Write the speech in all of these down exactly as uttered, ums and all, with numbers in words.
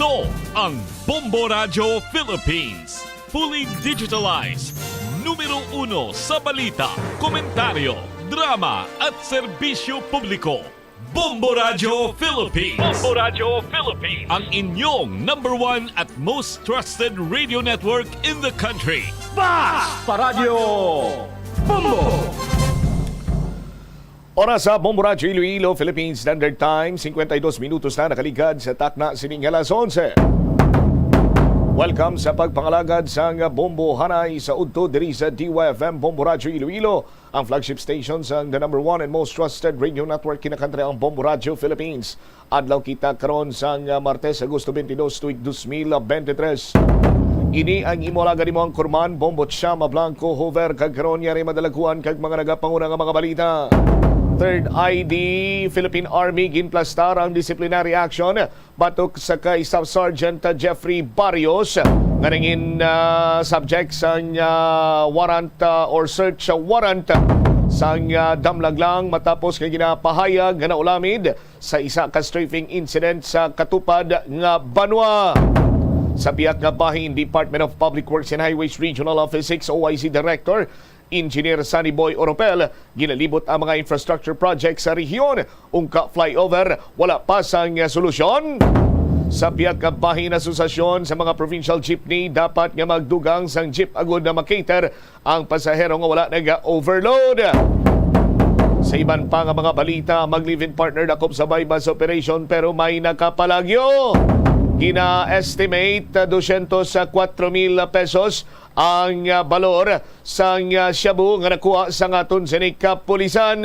Ito ang Bombo Radyo Philippines. Fully digitalized. Numero uno sa balita, komentaryo, drama at serbisyo publiko. Bombo Radyo Philippines. Bombo Radyo Philippines. Ang inyong number one at most trusted radio network in the country. Bas pa Radyo Bombo! Oras sa Bombo Radyo Iloilo, Philippine Standard Time, cincuenta y dos minutos na nakaligad sa takna sining alas onse. Welcome sa pagpangalagad sang Bombo Hanay sa udto diri sa D Y F M Bombo Radyo Iloilo, ang flagship station sang the number one and most trusted radio network, kinakantaray ang Bombo Radyo Philippines. Adlaw kita karon sang, ah, Martes, Agosto twenty-two, tuig dos mil bente tres. Ini ang imo alagad, imo anchorman, Bombo Chama Blanco Hover, kag karon yari madalaguan kag mga nagapanguna nga mga balita. Third I D, Philippine Army ginplastar ang disciplinary action batok sa kay Staff Sergeant Jeffrey Barrios nga nangin, ah, subject sang, ah, warrant, ah, or search warrant sang, ah, damlag lang matapos nga ginapahayag nga naulamid sa isa ka strafing incident sa Katupad nga banwa. Sa pihak nga bahin, Department of Public Works and Highways Regional Office six O I C Director Engineer Sunny Boy Oropel, ginalibot ang mga infrastructure project sa rehiyon. Ungka flyover, wala pa sang solusyon. Sa pihak nga bahin, asosasyon sa mga provincial jeepney dapat nga magdugang sang jeep agud na makater ang pasahero nga wala naga-overload. Sa iban pa nga mga balita, mag-live-in partner dakop sa buy-bust operation pero may nakapalagyo. Gina-estimate, ah, dosyentos kuwatro mil pesos ang, ah, balor sang, ah, shabu nga nakuha sa aton sini kapulisan.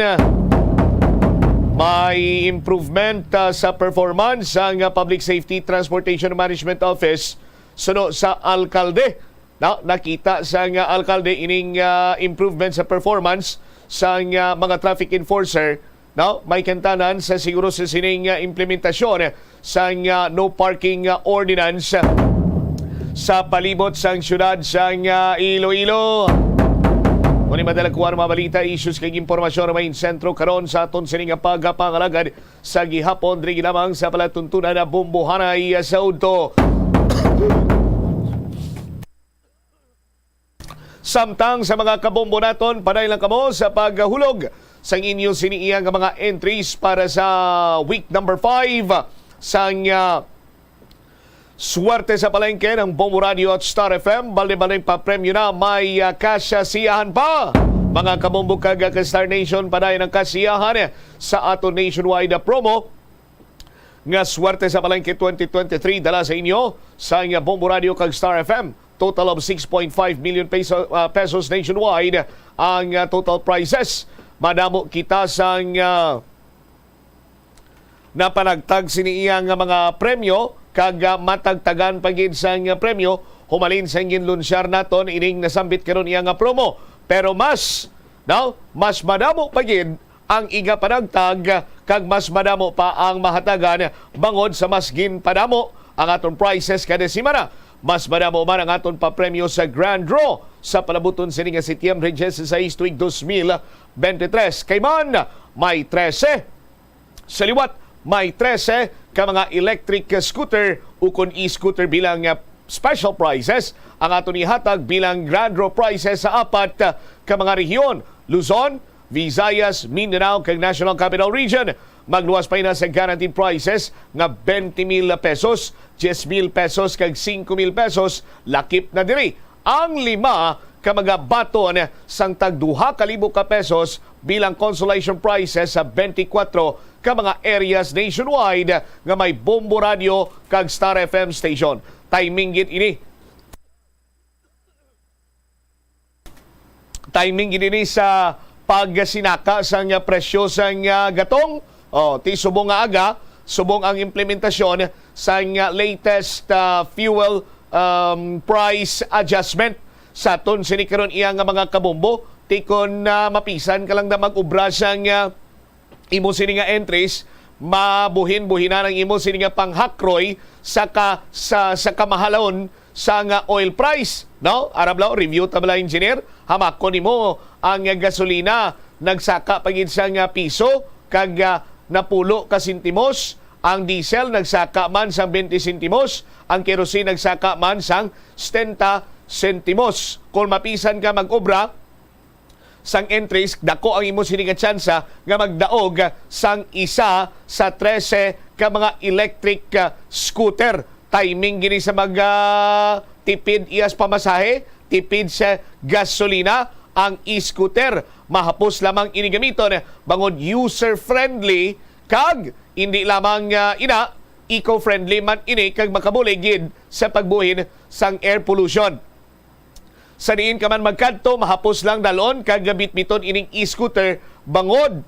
May improvement, ah, sa performance sang, ah, Public Safety Transportation Management Office suno sa alkalde. Na, nakita sang, ah, alkalde ining, ah, improvement sa performance sang, ah, mga traffic enforcer, no? May kantanan sa siguro sa sining, ah, implementasyon sang, ah, no parking, ah, ordinance sa palibot sang siyudad sang, ah, Iloilo. Kung madala kuha ang mga balita, issues kag impormasyon may sentro karon sa aton sining pagpangalagad sa gihapon, diri lamang sa palatuntunan na Bombo Hanay sa udto. Samtang sa mga kabombo naton, padayon lang kamo sa paghulog sang inyo sini iya nga mga entries para sa week number five sang, ah, Swerte sa Palengke ng Bombo Radio at Star F M. Balde-baldeng papremyo na, may, ah, kasiyahan pa. Mga kabombo kag, ah, ka-Star Nation, padayon ang kasiyahan sa ato nationwide, ah, promo nga Swerte sa Palengke twenty twenty-three, dala sa inyo sang Bombo Radio kag Star F M. Total of six point five million peso, ah, pesos nationwide ang, ah, total prizes. Madamo kita sang, ah, napanagtag sini iya nga mga premyo, kag, ah, matagtagan pa gid sang, ah, premyo humalin sa ginlunsyar naton ining nasambit karon iya nga promo. Pero mas, no, mas madamo pa gid ang igapanagtag, kag mas madamo pa ang mahatagan bangod sa mas ginpadamo ang aton prizes kada semana. Mas madamo man ang aton papremyo sa grand draw sa palabuton sini nga Setyembre dieciséis tuig dos mil bente tres. Kay man, may trese. Sa liwat, may trese ka mga electric scooter ukon e-scooter bilang, ah, special prizes ang aton ihatag bilang grand draw prizes sa apat, ah, ka mga rehiyon: Luzon, Visayas, Mindanao, kag National Capital Region. Magluwas pa ina sa guaranteed prizes nga twenty mil pesos, diyes mil pesos, kag singko mil pesos. Lakip na diri ang lima ka mga baton sang tag duha ka libo ka pesos bilang consolation prizes sa twenty-four ka mga areas nationwide nga may Bombo Radio kag Star F M station. Timing gid ini. Timing gid ini sa pagsinaka sang presyo sang, ah, gatong. Oh, ti subong nga aga, subong ang implementasyon sang, ah, latest, ah, fuel, um, price adjustment. Sa aton sini karon iya nga mga kabombo, ti kon, ah, mapisan ka lang na mag-obra sang, ah, imo sini nga entries, mabuhin-buhinan ang imo sini nga panghakroy sa ka-, sa, sa kamahalon sa nga oil price, no? Arablaw, review ta bala, engineer. Hamakon nimo ang gasolina nagsaka pa gid sa nga piso kag, ah, napulo ka sentimos Ang diesel nagsaka man sang twenty sentimos, ang kerosene nagsaka man sang setenta sentimos. Kung mapisan ka mag-obra sang entries, dako ang imo sini nga tsansa nga magdaog sang isa sa trese ka mga electric, ah, scooter. Timing gini sa mag, ah, tipid iyas pamasahe, tipid sa gasolina ang e-scooter. Mahapos lamang ini gamiton bangod user-friendly kag hindi lamang, ah, ina, eco-friendly man ini kag makabulig gid sa pagbuhin sang air pollution. Sa diin ka man magkadto, mahapos lang dalon kag gabitbiton ining e-scooter bangod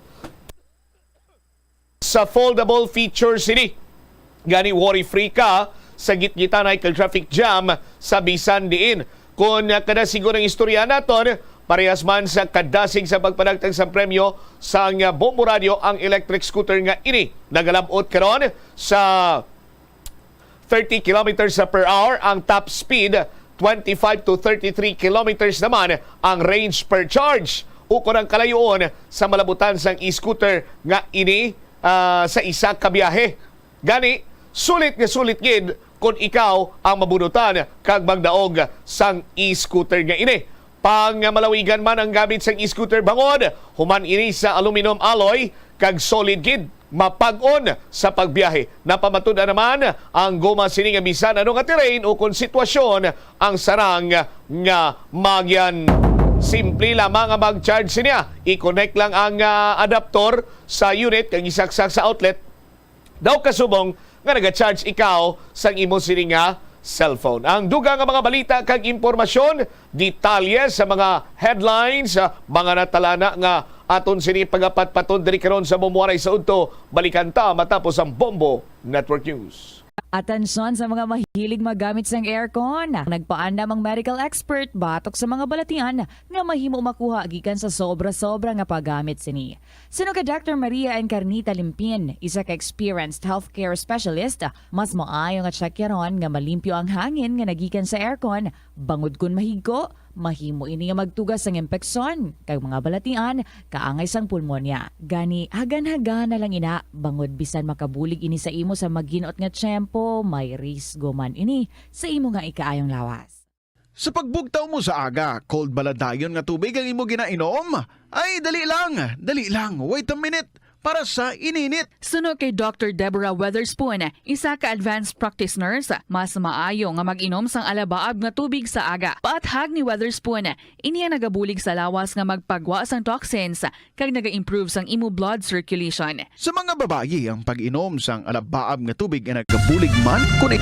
sa foldable feature sini. Gani, worry-free ka sa gitgitanay kag traffic jam sa bisan diin. Kon, ah, kadasigon ang istorya naton, parehas man sa kadasig sa pagpanagtag sang premyo sang, ah, Bombo Radio ang electric scooter nga ini nagalab-ot karon sa thirty kilometers per hour ang top speed, twenty-five to thirty-three kilometers naman ang range per charge. Ukon ang kalayoon sa malabutan sang e-scooter nga ini, ah, sa isa ka biyahe. Gani, sulit nga sulit gid kon ikaw ang mabunutan kag magdaog sang e-scooter nga ini. Pang malawigan man ang gamit sang e-scooter bangod human ini sa aluminum alloy kag solid gid, mapag-on sa pagbiyahe. Napamatud-an naman ang goma sini nga bisan ano nga terrain o kon sitwasyon ang sarang nga magyan. Simple lamang ang mag-charge niya. I-connect lang ang, ah, adapter sa unit kag isaksak sa outlet. Daw kasubong nga naga-charge ikaw sang imo sini nga cellphone. Ang dugang nga mga balita kag impormasyon, detalye sa mga headlines, ah, mga natalana nga aton sini pagapatpaton diri karon sa Bombo Waray sa Udto. Balikan ta matapos ang Bombo Network News. Atensyon sa mga mahilig maggamit sang aircon. Nagpaandam ang medical expert batok sa mga balatian nga mahimo makuha gikan sa sobra-sobra nga paggamit sini. Suno kay Doctor Maria Encarnita Limpin, isa ka experienced healthcare specialist, mas maayo nga tsakyaron nga malimpyo ang hangin nga nagikan sa aircon, bangod kon mahigko, mahimo ini nga magtuga sang impeksyon kag mga balatian kaangay sang pulmonya. Gani, hagan-hagan na lang ina, bangod bisan makabulig ini sa imo sa maginot nga tiyempo, may risgo man ini sa imo nga ikaayong lawas. Sa pagbugtaw mo sa aga, cold bala dayon nga tubig ang imo ginainom? Ay, dali lang, dali lang, wait a minute, para sa ininit. Suno kay Doctor Deborah Weatherspoon, isa ka advanced practice nurse, mas maayo nga mag-inom sang alabaab nga tubig sa aga. Paathag ni Weatherspoon, ini ang nagabulig sa lawas nga magpagwa sang toxins kag naga-improve sang imo blood circulation. Sa mga babayi, ang pag-inom sang alabaab nga tubig ay nagabulig man kuno.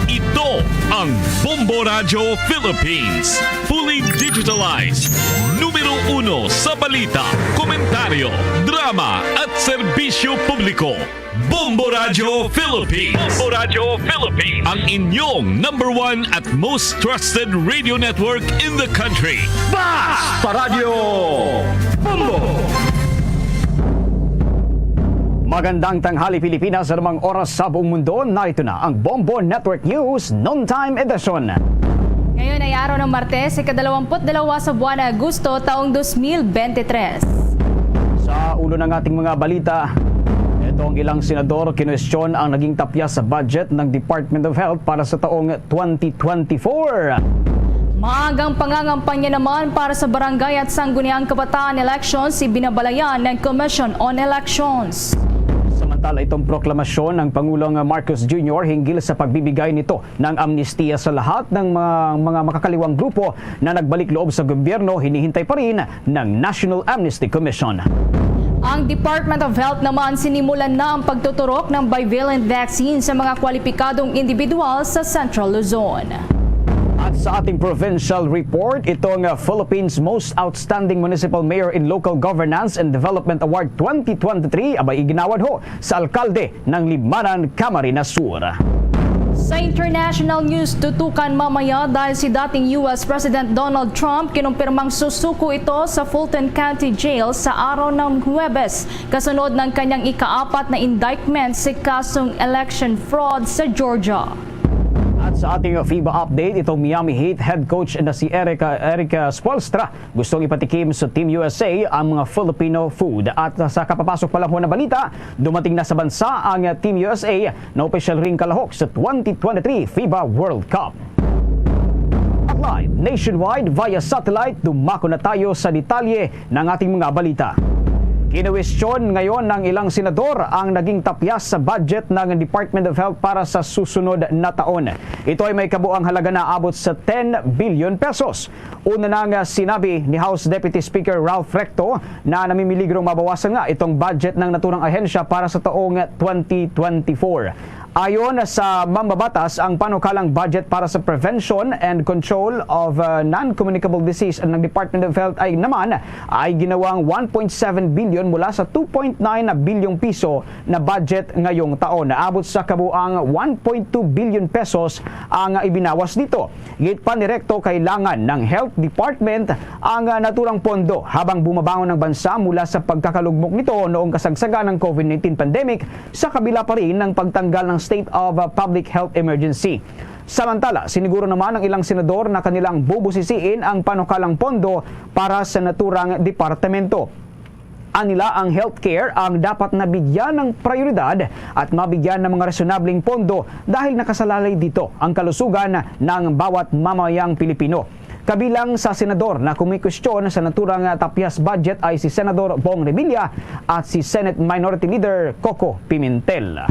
Ito ang Bombo Radyo Philippines, fully digitalized, numero uno sa balita, komentaryo, drama at serbisyo publiko. Bombo Radyo Philippines. Bombo Radyo Philippines. Ang inyong number one at most trusted radio network in the country. Basta Radyo Bombo! Magandang tanghali, Pilipinas, sa anumang oras sa buong mundo. Narito na ang Bombo Network News Noontime Edition. Ngayon ay araw ng Martes, ikadalawamput dalawa sa buwan ng Agosto, taong dos mil bente tres. Sa ulo ng ating mga balita, ito ang ilang senador kinwestiyon ang naging tapyas sa budget ng Department of Health para sa taong twenty twenty-four. Maagang pangangampanya naman para sa barangay at sangguniang kabataan elections, ibinabalayan ng Commission on Elections. Samantala, itong proklamasyon ng Pangulong Marcos Junior hinggil sa pagbibigay nito ng amnestiya sa lahat ng mga, mga makakaliwang grupo na nagbalik loob sa gobyerno, hinihintay pa rin ng National Amnesty Commission. Ang Department of Health naman sinimulan na ang pagtuturok ng bivalent vaccine sa mga kwalipikadong individual sa Central Luzon. At sa ating provincial report, itong, uh, Philippines Most Outstanding Municipal Mayor in Local Governance and Development Award twenty twenty-three, abay, iginawad ho sa alkalde ng Libmanan, Camarines Sur. Sa international news, tutukan mamaya dahil si dating U S President Donald Trump kinumpirmang susuko ito sa Fulton County Jail sa araw ng Huwebes, kasunod ng kanyang ikaapat na indictment sa kasong election fraud sa Georgia. At Sa ating FIBA update, itong Miami Heat head coach na si Eric, Eric Spoelstra gustong ipatikim sa Team U S A ang mga Filipino food. At sa kapapasok pa lang ho na balita, dumating na sa bansa ang Team U S A na opisyal ring kalahok sa twenty twenty-three FIBA World Cup. At live nationwide via satellite, dumako na tayo sa detalye ng ating mga balita. Kinuwestiyon ngayon ng ilang senador ang naging tapyas sa budget ng Department of Health para sa susunod na taon. Ito ay may kabuang halaga na abot sa ten billion pesos. Una nang sinabi ni House Deputy Speaker Ralph Recto na namimiligro mabawasan nga itong budget ng naturang ahensya para sa taong twenty twenty-four. Ayon sa mambabatas, ang panukalang budget para sa Prevention and Control of, uh, Non-Communicable Disease ng Department of Health ay naman ay ginawang one point seven billion mula sa two point nine na bilyong piso na budget ngayong taon. Naabot sa kabuang one point two billion pesos ang ibinawas dito. Git pa ni Recto, kailangan ng Health Department ang, ah, naturang pondo habang bumabangon ang bansa mula sa pagkakalugmok nito noong kasagsagan ng COVID nineteen pandemic, sa kabila pa rin ng pagtanggal ng State of, ah, Public Health Emergency. Samantala, siniguro naman ang ilang senador na kanilang bubusisiin ang panukalang pondo para sa naturang departamento. Anila, ang healthcare ang dapat nabigyan ng prioridad at mabigyan ng mga resonableng pondo dahil nakasalalay dito ang kalusugan ng bawat mamayang Pilipino. Kabilang sa senador na kumikwestiyon sa naturang tapyas budget ay si Senador Bong Revilla at si Senate Minority Leader Coco Pimentel.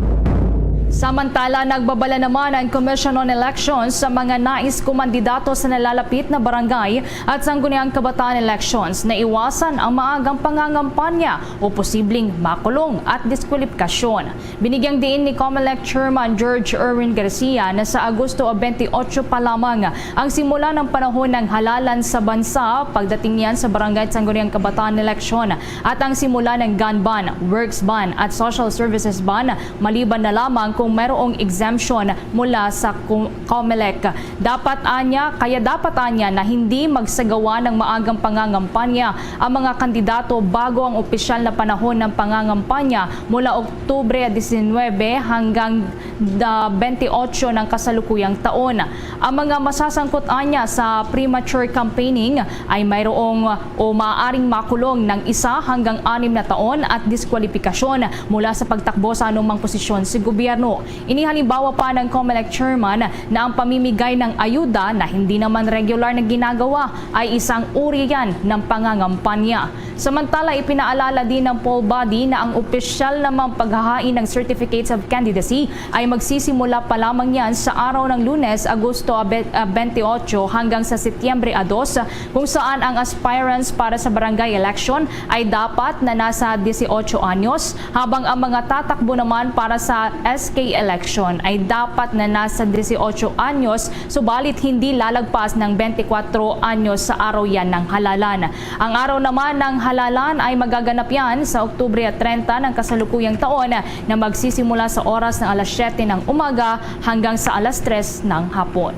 Samantala, nagbabala naman ang Commission on Elections sa mga nais kumandidato sa nalalapit na barangay at sangguniang kabataan elections na iwasan ang maagang pangangampanya o posibleng makulong at diskwalipikasyon. Binigyang diin ni Comelec Chairman George Erwin Garcia na sa Agosto twenty-eight pa lamang ang simula ng panahon ng halalan sa bansa pagdating niyan sa barangay at sangguniang kabataan eleksyon at ang simula ng gun ban, works ban at social services ban, maliban na lamang kung mayroong exemption mula sa Cu-, Comelec. Dapat anya, kaya dapat anya na hindi magsagawa ng maagang pangangampanya ang mga kandidato bago ang opisyal na panahon ng pangangampanya mula Oktubre diecinuebe hanggang da-, twenty-eight ng kasalukuyang taon. Ang mga masasangkot anya sa premature campaigning ay mayroong o maaaring makulong ng isa hanggang anim na taon at diskwalipikasyon mula sa pagtakbo sa anumang posisyon sa gobyerno. Inihalimbawa pa ng Comelec Chairman na ang pamimigay ng ayuda na hindi naman regular na ginagawa ay isang uri yan ng pangangampanya. Samantala, ipinaalala din ng poll body na ang opisyal namang paghahain ng certificates of candidacy ay magsisimula pa lamang yan sa araw ng Lunes, Agosto abe-, ah, twenty-eight hanggang sa Setyembre a dos, kung saan ang aspirants para sa barangay election ay dapat na nasa dieciocho anyos, habang ang mga tatakbo naman para sa S K election ay dapat na nasa dieciocho anyos, subalit hindi lalagpas ng twenty-four anyos sa araw yan ng halalan. Ang araw naman ng halalan ay magaganap yan sa Oktubre treinta ng kasalukuyang taon, na magsisimula sa oras ng alas siyete ng umaga hanggang sa alas tres ng hapon.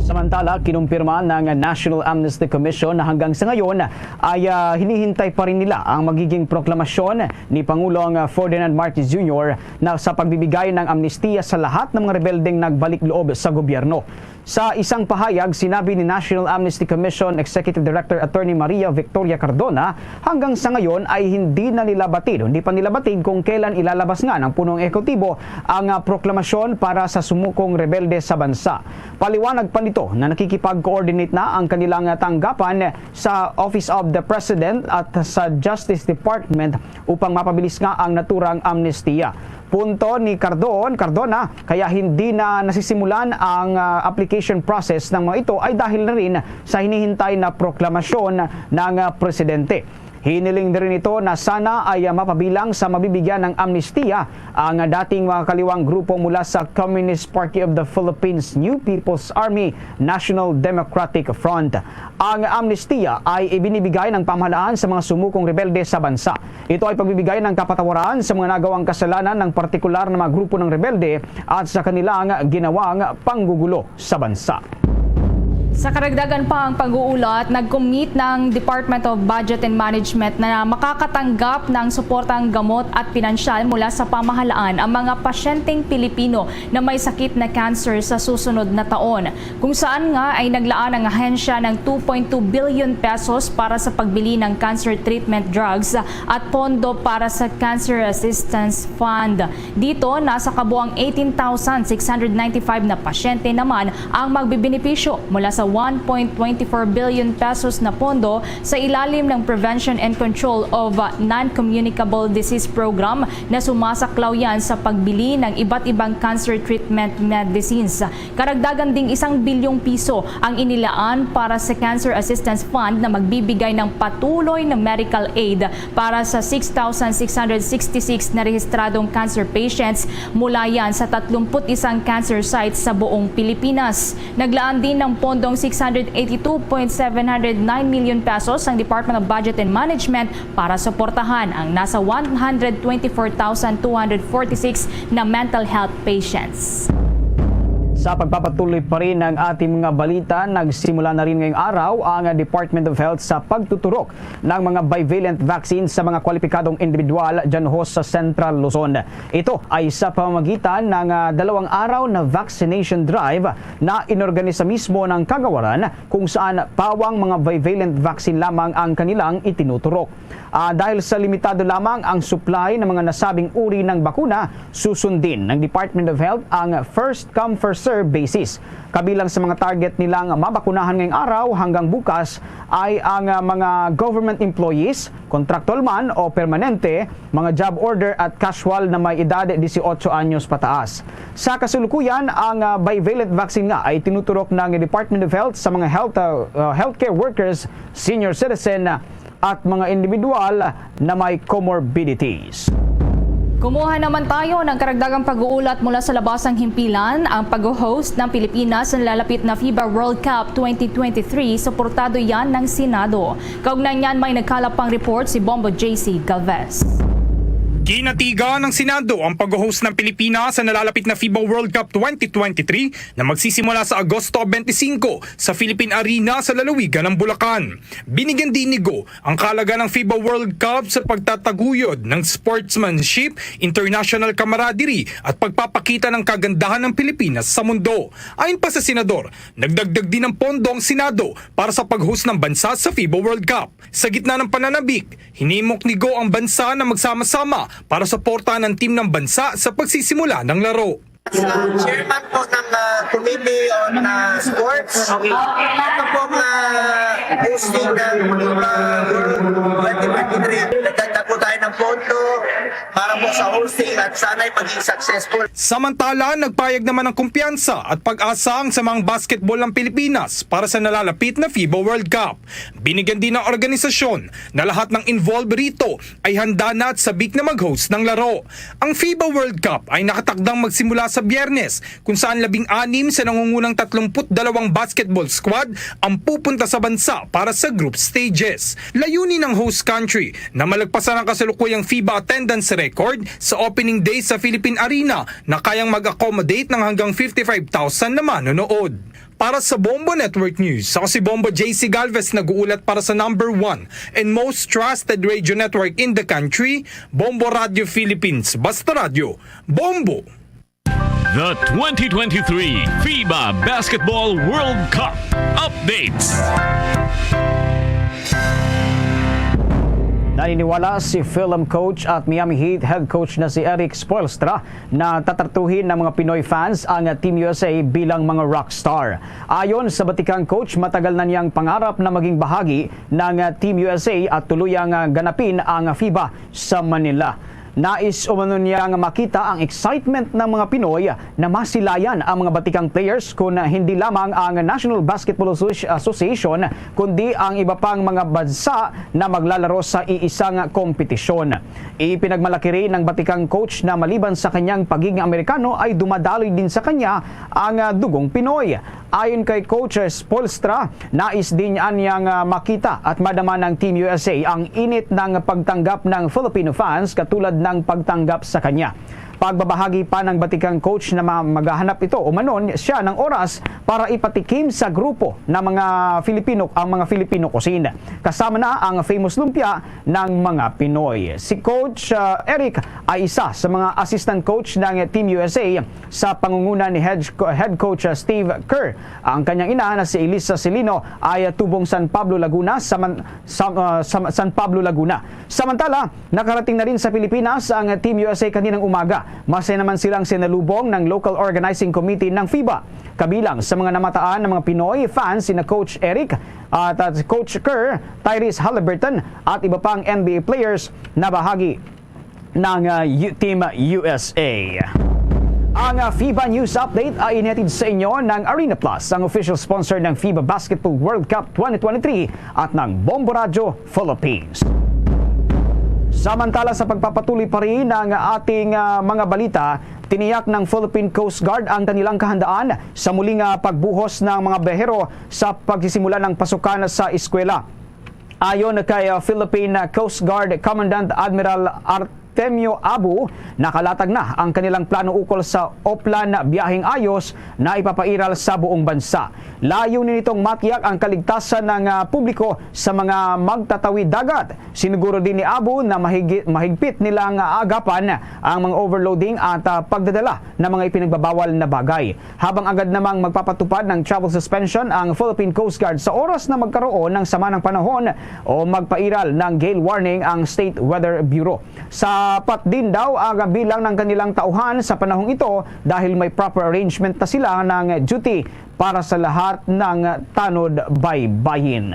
Samantala, kinumpirma ng National Amnesty Commission na hanggang sa ngayon ay, ah, hinihintay pa rin nila ang magiging proklamasyon ni Pangulong, ah, Ferdinand Marcos Junior na sa pagbibigay ng amnestiya sa lahat ng mga rebeldeng nagbalik loob sa gobyerno. Sa isang pahayag, sinabi ni National Amnesty Commission Executive Director Attorney Maria Victoria Cardona, hanggang sa ngayon ay hindi na nila batid, hindi pa nila batid kung kailan ilalabas nga ng punong ehekutibo ang, ah, proklamasyon para sa sumukong rebelde sa bansa. Paliwanag pa nito na nakikipag-coordinate na ang kanilang tanggapan sa Office of the President at sa Justice Department upang mapabilis nga ang naturang amnestiya. Punto ni Cardon, Cardona, kaya hindi na nasisimulan ang, ah, application process ng mga ito ay dahil na rin sa hinihintay na proklamasyon ng, ah, presidente. Hiniling na rin ito na sana ay, ah, mapabilang sa mabibigyan ng amnestiya ang, ah, dating mga kaliwang grupo mula sa Communist Party of the Philippines, New People's Army, National Democratic Front. Ang amnestiya ay ibinibigay ng pamahalaan sa mga sumukong rebelde sa bansa. Ito ay pagbibigay ng kapatawaran sa mga nagawang kasalanan ng partikular na mga grupo ng rebelde at sa kanilang ginawang panggugulo sa bansa. Sa karagdagan pa ang pag-uulat, nag-commit ng Department of Budget and Management na makakatanggap ng suportang gamot at pinansyal mula sa pamahalaan ang mga pasyenteng Pilipino na may sakit na cancer sa susunod na taon, kung saan nga ay naglaan ang ahensya ng two point two billion pesos para sa pagbili ng cancer treatment drugs at pondo para sa Cancer Assistance Fund. Dito, nasa kabuang eighteen thousand six hundred ninety-five na pasyente naman ang magbibenepisyo mula sa one point twenty four billion pesos na pondo sa ilalim ng Prevention and Control of Non-Communicable Disease Program na sumasaklaw yan sa pagbili ng iba't ibang cancer treatment medicines. Karagdagan ding isang bilyong piso ang inilaan para sa Cancer Assistance Fund na magbibigay ng patuloy na medical aid para sa six thousand six hundred sixty-six na rehistradong cancer patients mula yan sa tatlumpu't isang cancer sites sa buong Pilipinas. Naglaan din ng pondong six hundred eighty-two point seven hundred nine million pesos ang Department of Budget and Management para suportahan ang nasa one hundred twenty-four thousand two hundred forty-six na mental health patients. Sa pagpapatuloy pa rin ng ating mga balita, nagsimula na rin ngayong araw ang Department of Health sa pagtuturok ng mga bivalent vaccine sa mga kwalipikadong individual dyan ho sa Central Luzon. Ito ay sa pamamagitan ng, ah, dalawang araw na vaccination drive na inorganisa mismo ng Kagawaran, kung saan pawang mga bivalent vaccine lamang ang kanilang itinuturok. Ah, dahil sa limitado lamang ang supply ng mga nasabing uri ng bakuna, susundin ng Department of Health ang first come, first serve basis. Kabilang sa mga target nilang mabakunahan ngayong araw hanggang bukas ay ang, ah, mga government employees, contractual man o permanente, mga job order at casual na may edad dieciocho anyos pataas. Sa kasalukuyan, ang, ah, bivalent vaccine nga ay tinuturok ng Department of Health sa mga health, ah, ah, healthcare workers, senior citizen, at mga individual na may comorbidities. Kumuha naman tayo ng karagdagang pag-uulat mula sa labas ng himpilan. Ang pag-host ng Pilipinas sa nalalapit na FIBA World Cup twenty twenty-three, suportado yan ng Senado. Kaugnay niyan, may nagkalap pang report si Bombo J C Galvez. Kinatigan ng Senado ang pag-host ng Pilipinas sa nalalapit na FIBA World Cup twenty twenty-three na magsisimula sa Agosto twenty-five sa Philippine Arena sa lalawigan ng Bulacan. Binigyan din ni Go ang kahalagahan ng FIBA World Cup sa pagtataguyod ng sportsmanship, international camaraderie, at pagpapakita ng kagandahan ng Pilipinas sa mundo. Ayon pa sa Senador, nagdagdag din ng pondo ang Senado para sa pag-host ng bansa sa FIBA World Cup. Sa gitna ng pananabik, hinimok ni Go ang bansa na magsama-sama para suportahan ang team ng bansa sa pagsisimula ng laro. As, uh, chairman po ng, uh, Committee on, uh, Sports, okay, ito po ang, uh, hosting ng, uh, World twenty twenty-three. Nagdagdag po tayo ng pondo para po sa hosting at sana'y maging successful. Samantala, nagpayag naman ng kumpiyansa at pag-asa ang Samahang Basketball ng Pilipinas para sa nalalapit na FIBA World Cup. Binigyan din ng organisasyon na lahat ng involved rito ay handa na at sabik na mag-host ng laro. Ang FIBA World Cup ay nakatakdang magsimula sa Biyernes, kung saan labing-anim sa nangungunang tatlumpu't dalawang basketball squad ang pupunta sa bansa para sa group stages. Layunin ng host country na malagpasan ang kasalukuyang FIBA attendance record sa opening day sa Philippine Arena na kayang mag-accommodate ng hanggang fifty-five thousand na manonood. Para sa Bombo Network News, ako si Bombo J C Galvez, nag-uulat para sa number one and most trusted radio network in the country, Bombo Radio Philippines. Basta Radyo, Bombo! The twenty twenty-three FIBA Basketball World Cup updates. Naniniwala si film coach at Miami Heat head coach na si Erik Spoelstra na tatratuhin ng mga Pinoy fans ang Team U S A bilang mga rockstar. Ayon sa batikang coach, matagal na niyang pangarap na maging bahagi ng Team U S A at tuluyang ganapin ang FIBA sa Manila. Nais umano niya nga makita ang excitement ng mga Pinoy na masilayan ang mga batikang players, kun hindi lamang ang National Basketball Associ-, Association, kundi ang iba pang mga bansa na maglalaro sa iisang kompetisyon. Ipinagmalaki rin ng batikang coach na maliban sa kanyang pagiging Amerikano ay dumadaloy din sa kanya ang, ah, dugong Pinoy. Ayon kay Coach Spoelstra, nais din niya nga makita at madama ng Team U S A ang init ng pagtanggap ng Filipino fans katulad ng pagtanggap sa kanya. Pagbabahagi pa ng batikang coach na ma-, maghahanap ito o manon siya ng oras para ipatikim sa grupo ng mga Filipino, ang mga Filipino cuisine. Kasama na ang famous lumpia ng mga Pinoy. Si Coach, ah, Eric ay isa sa mga assistant coach ng Team U S A sa pangunguna ni head, head coach, ah, Steve Kerr. Ang kanyang ina na si Elisa Silino ay tubong San Pablo, Laguna, sa man-, sa, ah, sa San Pablo, Laguna. Samantala, nakarating na rin sa Pilipinas ang Team U S A kaninang umaga. Masaya naman silang sinalubong ng Local Organizing Committee ng FIBA. Kabilang sa mga namataan ng mga Pinoy fans sina Coach Eric at, at Coach Kerr, Tyrese Halliburton at iba pang N B A players na bahagi ng, ah, U-, Team U S A. Ang, ah, FIBA News Update ay inhatid sa inyo ng Arena Plus, ang official sponsor ng FIBA Basketball World Cup twenty twenty-three at ng Bombo Radyo Philippines. Samantala, sa pagpapatuloy pa rin ng ating, ah, mga balita, tiniyak ng Philippine Coast Guard ang kanilang kahandaan sa muling, ah, pagbuhos ng mga behero sa pagsisimula ng pasukan sa eskwela. Ayon kay, uh, Philippine Coast Guard Commandant Admiral Artemio Abu, nakalatag na ang kanilang plano ukol sa Oplan Biyaheng Ayos na ipapairal sa buong bansa. Layunin nitong matiyak ang kaligtasan ng, uh, publiko sa mga magtatawid dagat. Siniguro din ni Abu na mahigi-, mahigpit nilang, uh, agapan ang mga overloading at, uh, pagdadala ng mga ipinagbabawal na bagay. Habang agad namang magpapatupad ng travel suspension ang Philippine Coast Guard sa oras na magkaroon ng sama ng panahon o magpairal ng gale warning ang State Weather Bureau. Sapat din daw ang bilang ng kanilang tauhan sa panahong ito dahil may proper arrangement na sila ng duty para sa lahat ng tanod baybayin.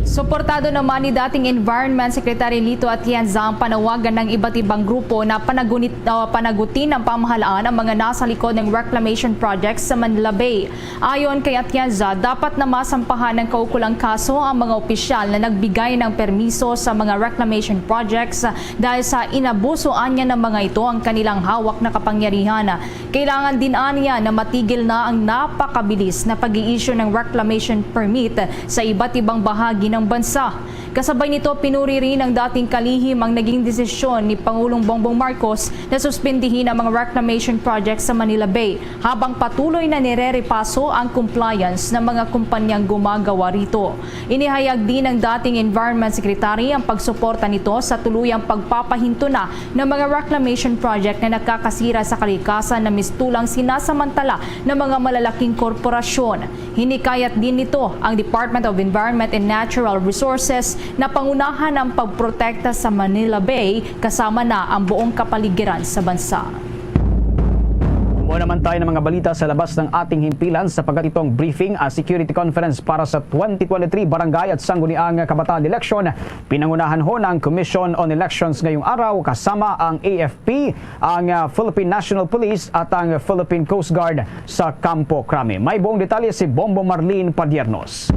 Suportado naman ni dating Environment Secretary Lito Atienza ang panawagan ng iba't ibang grupo na panagunit, uh, panagutin ng pamahalaan ang mga nasa likod ng reclamation project sa Manila Bay. Ayon kay Atienza, dapat na masampahan ng kaukulang kaso ang mga opisyal na nagbigay ng permiso sa mga reclamation projects dahil sa inabuso anya ng mga ito ang kanilang hawak na kapangyarihan. Kailangan din anya na matigil na ang napakabilis na pag-i-issue ng reclamation permit sa iba't ibang bahagi ng bansa. Kasabay nito, pinuri rin ng dating kalihim ang naging desisyon ni Pangulong Bongbong Marcos na suspindihin ang mga reclamation project sa Manila Bay, habang patuloy na nirerepaso ang compliance ng mga kumpanyang gumagawa rito. Inihayag din ng dating Environment Secretary ang pagsuporta nito sa tuluyang pagpapahinto na ng mga reclamation project na nakakasira sa kalikasan na mistulang sinasamantala ng mga malalaking korporasyon. Hinikayat din nito ang Department of Environment and Natural Resources na pangunahan ang pagprotekta sa Manila Bay, kasama na ang buong kapaligiran sa bansa. Kumuha naman tayo ng mga balita sa labas ng ating himpilan, sapagkat itong briefing, ah, security conference para sa twenty twenty-three Barangay at Sangguniang Kabataan Election, pinangunahan ho ng Commission on Elections ngayong araw, kasama ang A F P, ang, ah, Philippine National Police at ang Philippine Coast Guard sa Campo Crame. May buong detalye si Bombo Marlene Padiernos.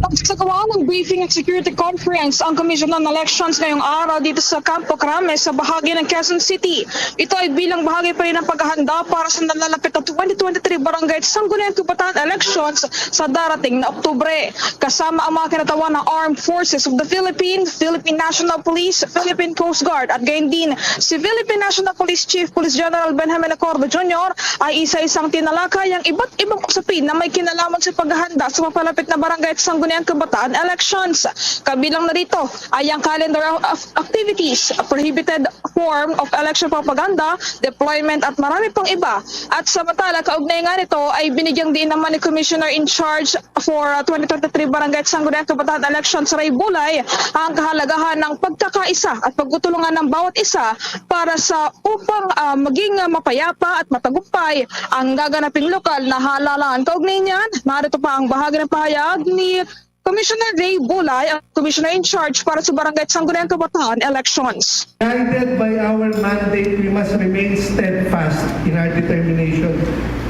Nagsagawa ng briefing at security conference ang Commission on Elections ngayong araw dito sa Campo Crame sa bahagi ng Quezon City. Ito ay bilang bahagi pa rin ng paghahanda para sa nalalapit na twenty twenty-three Barangay at Sangguniang Kabataan Elections sa darating na Oktubre. Kasama ang mga kinatawan ng Armed Forces of the Philippines, Philippine National Police, Philippine Coast Guard at gayon din si Philippine National Police Chief Police General Benjamin Acordo Junior ay isa-isang tinalakay ang iba't ibang usapin na may kinalaman sa paghahanda sa mapalapit na barangay at sangguniang kabataan elections. Kabilang na rito ay ang calendar of, of activities, prohibited form of election propaganda, deployment at marami pang iba. At samantala, kaugnay nga nito ay binigyang diin naman ni Commissioner in Charge for, uh, twenty twenty-three Barangay at Sangguniang Kabataan Elections, Ray Bulay, ang kahalagahan ng pagkakaisa at pagtutulungan ng bawat isa para sa upang, uh, maging, uh, mapayapa at matagumpay ang gaganaping lokal na halalan. Kaugnay niyan, narito pa ang bahagi ng pahayag ni Commissioner Ray Bulay, ang Commissioner in Charge para sa Barangay at Sangguniang Kabataan Elections. Guided by our mandate, we must remain steadfast in our determination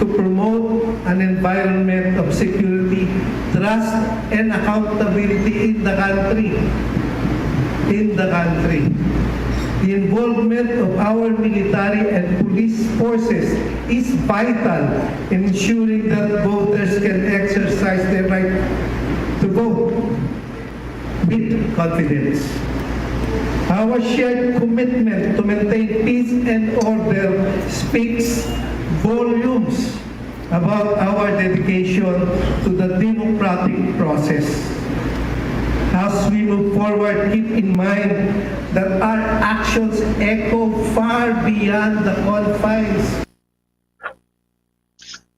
to promote an environment of security, trust, and accountability in the country. In the country. The involvement of our military and police forces is vital in ensuring that voters can exercise their right to vote with confidence. Our shared commitment to maintain peace and order speaks volumes about our dedication to the democratic process. As we move forward, keep in mind that our actions echo far beyond the confines.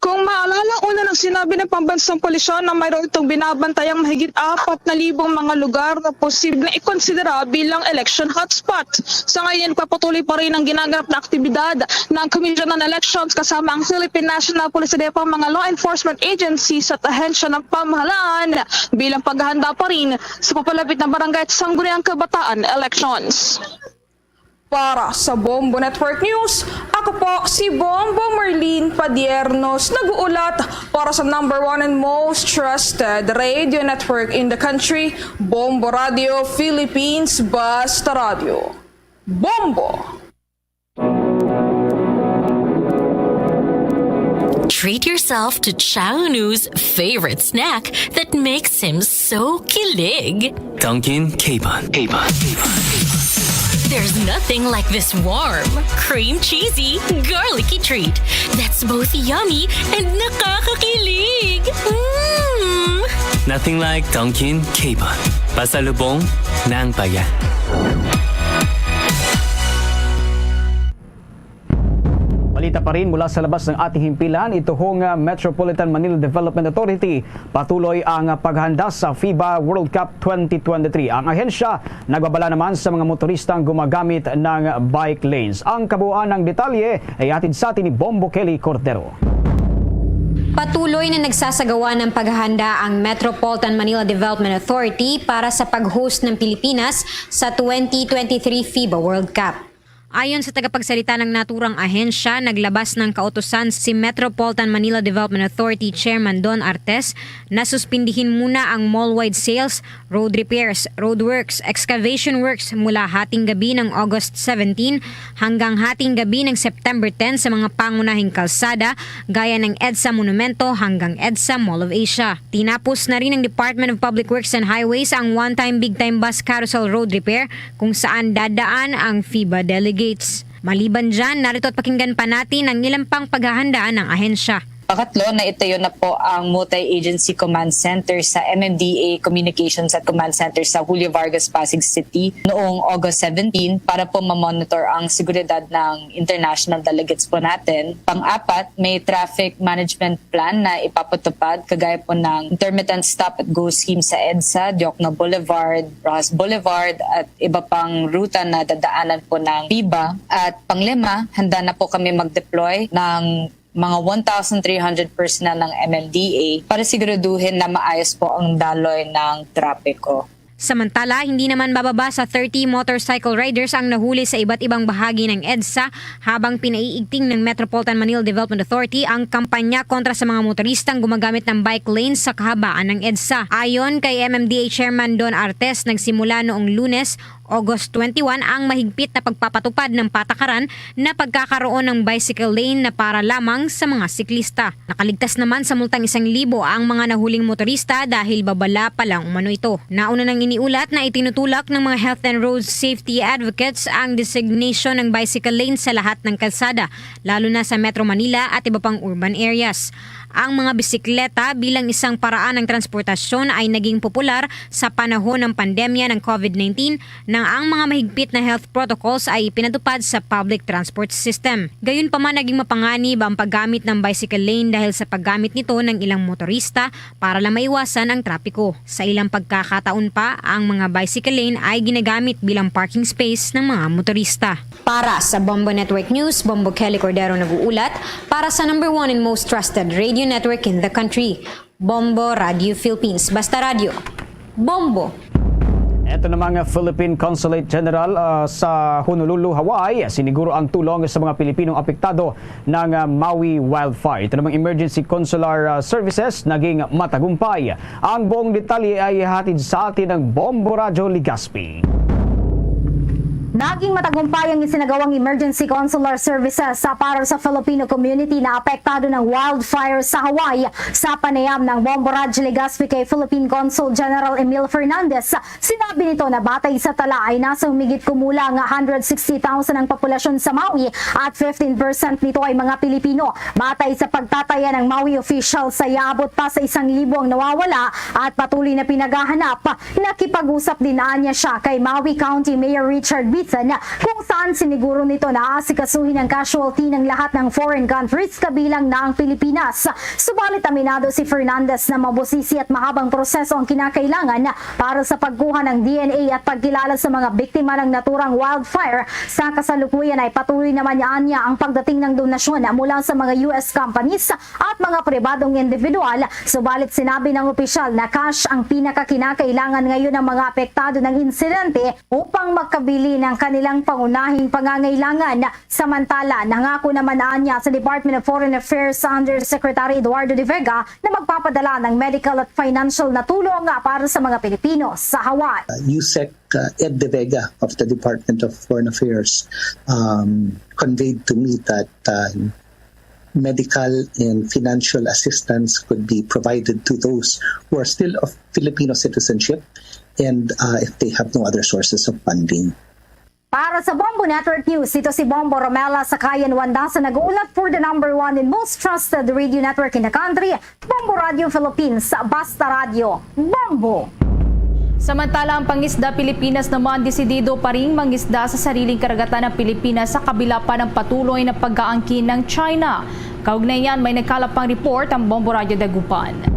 Kung maalala, una nang sinabi ng pambansang pulisya na mayroon itong binabantayang mahigit apat na libong mga lugar na posibleng ikonsidera bilang election hotspot. Sa ngayon, papatuloy pa rin ang ginaganap na aktibidad ng Commission on Elections kasama ang Philippine National Police at iba pang mga law enforcement agencies at ahensya ng pamahalaan bilang paghahanda pa rin sa papalapit na barangay at sangguniang kabataan elections. Para sa Bombo Network News, ako po si Bombo Marlene Padiernos, nag-uulat para sa number one and most trusted radio network in the country, Bombo Radio Philippines, Basta Radio. Bombo! Treat yourself to Chang Unu's favorite snack that makes him so kilig. Dunkin' Kabon. Kabon. There's nothing like this warm, cream cheesy, garlicky treat that's both yummy and nakakakilig. Mm! Nothing like Dunkin' Kabon. Pasalubong ng bayan. Balita pa rin mula sa labas ng ating himpilan, ito hong ah, Metropolitan Manila Development Authority. Patuloy ang ah, paghanda sa FIBA World Cup twenty twenty-three. Ang ahensya nagbabala naman sa mga motoristang gumagamit ng bike lanes. Ang kabuuan ng detalye ay hatid sa atin ni Bombo Kelly Cordero. Patuloy na nagsasagawa ng paghahanda ang Metropolitan Manila Development Authority para sa pag-host ng Pilipinas sa twenty twenty-three FIBA World Cup. Ayon sa tagapagsalita ng naturang ahensya, naglabas ng kautusan si Metropolitan Manila Development Authority Chairman Don Artes na suspindihin muna ang mall-wide sales, road repairs, road works, excavation works mula hating gabi ng August seventeen hanggang hating gabi ng September ten sa mga pangunahing kalsada gaya ng EDSA Monumento hanggang EDSA Mall of Asia. Tinapos na rin ng Department of Public Works and Highways ang one-time big-time bus carousel road repair kung saan dadaan ang FIBA delegates. Maliban dyan, narito at pakinggan pa natin ang ilang pang paghahandaan ng ahensya. Pangatlo, naitayo na po ang Multi-Agency Command Center sa M M D A Communications at Command Center sa Julio Vargas, Pasig City noong August seventeen para po ma-monitor ang seguridad ng international delegates po natin. Pang-apat, may traffic management plan na ipapatupad kagaya po ng intermittent stop at go scheme sa EDSA, Diokno Boulevard, Roxas Boulevard at iba pang ruta na dadaanan po ng FIBA. At panglima, handa na po kami mag-deploy ng mga one thousand three hundred personnel ng M M D A para siguraduhin na maayos po ang daloy ng trapiko. Samantala, hindi naman bababa sa thirty motorcycle riders ang nahuli sa iba't ibang bahagi ng EDSA habang pinaiigting ng Metropolitan Manila Development Authority ang kampanya kontra sa mga motoristang gumagamit ng bike lane sa kahabaan ng EDSA. Ayon kay M M D A Chairman Don Artes, nagsimula noong Lunes, August twenty-one, ang mahigpit na pagpapatupad ng patakaran na pagkakaroon ng bicycle lane na para lamang sa mga siklista. Nakaligtas naman sa multang isang libo ang mga nahuling motorista dahil babala pa lang umano ito. Nauna nang iniulat na itinutulak ng mga health and road safety advocates ang designation ng bicycle lane sa lahat ng kalsada, lalo na sa Metro Manila at iba pang urban areas. Ang mga bisikleta bilang isang paraan ng transportasyon ay naging popular sa panahon ng pandemya ng COVID nineteen nang ang mga mahigpit na health protocols ay ipinatupad sa public transport system. Gayunpaman, naging mapanganib ang paggamit ng bicycle lane dahil sa paggamit nito ng ilang motorista para lang maiwasan ang trapiko. Sa ilang pagkakataon pa, ang mga bicycle lane ay ginagamit bilang parking space ng mga motorista. Para sa Bombo Network News, Bombo Kelly Cordero nag-uulat para sa number one and most trusted radio network in the country, Bombo Radio Philippines. Basta Radyo, Bombo! Ito namang Philippine Consulate General ah, sa Honolulu, Hawaii, siniguro ang tulong sa mga Pilipinong apektado ng ah, Maui wildfire. Ito namang emergency consular ah, services naging matagumpay. Ang buong detalye ay hatid sa atin ng Bombo Radyo Legazpi. Naging matagumpay ang isinagawang emergency consular services sa para sa Filipino community na apektado ng wildfire sa Hawaii. Sa panayam ng Bombo Radyo Legazpi kay Philippine Consul General Emil Fernandez, sinabi nito na batay sa tala ay nasa humigit kumulang one hundred sixty thousand ang populasyon sa Maui at fifteen percent nito ay mga Pilipino. Batay sa pagtataya ng Maui official, sa yaabot pa sa isang libo ang nawawala at patuloy na pinaghahanap. Nakipag-usap din anya siya kay Maui County Mayor Richard Beaton, kung saan siniguro nito na aasikasuhin ang casualty ng lahat ng foreign countries, kabilang na ang Pilipinas. Subalit, aminado si Fernandez na mabusisi at mahabang proseso ang kinakailangan para sa pagkuha ng D N A at pagkilala sa mga biktima ng naturang wildfire. Sa kasalukuyan ay patuloy naman anya ang pagdating ng donasyon mula sa mga U S companies at mga pribadong individual. Subalit, sinabi ng opisyal na cash ang pinakakinakailangan ngayon ng mga apektado ng insidente upang makabili ng kanilang pangunahing pangangailangan. Samantala, nangako naman anya sa Department of Foreign Affairs Undersecretary Eduardo de Vega na magpapadala ng medical at financial na tulong para sa mga Pilipino sa Hawaii. USEC uh, Ed De Vega of the Department of Foreign Affairs um, conveyed to me that uh, medical and financial assistance could be provided to those who are still of Filipino citizenship and uh, if they have no other sources of funding. Para sa Bombo Network News, ito si Bombo Romela Sakayan Wandasa, nag-uulat for the number one and most trusted radio network in the country, Bombo Radio Philippines, Basta Radio, Bombo! Samantala, ang Pangisda Pilipinas naman desidido pa ring mangisda sa sariling karagatan ng Pilipinas sa kabila pa ng patuloy na pag-aangkin ng China. Kaugnay niyan, may nagkalap pang report ang Bombo Radyo Dagupan.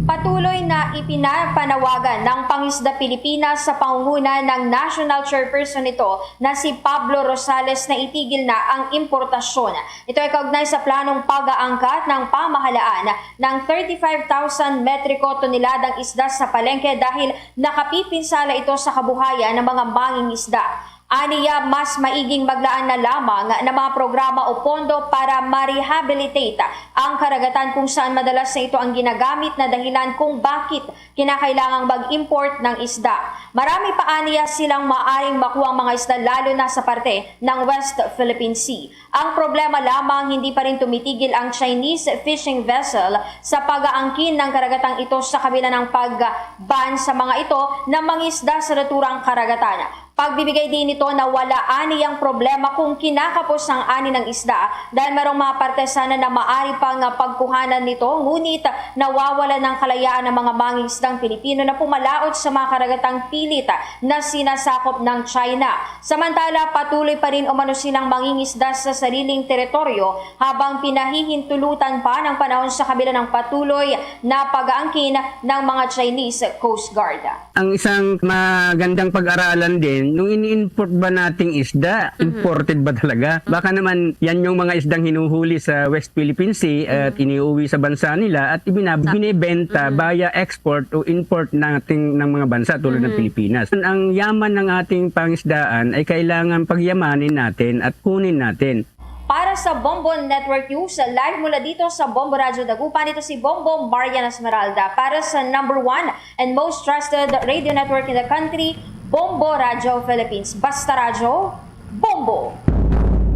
Patuloy na ipinapanawagan ng Pangisda Pilipinas sa pangunguna ng National Chairperson nito na si Pablo Rosales na itigil na ang importasyon. Ito ay kaugnay sa planong pag-aangkat ng pamahalaan ng thirty-five thousand metriko toneladang isda sa palengke dahil nakapipinsala ito sa kabuhayan ng mga mangingisda. Aniya, mas maiging maglaan na lamang ng mga programa o pondo para ma-rehabilitate ang karagatan kung saan madalas na ito ang ginagamit na dahilan kung bakit kinakailangang mag-import ng isda. Marami pa aniya silang maaring makuhang mga isda, lalo na sa parte ng West Philippine Sea. Ang problema lamang, hindi pa rin tumitigil ang Chinese fishing vessel sa pag-aangkin ng karagatang ito sa kabila ng pag-ban sa mga ito na mangisda sa naturang karagatan. Pagbibigay din nito na wala ani ang problema kung kinakapos ang ani ng isda dahil mayroong mga parte sana na maari pang pagkuhanan nito, ngunit nawawala ng kalayaan ang mga mangingisdang Pilipino na pumalaot sa mga karagatang pilit na sinasakop ng China. Samantala, patuloy pa rin umano silang mangingisda sa sariling teritoryo habang pinahihintulutan pa ng panahon sa kabila ng patuloy na pag-aangkin ng mga Chinese Coast Guard. Ang isang magandang pag-aralan din, yung ini-import ba nating isda, imported ba talaga? Baka naman yan yung mga isdang hinuhuli sa West Philippine Sea at iniuwi sa bansa nila at ibinab- binibenta via export o import nating ng mga bansa tulad ng Pilipinas. Ang yaman ng ating pangisdaan ay kailangan pagyamanin natin at kunin natin. Para sa Bombo Network News, live mula dito sa Bombo Radyo Dagupan, ito si Bombo Marian Esmeralda. Para sa number one and most trusted radio network in the country, Bombo Radyo Philippines. Basta Radyo, Bombo!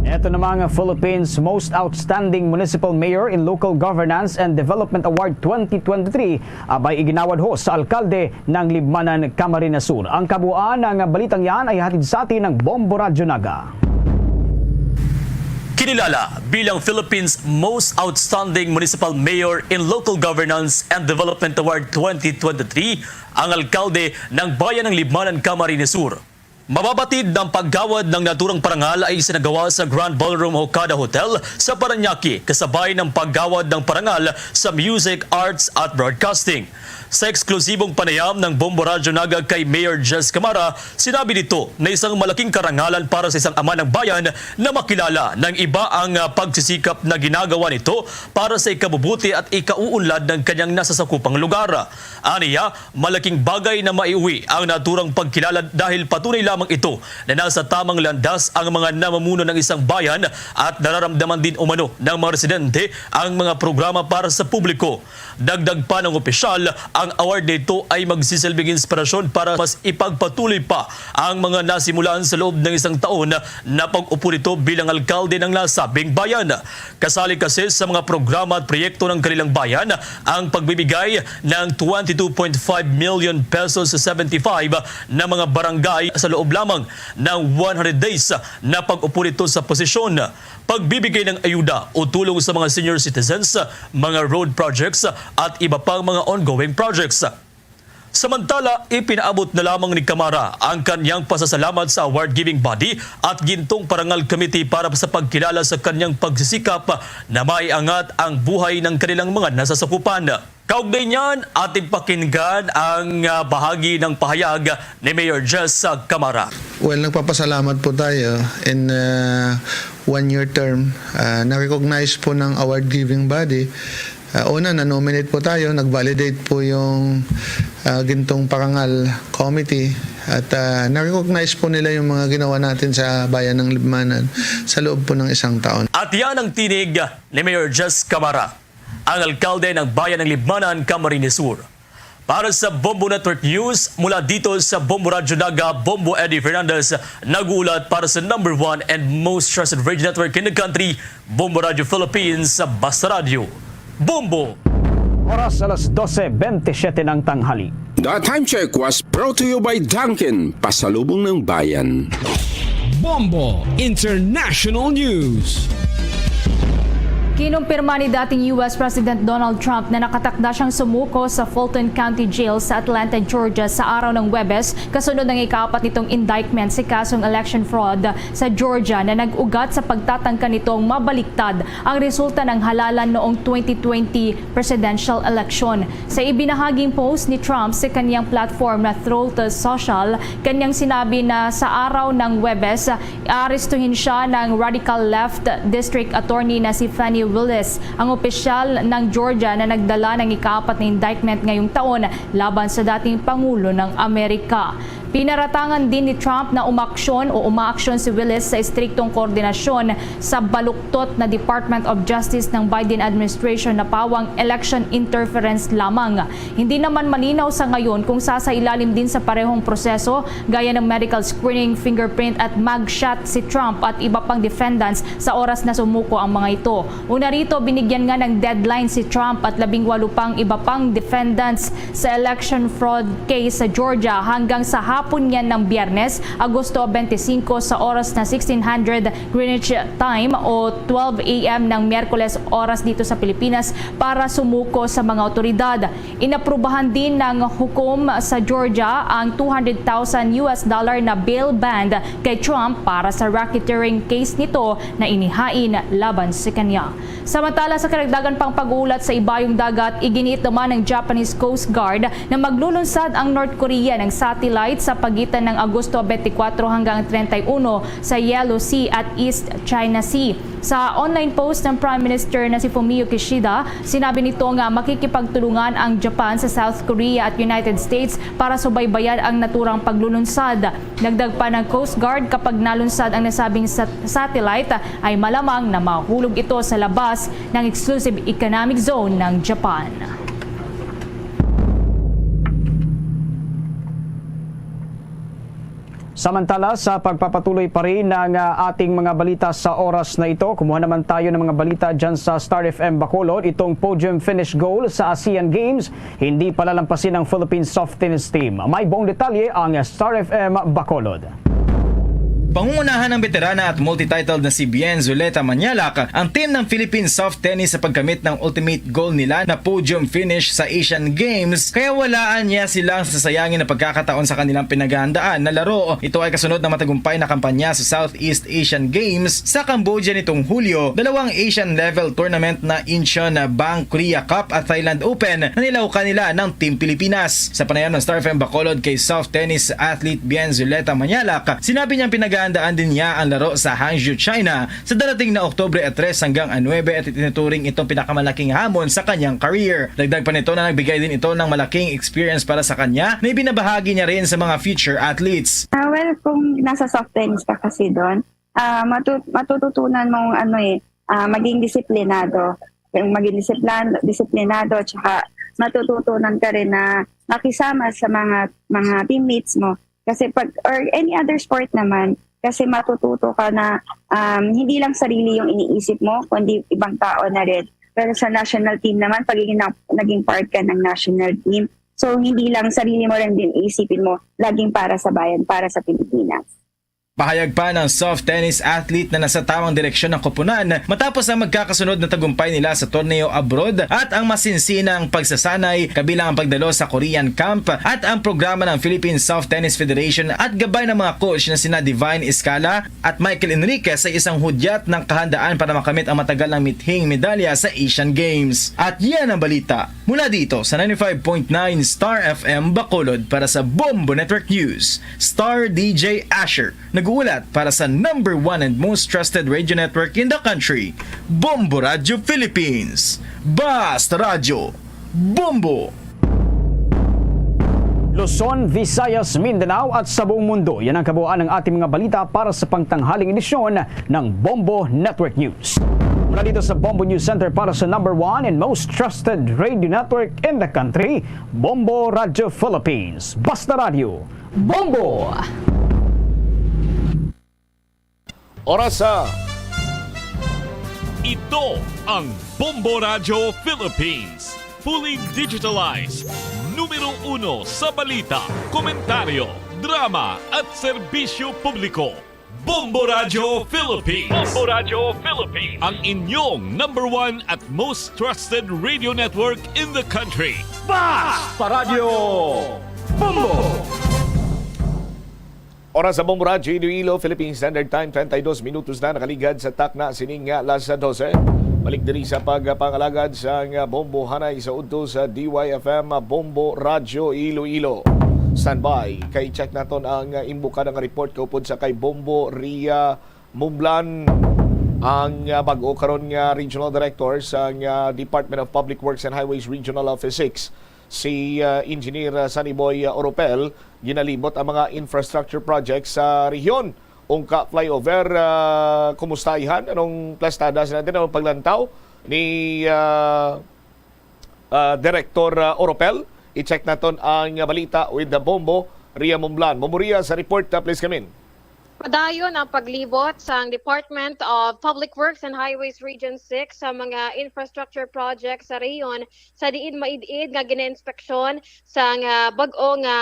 Ito namang Philippines Most Outstanding Municipal Mayor in Local Governance and Development Award twenty twenty-three abay iginawad ho sa alkalde ng Libmanan, Camarines Sur. Ang kabuuan ng balitang yan ay hatid sa atin ng Bombo Radyo Naga. Kinilala bilang Philippines Most Outstanding Municipal Mayor in Local Governance and Development Award twenty twenty-three ang alkalde ng bayan ng Libmanan, Camarines Sur. Mababatid na ang paggawad ng naturang parangal ay isinagawa sa Grand Ballroom Okada Hotel sa Parañaque, kasabay ng paggawad ng parangal sa Music, Arts at Broadcasting. Sa eksklusibong panayam ng Bombo Radyo Naga kay Mayor Jess Camara, sinabi nito na isang malaking karangalan para sa isang ama ng bayan na makilala ng iba ang ah, pagsisikap na ginagawa nito para sa ikabubuti at ikauunlad ng kanyang nasasakupang lugar. Aniya, malaking bagay na maiuwi ang naturang pagkilala dahil patunay lamang ito na nasa tamang landas ang mga namumuno ng isang bayan at nararamdaman din umano ng mga residente ang mga programa para sa publiko. Dagdag pa ng opisyal, Ang award nito ay magsisilbing inspirasyon para mas ipagpatuloy pa ang mga nasimulan sa loob ng isang taon na pag-upo nito bilang alkalde ng nasabing bayan. Kasali kasi sa mga programa at proyekto ng kanilang bayan ang pagbibigay ng twenty-two point five million pesos sa seventy-five na mga barangay sa loob lamang ng one hundred days na pag-upo nito sa posisyon, pagbibigay ng ayuda o tulong sa mga senior citizens, mga road projects, at iba pang mga ongoing projects. Samantala, ipinaabot na lamang ni Camara ang kanyang pasasalamat sa award-giving body at Gintong Parangal Committee para sa pagkilala sa kanyang pagsisikap na maiangat ang buhay ng kanilang mga nasasakupan. Kaugnay niyan, ating pakinggan ang, ah, bahagi ng pahayag ni Mayor Jess Camara. Well, nagpapasalamat po tayo in, uh, one-year term. Uh, na-recognize po ng award-giving body. Uh, una, na-nominate po tayo, nag-validate po yung, uh, Gintong Parangal Committee. At, uh, na-recognize po nila yung mga ginawa natin sa Bayan ng Libmanan sa loob po ng isang taon. At yan ang tinig ni Mayor Jess Camara, ang alkalde ng Bayan ng Libmanan, Camarines Sur. Para sa Bombo Network News, mula dito sa Bombo Radyo Naga, Bombo Eddie Fernandez, nag-uulat para sa number one and most trusted radio network in the country, Bombo Radyo Philippines, sa Basta Radyo. Bombo! Oras alas dose bentisiete ng tanghali. The time check was brought to you by Dunkin, Pasalubong ng Bayan. Bombo International News. Kinumpirma ni dating U S President Donald Trump na nakatakda siyang sumuko sa Fulton County Jail sa Atlanta, Georgia, sa araw ng Huwebes, kasunod ng ikaapat nitong indictment sa kasong election fraud sa Georgia na nag-ugat sa pagtatangka nitong mabaliktad ang resulta ng halalan noong twenty twenty presidential election. Sa ibinahaging post ni Trump sa kanyang platform na Truth Social, kanyang sinabi na sa araw ng Huwebes, aarestuhin siya ng radical left District Attorney na si Fani Willis, ang opisyal ng Georgia na nagdala ng ikaapat na indictment ngayong taon laban sa dating Pangulo ng Amerika. Pinaratangan din ni Trump na umaksyon o umaaksyon si Willis sa estriktong koordinasyon sa baluktot na Department of Justice ng Biden administration na pawang election interference lamang. Hindi naman malinaw sa ngayon kung sasailalim din sa parehong proseso gaya ng medical screening, fingerprint at mugshot si Trump at iba pang defendants sa oras na sumuko ang mga ito. Una rito, binigyan nga ng deadline si Trump at labing walo pang iba pang defendants sa election fraud case sa Georgia hanggang sa hapon niyan ng Biyernes, Agosto twenty-five, sa oras na sixteen hundred Greenwich Time o twelve a m ng Miyerkules oras dito sa Pilipinas para sumuko sa mga otoridad. Inaprubahan din ng hukom sa Georgia ang two hundred thousand U S dollar na bail bond kay Trump para sa racketeering case nito na inihain laban sa kanya. Samantala, sa karagdagan pang pag-uulat sa ibayong dagat, iginiit naman ng Japanese Coast Guard na maglulunsad ang North Korea ng satellite sa pagitan ng Agosto twenty-four hanggang treinta y uno sa Yellow Sea at East China Sea. Sa online post ng Prime Minister na si Fumio Kishida, sinabi nito nga makikipagtulungan ang Japan sa South Korea at United States para subaybayan ang naturang paglulunsad. Dagdag pa ng Coast Guard, kapag nalunsad ang nasabing sat-, satellite, ay malamang na mahulog ito sa labas ng exclusive economic zone ng Japan. Samantala, sa pagpapatuloy pa rin ng, ah, ating mga balita sa oras na ito, kumuha naman tayo ng mga balita dyan sa Star F M Bacolod. Itong podium finish goal sa Asian Games, hindi palalampasin ng Philippine Soft Tennis Team. May buong detalye ang Star F M Bacolod. Pangungunahan ng beterana at multi-titled na si Bien Zuleta Manyalak, ang team ng Philippine Soft Tennis sa pagkamit ng ultimate goal nila na podium finish sa Asian Games, kaya walaan niya silang sasayangin na pagkakataon sa kanilang pinaghahandaan na laro. Ito ay kasunod ng matagumpay na kampanya sa Southeast Asian Games sa Cambodia nitong Hulyo, dalawang Asian level tournament na Incheon Bank Korea Cup at Thailand Open na nilaukan nila ng Team Pilipinas. Sa panayam ng Star F M Bacolod kay soft tennis athlete Bien Zuleta Manyalak, sinabi niyang pinaghahandaan din niya ang laro sa Hangzhou, China, sa darating na Oktubre tres hanggang nuebe at itinuturing itong pinakamalaking hamon sa kanyang career. Dagdag pa nito na nagbigay din ito ng malaking experience para sa kanya na ibinabahagi niya rin sa mga future athletes. Ah, well, kung nasa soft tennis ka kasi doon, ah, matu-, matututunan mong ano eh, ah, maging disiplinado. Yung maging disiplan-, disiplinado, tsaka matututunan ka rin na makisama sa mga mga teammates mo. Kasi pag, or any other sport naman, kasi matututo ka na, um, hindi lang sarili yung iniisip mo, kundi ibang tao na rin. Pero sa national team naman, pagiging na, naging part ka ng national team. So, hindi lang sarili mo rin din isipin mo, laging para sa bayan, para sa Pilipinas. Pahayag pa ng soft tennis athlete na nasa tamang direksyon ng koponan matapos ang magkakasunod na tagumpay nila sa torneo abroad at ang masinsinang pagsasanay kabilang ang pagdalo sa Korean camp at ang programa ng Philippine Soft Tennis Federation at gabay ng mga coach na sina Divine Escala at Michael Enriquez sa isang hudyat ng kahandaan para makamit ang matagal ng mithing medalya sa Asian Games. At yan ang balita mula dito sa ninety-five point nine Star F M Bacolod. Para sa Bombo Network News, Star D J Asher. Nag-uulat para sa number one and most trusted radio network in the country, Bombo Radio Philippines. Basta Radyo, Bombo! Luzon, Visayas, Mindanao at sa buong mundo. Yan ang kabuuan ng ating mga balita para sa pangtanghaling edisyon ng Bombo Network News. Mula dito sa Bombo News Center para sa number one and most trusted radio network in the country, Bombo Radio Philippines. Basta Radyo, Bombo! Oras sa Ito ang Bombo Radyo Philippines. Fully digitalized. Numero uno sa balita, komentaryo, drama at serbisyo publiko. Bombo Radyo Philippines. Bombo Radyo Philippines. Ang inyong number one at most trusted radio network in the country. Basta Radyo Bombo! Oras sa Bombo Radyo Iloilo, Philippine Standard Time, treinta y dos minutos na nakaligad sa takna sining alas dose. Balik diri sa pagpangalagad sang Bombo Hanay sa udto sa D Y F M Bombo Radyo Iloilo. Standby, kay check naton ang imbukada nga report kaupod sa kay Bombo Ria Mumlan, ang bag-o karon nga Regional Director sang Department of Public Works and Highways Regional Office six, si Engineer Sunny Boy Oropel. Ginalibot ang mga infrastructure projects sa rehiyon. Ungka flyover, uh, kumusta, Ihan? Anong plastada sa natin? Anong paglantaw ni uh, uh, Director uh, Oropel? I-check naton ang balita with the Bombo, Ria Mumblan. Momoria sa report, uh, please come in. Padayon ang paglibot sang Department of Public Works and Highways Region six sa mga infrastructure projects sa rehiyon sa diin maid-id nga ginainspeksyon sang bag-o nga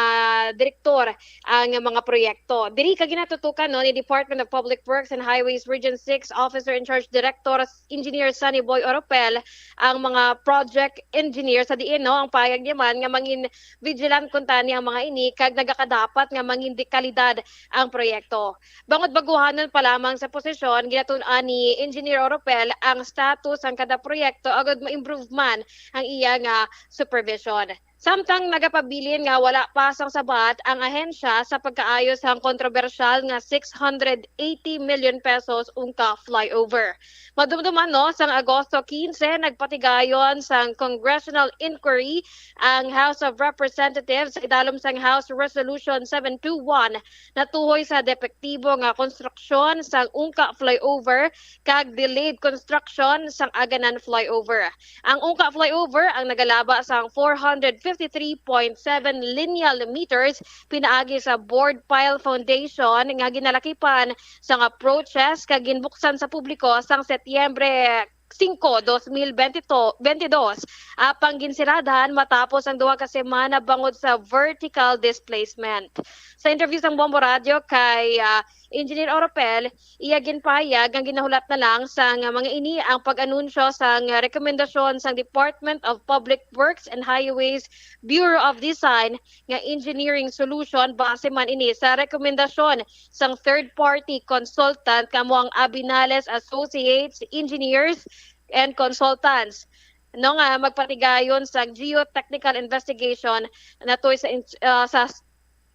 direktor ang mga proyekto. Diri ka ginatutukan no ni Department of Public Works and Highways Region six Officer in Charge Director Engineer Sunny Boy Oropel ang mga project engineer sa diin no ang payag niya man nga mangin vigilant kuntani ang mga ini kag nagakadapat nga mangin dekalidad ang proyekto. Bangod baguhanon pa lamang sa posisyon, ginatun-an ni Engineer Oropel ang status sang kada proyekto agud ma-improve man ang iya nga supervision. Samtang nagapabilin nga wala pa sang sabat ang ahensya sa pagkaayo sang kontrobersyal nga six hundred eighty million pesos ungka flyover. Madumduman no, sang Agosto quince, nagpatigayon sang congressional inquiry ang House of Representatives sa idalom sang House Resolution seven two one natuhoy sa depektibo nga konstruksyon sang ungka flyover kag delayed construction sang Aganan flyover. Ang ungka flyover ang nagalaba sang four hundred fifty-three point seven lineal meters pinaagi sa bored pile foundation nga ginalakipan sang approaches kag ginbuksan sa publiko sang Setyembre singko, dos mil benti, benti dos, apang ginsiradhan matapos ang duha ka semana bangod sa vertical displacement. Sa interview sang Bombo Radio kay ah, Engineer Oropel, iya ginpahayag nga ginahulat na lang sang mga ini ang pag-anunsyo sang rekomendasyon sang Department of Public Works and Highways Bureau of Design nga engineering solution base man ini sa rekomendasyon sang third-party consultant nga amo ang Abinales Associates Engineers and Consultants no nga magpatigayon sang geotechnical investigation natuy sa ins- ah, sa s-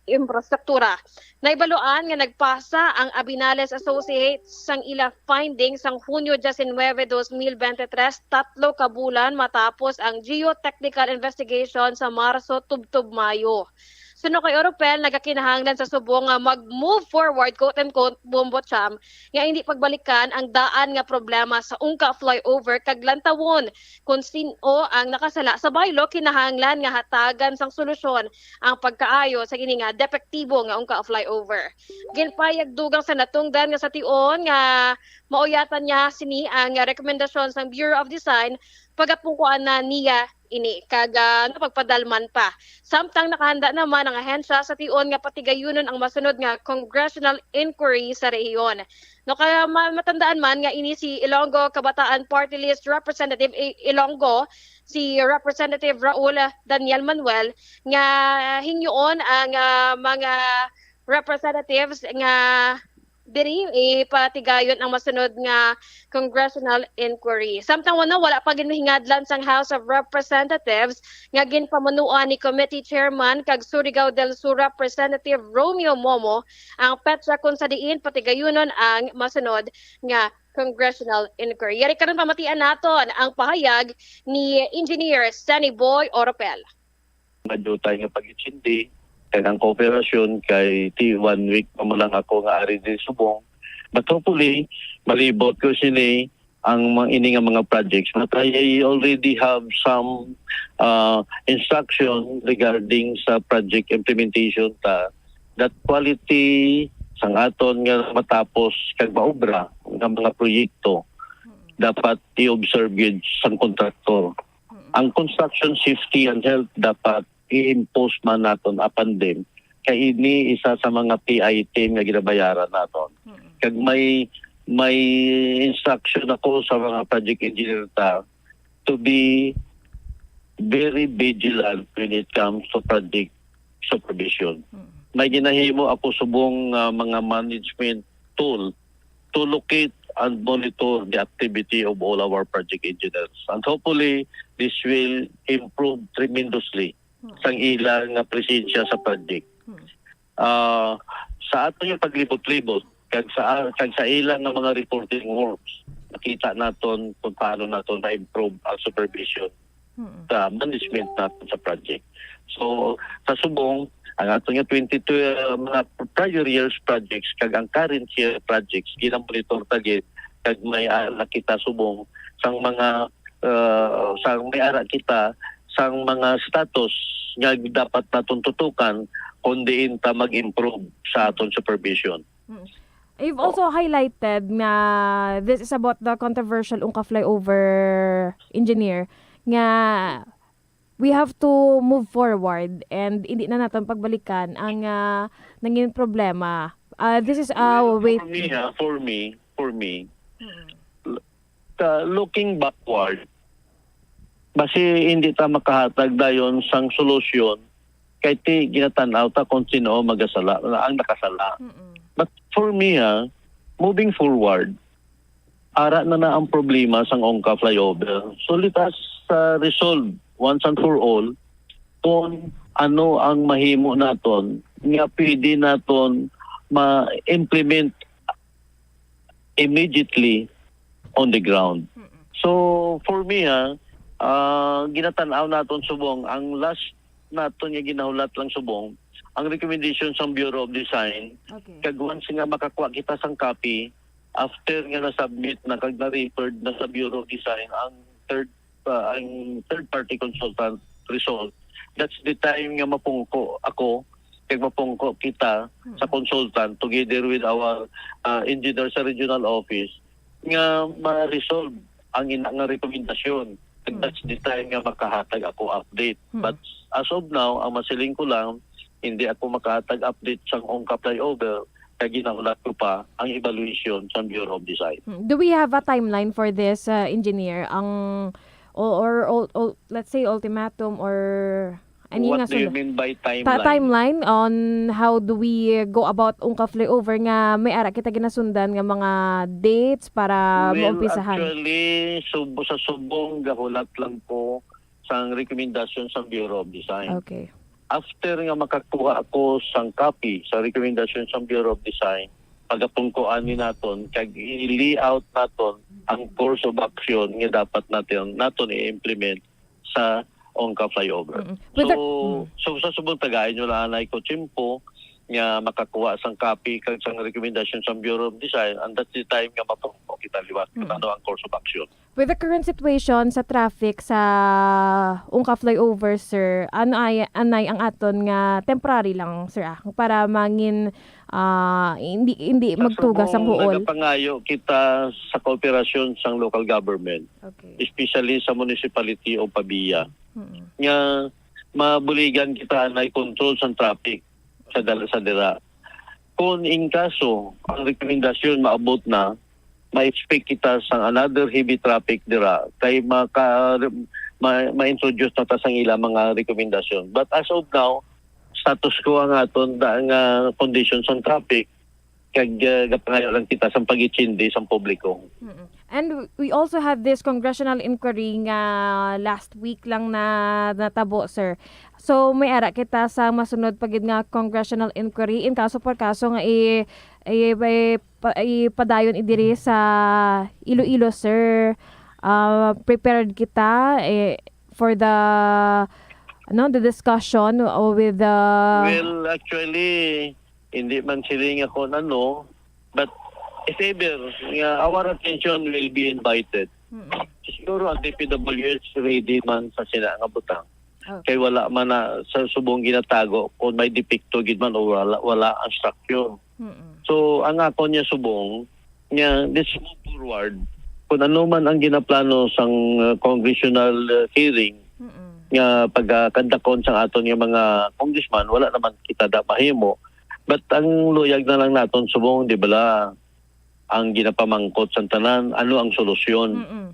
infrastruktura. Naibaluan nga nagpasa ang Abinales Associates sang ila findings sang Hunyo diecinuebe, dos mil bente tres, tatlo ka bulan matapos ang geotechnical investigation sa Marso tubtob Mayo. Suno kay Oropel, nagakinahanglan sa subong nga mag-move forward, quote and quote, Bombo Cham, nga hindi pagbalikan ang daan nga problema sa Ungka flyover kag lantawon kung sin-o ang nakasala sa baylo. Kinahanglan nga hatagan sang solusyon ang pagkaayo sa ini nga depektibo nga Ungka flyover. Ginpayag dugang sa natungdan nga sa tion nga mauyatan niya sini ang rekomendasyon sang Bureau of Design, pagapungkuan na niya ini kag, ah, napagpadalman pa. Samtang nakahanda naman ang ahensya sa tion nga patigayunon ang masunod nga congressional inquiry sa rehiyon. No, kaya ma-, matandaan man nga ini si Ilonggo Kabataan Party List Representative I-, Ilonggo, si Representative Raul Daniel Manuel, nga hingyoon ang, ah, mga representatives nga diri ipatigayon ang masunod nga congressional inquiry. Samtang wala, wala pa ginhingadlan sang House of Representatives nga ginpamunuan ni Committee Chairman kag Surigao del Sur Representative Romeo Momo ang petsa kung sa diin patigayunon ang masunod nga congressional inquiry. Yari karon pamatian naton ang pahayag ni Engineer Sunny Boy Oropel. Madutay nga pag-intindi, kag ang kooperasyon kay ti one week pa mo lang ako nga ari diri subong. But hopefully, malibot ko sini ang mga ini nga mga projects. But I already have some uh, instruction regarding sa project implementation ta that quality sang aton nga matapos kag maobra nga mga proyekto dapat i-observe gyud sang kontraktor. Ang construction safety and health dapat i-impose man naton upon them, kay ini isa sa mga P I team nga ginabayaran naton. Kag may may instruction ako sa mga project engineer ta to be very vigilant when it comes to project supervision. May ginahimo ako subong nga mga management tool to locate and monitor the activity of all our project engineers. And hopefully, this will improve tremendously sang ila nga presensya sa project. Ah, sa ato yung paglibot-libot, kag sa, kag sa ila nga mga reporting works, nakita naton kung paano naton ma-improve ang supervision sa management naton sa project. So, sa subong, ang ato nga twenty-two, uh, mga prior years projects kag ang current year projects, ginamonitor ta gid, kag may ara kita subong sang mga, uh, sang may ara kita sang mga status nga dapat naton tutukan kung diin ta mag-improve sa aton supervision. You've also highlighted nga this is about the controversial Ungka flyover, engineer, nga we have to move forward and hindi na naton pagbalikan ang, ah, nangin problema. Ah, this is a Well, way. For me, ha, for me, for me, l- ka, looking backward, basi hindi ta makahatag dayon sang solusyon kay ti ginatan-aw ta kung sino magasala, ang nakasala. But for me, ha, moving forward, ara na na ang problema sang Ungka flyover. So let us uh, resolve once and for all kung ano ang mahimo naton nga pwede naton ma-implement immediately on the ground. So for me, ha, ah, ginatan-aw naton subong ang last naton nga ginahulat lang subong ang recommendation sang Bureau of Design. Okay. Kag once nga makakuha kita sang copy, after nga na-submit na kag na-referred na sa Bureau of Design ang third uh, ang third party consultant result, that's the time nga mapungko ako kag mapungko kita sa consultant together with our uh, engineer sa regional office nga ma-resolve ang ina nga rekomendasyon. And that's the time nga makahatag ako update. But as of now, ang masiling ko lang, hindi ako makahatag update sang Ungka flyover kay ginahulat ko pa ang evaluation sa Bureau of Design. Do we have a timeline for this, uh, engineer? Ang o or, o- o- let's say ultimatum or ano nga What do you sunda- mean by Ta- timeline? Timeline on how do we go about Ungka flyover nga may ara kita ginasundan nga mga dates para Well, maumpisahan? Actually, sub sa subong gahulat lang ko sang rekomendasyon sa Bureau of Design. Okay. After nga makakuha ako sang copy sa rekomendasyon sa Bureau of Design, pagapungkuan ni naton kag i-layout naton ang course of action nga dapat natin naton i-implement sa Ungka flyover. Mm-mm. So, With the, mm. so sa subong tagaan nyo lang anay ko tiyempo nga makakuha sang copy kag sang recommendation sang Bureau of Design, and that's the time nga mapangko kita liwat kung Mm. ano ang course of action. With the current situation sa traffic sa Ungka flyover, sir, ano ay, anay ang aton nga temporary lang, sir, ah, para mangin, ah, hindi, hindi Sa magtugas ang subong huol? Nagapangayo kita sa kooperasyon sang local government, Okay. especially sa municipality o Pavia, Mm. nga mabuligan kita na i-control sang traffic sa dal-, sa dira. Kung in kaso ang rekomendasyon maabot na, ma-expect kita sang another heavy traffic dira kay maka-, ma-, ma-introduce na ta sang ila mga rekomendasyon. But as of now, status quo ang aton da-, nga condition sang traffic, kag, ah, gapangayo lang kita sang pag-itindi sang publiko. Mm-mm. And w-, we also had this congressional inquiry nga last week lang na natabo, sir. So, may ara kita sa masunod pa gid nga congressional inquiry in kaso por kaso nga i-, i-, i-, pa-, ipadayon idiri sa Iloilo, sir. Ah, prepared kita, eh, for the, ano, the discussion with the Well, actually, hindi man sila nga kung ano, but if ever nga our attention will be invited, Mm-mm. siguro ang D P W H ready man sa sina nga butang. Okay. Kay wala man na sa subong ginatago kung may depekto gid man o wala, wala ang structure. Mm-mm. So, ang ako niya subong, nga this move forward, kung ano man ang ginaplano sang, uh, congressional, uh, hearing, Mm-mm. nga pagkandakon sang aton nga mga congressman, wala naman kita da mahimo. But ang luyag na lang naton subong, di bala, ang ginapamangkot sang tanan, ano ang solusyon? Mm-mm.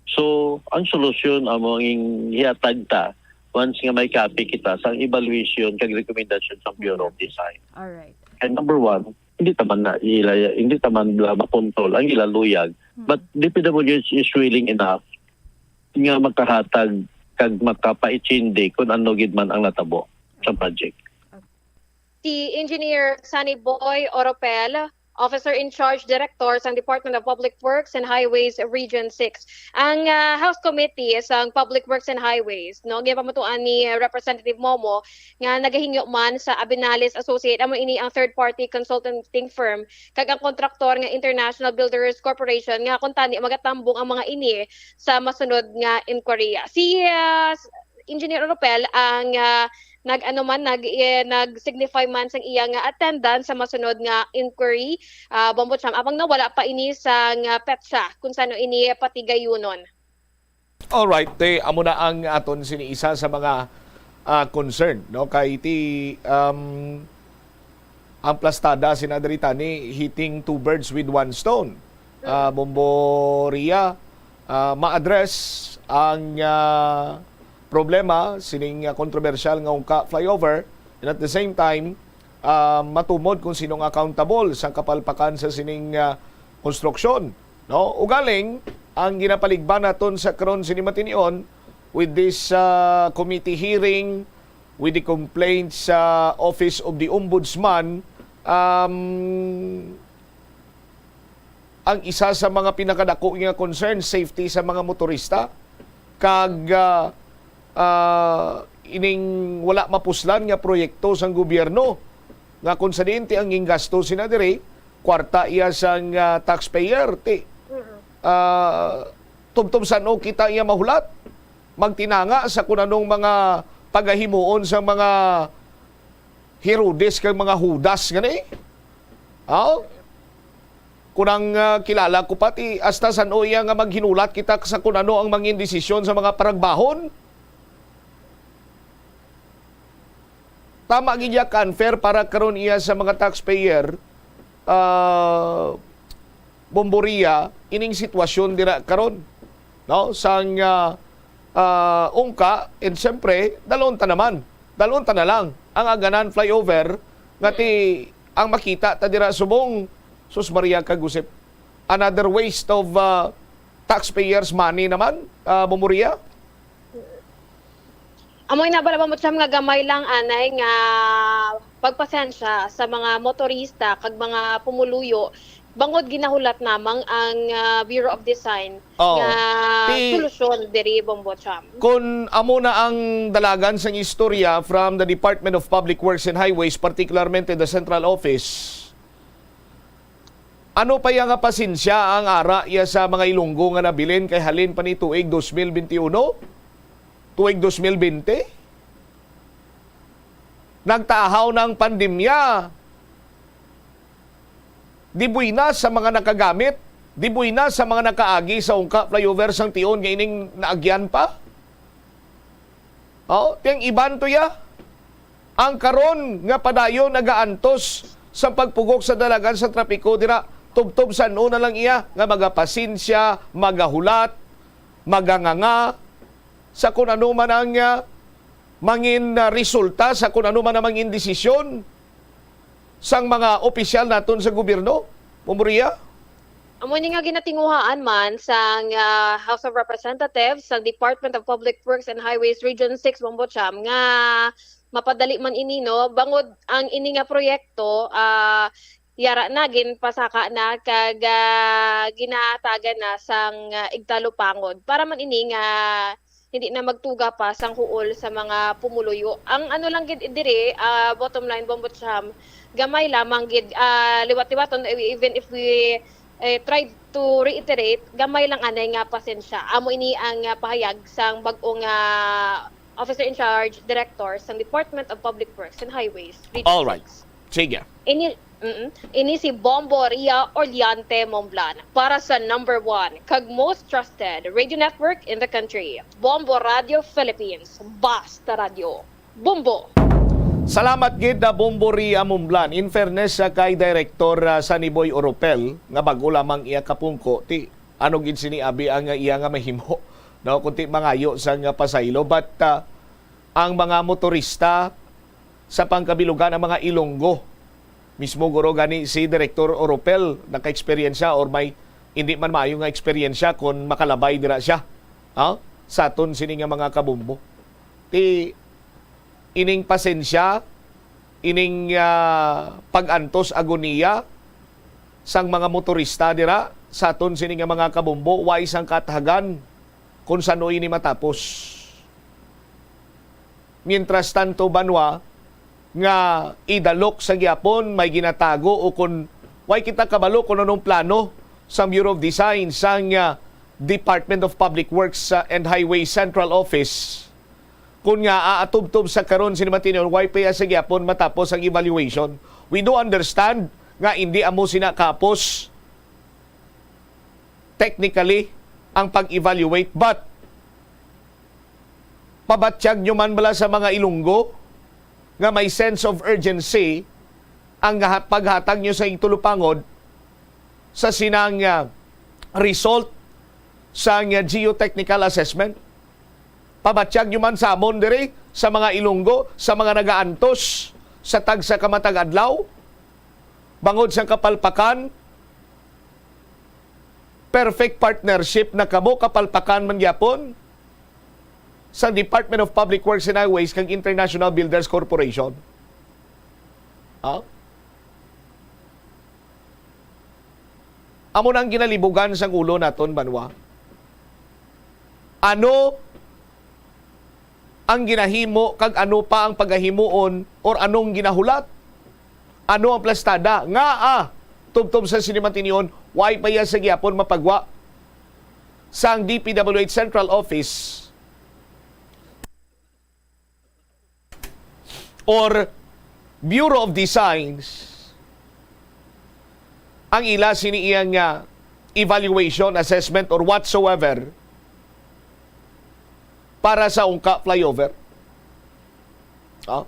So, ang solusyon amo ang hiatag ta once nga may copy kita sang evaluation kag recommendation sa Bureau of Design. Alright. And number one, hindi ta man na ila, hindi ta man bala makontrol ang ila luyag. Mm. But D P W H is willing enough nga makahatag kag makapaitsindi kung ano gid man ang natabo sa project. Si Engineer Sunny Boy Oropel, Officer in Charge Director sang Department of Public Works and Highways Region six. Ang, ah, House Committee sang Public Works and Highways, no, ginpamatuan ni Representative Momo nga nagahingyo man sa Abinales Associate, amo ini ang third-party consulting firm, kag ang kontraktor nga International Builders Corporation nga kuntani magatambong ang mga ini sa masunod nga inquiry. Si, ah, Engineer Oropel ang, ah, nag-ano man, nag-, eh, nag-signify man sang iya nga attendance sa masunod nga inquiry, ah, Bombo Cham, apang nawala pa ini sang petsa kung sano ini patigayunon. Alright, te, amo na ang aton sini isa sa mga, ah, concern, no? Kay ti, um, ang plastada sina diri tani hitting two birds with one stone. Ah, Bombo Ria, ah, ma-address ang, ah, problema sining, ah, kontrobersyal nga Ungka flyover, and at the same time, ah, matumod kung sino ang accountable sa kapalpakan sa sining, ah, konstruksyon, no? Ugaling, ang ginapaligban naton sa karon sini matinion with this, ah, committee hearing, with the complaints sa Office of the Ombudsman, um, ang isa sa mga pinakadako nga concern, safety sa mga motorista, kag, ah, ah, ining wala mapuslan nga proyekto sang gobyerno, nga kung sa diin ti ang gingasto sina diri, kwarta iya sang, ah, taxpayer, ti, Mm. ah, tubtob san-o kita iya mahulat, magtinanga sa kung anong mga pagahimuon sa mga Herodes kag mga Judas gani. Aw? Kunang, ah, kilala ko pa ti, hasta san-o iya nga maghinulat kita sa kun ano ang mangin desisyon sa mga paragbahon. Tama gid ya ka unfair para karon iya sa mga taxpayer, ah, Bombo Ria, ining sitwasyon dira karon, no? Sang, ah, ah, Ungka, and siyempre, dalon ta naman. Dalon ta na lang ang Aganan flyover nga ti ang makita ta dira subong, sus Maria kag Josep, another waste of, ah, taxpayers' money naman, ah, Bombo Ria. Amoy na bala, Bombo Cham, nga gamay lang anay nga pagpasensya sa mga motorista kag mga pumuluyo bangod ginahulat namang ang, ah, Bureau of Design Oh. nga Ti- solusyon diri, Bombo Cham. Kung amo na ang dalagan sang istorya from the Department of Public Works and Highways, particularmente the Central Office, ano pa iya nga pasensya ang ara iya sa mga Ilonggo nga nabilin kay halin pa ni tuig dos mil benti uno, tuig dos mil benti? Nagtaahaw na ang pandemya. Di buy na sa mga nakagamit, di buy na sa mga nakaagi sa ungka flyover sang tion nga ining naagyan pa. Oh, tiyang iban to ya. Ang karon nga padayon nagaantos sa pagpugok sa dalagan sa trapiko dira, tubtob san-o na lang iya nga magapasensya, magahulat, maganganga sa kun ano man ang, ah, mangin, ah, resulta sa kun ano man ang mangin desisyon sang mga opisyal naton sa gobyerno, Bombo Ria? Amo ni nga ginatinguhaan man sang, ah, House of Representatives, sa Department of Public Works and Highways Region six, Bombo Cham, nga mapadali man ini, no, bangod ang ini nga proyekto, ah, yara na, ginpasaka na kag, ah, ginatagan na sang, ah, igtalupangod para man ini nga hindi na magtuga pa sang huol sa mga pumuluyo. Ang ano lang gid diri, ah, bottom line, Bombo Cham, gamay lamang gid, ah, liwat-liwaton, even if we, eh, try to reiterate, gamay lang anay nga pasensya. Amo ini ang, ah, pahayag sang bag-ong, ah, officer in charge, director sang Department of Public Works and Highways, Region Alright. six. Sige. Ini, mm, ini si Bombo Ria Orleante Momblan para sa number one kag most trusted radio network in the country, Bombo Radio Philippines. Basta Radio Bombo! Salamat gid na Bombo Ria Mumblan. In fairness sa kay Director, ah, Sunny Boy Oropel, nga bago lamang iya kapungko, ti ano gid sini abi ang iya nga mahimo, no, kunti mangayo sa nga pasaylo. But, ah, ang mga motorista sa pangkabilugan, ang mga Ilonggo, mismo guro gani si Director Oropel naka-eksperyensya or may hindi man maayo nga eksperyensya kung makalabay dira siya, ha, sa aton sini nga mga kabombo. Ti ining pasensya, ining, ah, pag-antos agoniya sang mga motorista dira sa aton sini nga mga kabombo, way sang kathagan kung san-o ini matapos. Mientras tanto, banwa nga idalok sa gyapon, may ginatago o kun way kita kabalo kung anong plano sang Bureau of Design sang, ah, Department of Public Works, ah, and Highways Central Office. Kun nga aatubtob sa karon sini matinon, way pa iya sa gyapon matapos ang evaluation. We do understand nga hindi amo sina kapos technically ang pag-evaluate, but pabatyag nyo man bala sa mga Ilonggo nga may sense of urgency ang gaha-, paghatag nyo sa igtulupangod sa sinang, ah, result sa, ah, geotechnical assessment? Pabatyag nyo man sa amon diri sa mga Ilonggo, sa mga nagaantos sa tagsa ka matag adlaw, bangod sa kapalpakan, perfect partnership na kamo, kapalpakan man gyapon sa Department of Public Works and Highways kag International Builders Corporation. Ha? Amo na ang ginalibugan sang ulo naton, banwa. Ano ang ginahimo kag ano pa ang pagahimuon or anong ginahulat? Ano ang plastada? Ngaa, tubtob sa sini matinon, way pa iya sa gyapon mapagwa sang D P W H Central Office or Bureau of Designs ang ila sini iyang, ah, evaluation, assessment, or whatsoever para sa ungka flyover. Ah?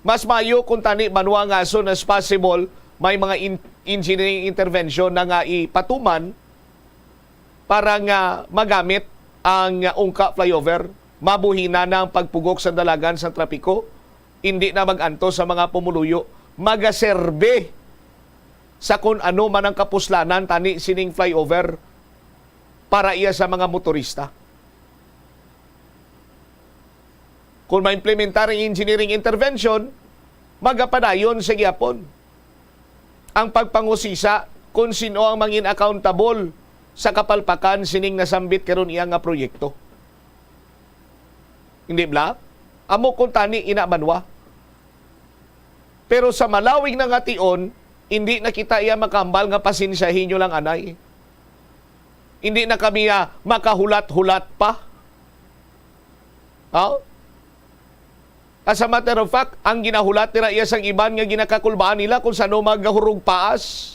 Mas maayo kung tani, banwa, nga as soon as possible may mga in-, engineering intervention na nga ipatuman para nga magamit ang ungka flyover, mabuhina na ang pagpugok sa dalagan sa trapiko, hindi na mag-antos sa mga pumuluyo, magaserbe sa kun ano man ang kapuslanan tani sining flyover para iya sa mga motorista. Kung ma-implementar ang engineering intervention, Pagapadayon sa gihapon ang pagpangusisa kon sin-o ang mangin-accountable sa kapalpakan sining nasambit karon iya nga proyekto. Hindi bala? Amo kuntani ina, banwa. Pero sa malawig na nga tion, hindi na kita iya makahambal nga pasensyahi nyo lang anay. Hindi na kami, ah, makahulat-hulat pa. Oh? As a matter of fact, ang ginahulat nila iya sang iban nga ginakakulbaan nila kung sano magahurog paas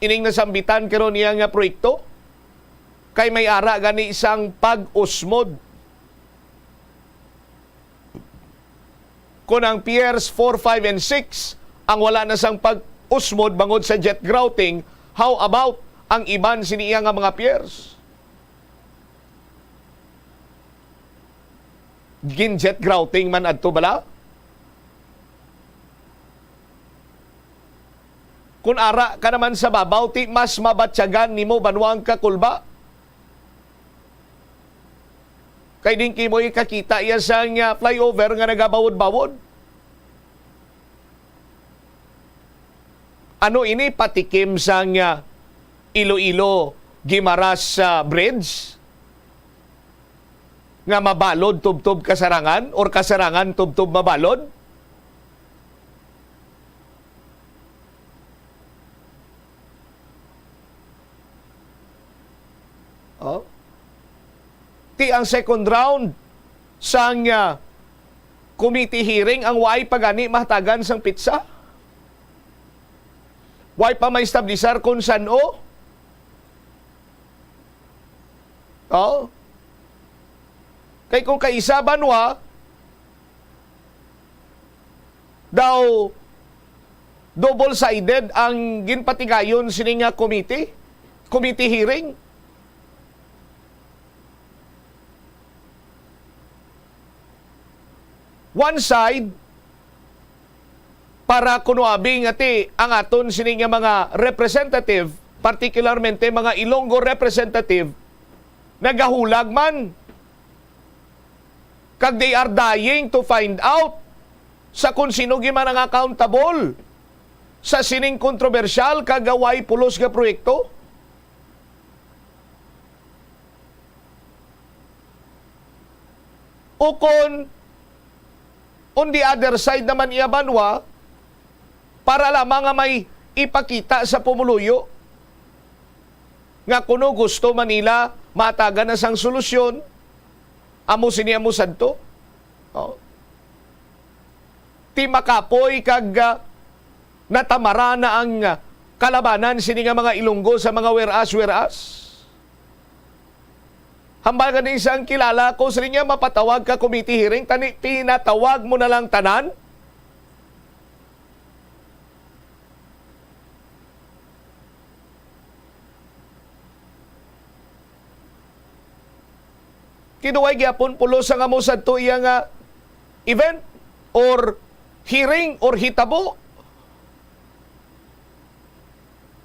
ining nasambitan karon niya nga proyekto, kay may ara gani sang pag-usmod. Kung ang Piers four, five, and six ang wala na sang pag-usmod bangod sa jet grouting, how about ang iban sini iya nga mga piers? Gin-jet grouting man adto bala? Kung ara ka naman sa babaw, ti mas mabatyagan nimo banwa ang kakulba. Kay din kay mo ikakita iya sang, ah, flyover nga nagabawod-bawod. Ano ini, patikim sang, ah, Iloilo Guimaras, ah, Bridge nga mabalod tubtob kasarangan or kasarangan tubtob mabalod? Oh? Ti ang second round sang, ah, committee hearing ang way pa gani mahatagan sang pitsa? Way pa maestablisar kon san-o? Oh? Kay kung kaisa banwa, daw double-sided ang ginpatigayon sini nga committee, committee hearing. One side, para kuno abi nga ti ang aton sini nga mga representative, particularmente mga Ilonggo representative, nagahulag man. Kag they are dying to find out sa kung sino gid man ang accountable sa sining kontrobersyal kag way pulos nga proyekto. Ukon, on the other side naman iya banwa, para lamang nga may ipakita sa pumuluyo nga kuno gusto man nila matagan na sang solusyon, amo sini, amo sadto. Oh. Ti makapoy kag, ah, natamara na ang, ah, kalabanan sini nga mga Ilonggo sa mga whereas, whereas. Hambal gani sang kilala ko, siling niya, mapatawag ka committee hearing, tani pinatawag mo na lang tanan. Kinuway gyapon pulos ang amo sadto iya nga event or hearing or hitabo.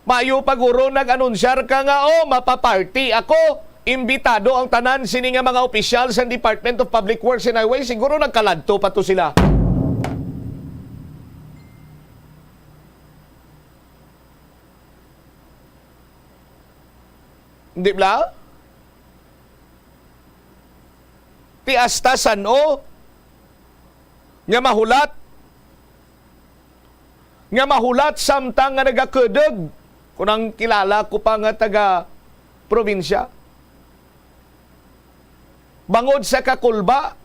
Maayo pa guro nag-anunsyar ka nga, "Oh, mapaparty ako." Imbitado ang tanan sini nga mga opisyal sa Department of Public Works and Highways. Siguro nagkaladto pa to sila. Di bala? Ti hasta san-o nga mahulat, nga mahulat samtang nga nagakudog. Kung ang kilala ko pa nga taga probinsya, bangod sa kakulba,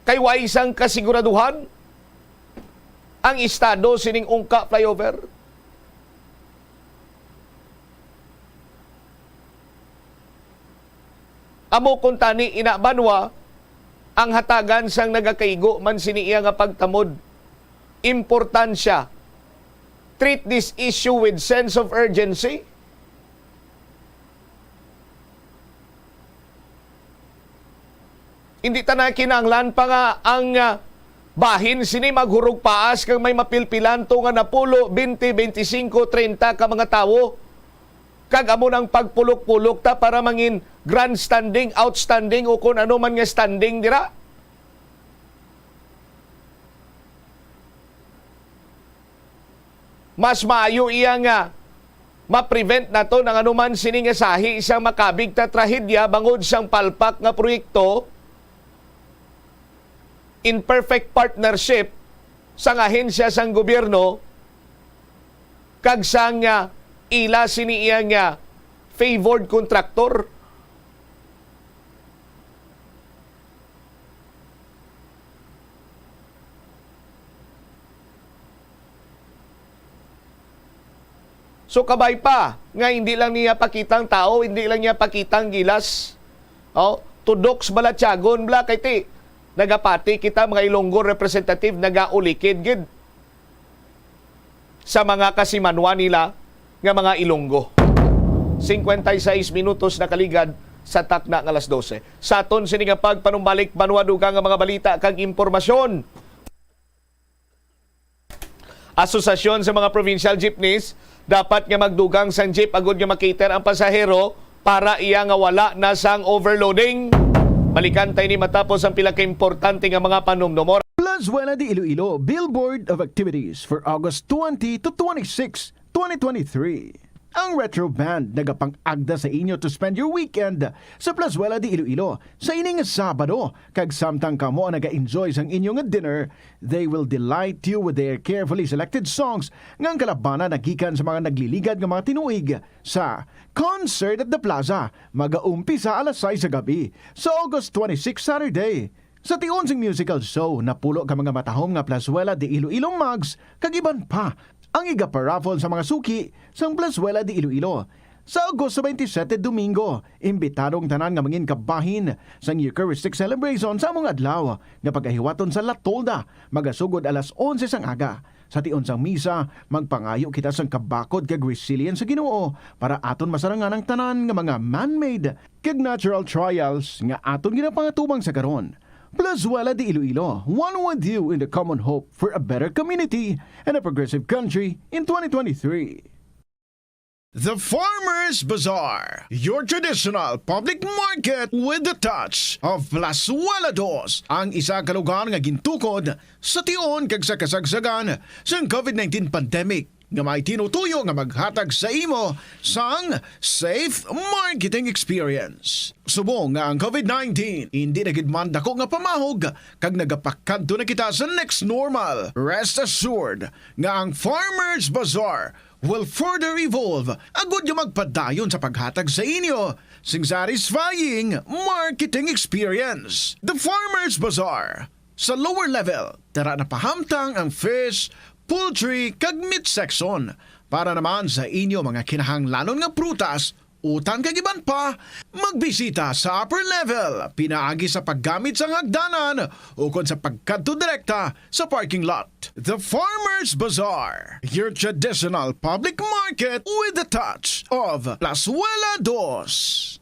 kay way sang kasiguraduhan ang estado sining Ungka flyover. Amo kuntani ina banwa ang hatagan sang nagakaigo man sini iya nga pagtamod. Importansya. Treat this issue with sense of urgency. Hindi ta na kinahanglan pa nga ang, ah, bahin sini maghurog paas kag may mapilpilan to nga napulo, bente, bente singko, treinta ka mga tawo. Kag amo nang pagpulok-pulok ta para mangin grandstanding, outstanding, o kon ano man nga standing dira. Mas maayo iya nga ma-prevent naton ang anuman sini nga sahi sang makabig ta trahedya bangod sang palpak nga proyekto, in perfect partnership sang ahensya sang gobyerno kag sang, ah, ila sini iya nga favored contractor. So, kabay pa nga hindi lang niya pakita ang tao, hindi lang niya pakita ang gilas. Oh, tudok sa balatyagon bala kay ti nagapati kita, mga Ilonggo representative, nagaulikid gid sa mga kasimanwa nila nga mga Ilonggo. Cincuenta y seis minutos nakaligad sa takna nga alas dose. Sa aton sini nga pagpanumbalik, banwa dugang nga mga balita kag impormasyon. Asosasyon sa mga provincial jeepneys dapat nga magdugang sang jeep agud nga makater ang pasahero para iya nga wala na sang overloading. Balikan tayo ni matapos ang pila ka importante nga mga panumdumor. Plazuela de Iloilo, Billboard of Activities for August twenty to twenty-six, twenty twenty-three. Ang Retro Band nagapang-agda sa inyo to spend your weekend sa Plazuela de Iloilo sa ining Sabado, kag samtang kamo ang naga-enjoy sang inyo nga dinner, they will delight you with their carefully selected songs nga ang kalabana nagikan sa mga nagliligad nga mga tinuig sa Concert at the Plaza, magaumpisa alas sais sa gabi sa August twenty-six, Saturday. Sa tion sing musical show, napulo ka mga matahom nga Plazuela de Iloilo mugs kag iban pa ang igaparaffle sa mga suki sang Plazuela de Iloilo. Sa Agosto twenty-seven, Domingo, imbitado ang tanan nga mangin kabahin sang Eucharistic Celebration sa among adlaw nga pagahiwaton sa La Tolda, magasugod alas onse sang aga. Sa tion sang misa, magpangayo kita sang kabakod kag resilience sa Ginoo para aton masarangan ang tanan nga mga man-made kag natural trials nga aton ginapangatubang sa karon. Plazuela de Iloilo, one with you in the common hope for a better community and a progressive country in twenty twenty-three. The Farmers Bazaar, your traditional public market with the touch of Plazuela Dos, ang isa ka lugar nga gintukod sa tion kag sa kasagsagan sang COVID nineteen pandemic, nga may tinutuyo nga maghatag sa imo sang safe marketing experience. Subong nga ang COVID nineteen indi na gid man dako nga pamahog kag nagapakadto na kita sa next normal, rest assured nga ang Farmers Bazaar will further evolve agud nga magpadayon sa paghatag sa inyo sing satisfying marketing experience. The Farmers Bazaar. Sa lower level, tara na pahamtang ang fish, poultry, kag meat section. Para naman sa inyo mga kinahanglanon nga prutas, utan kag iban pa, magbisita sa upper level pinaagi sa paggamit sang hagdanan ukon sa pagkadto direkta sa parking lot. The Farmers Bazaar, your traditional public market with the touch of Plazuela Dos.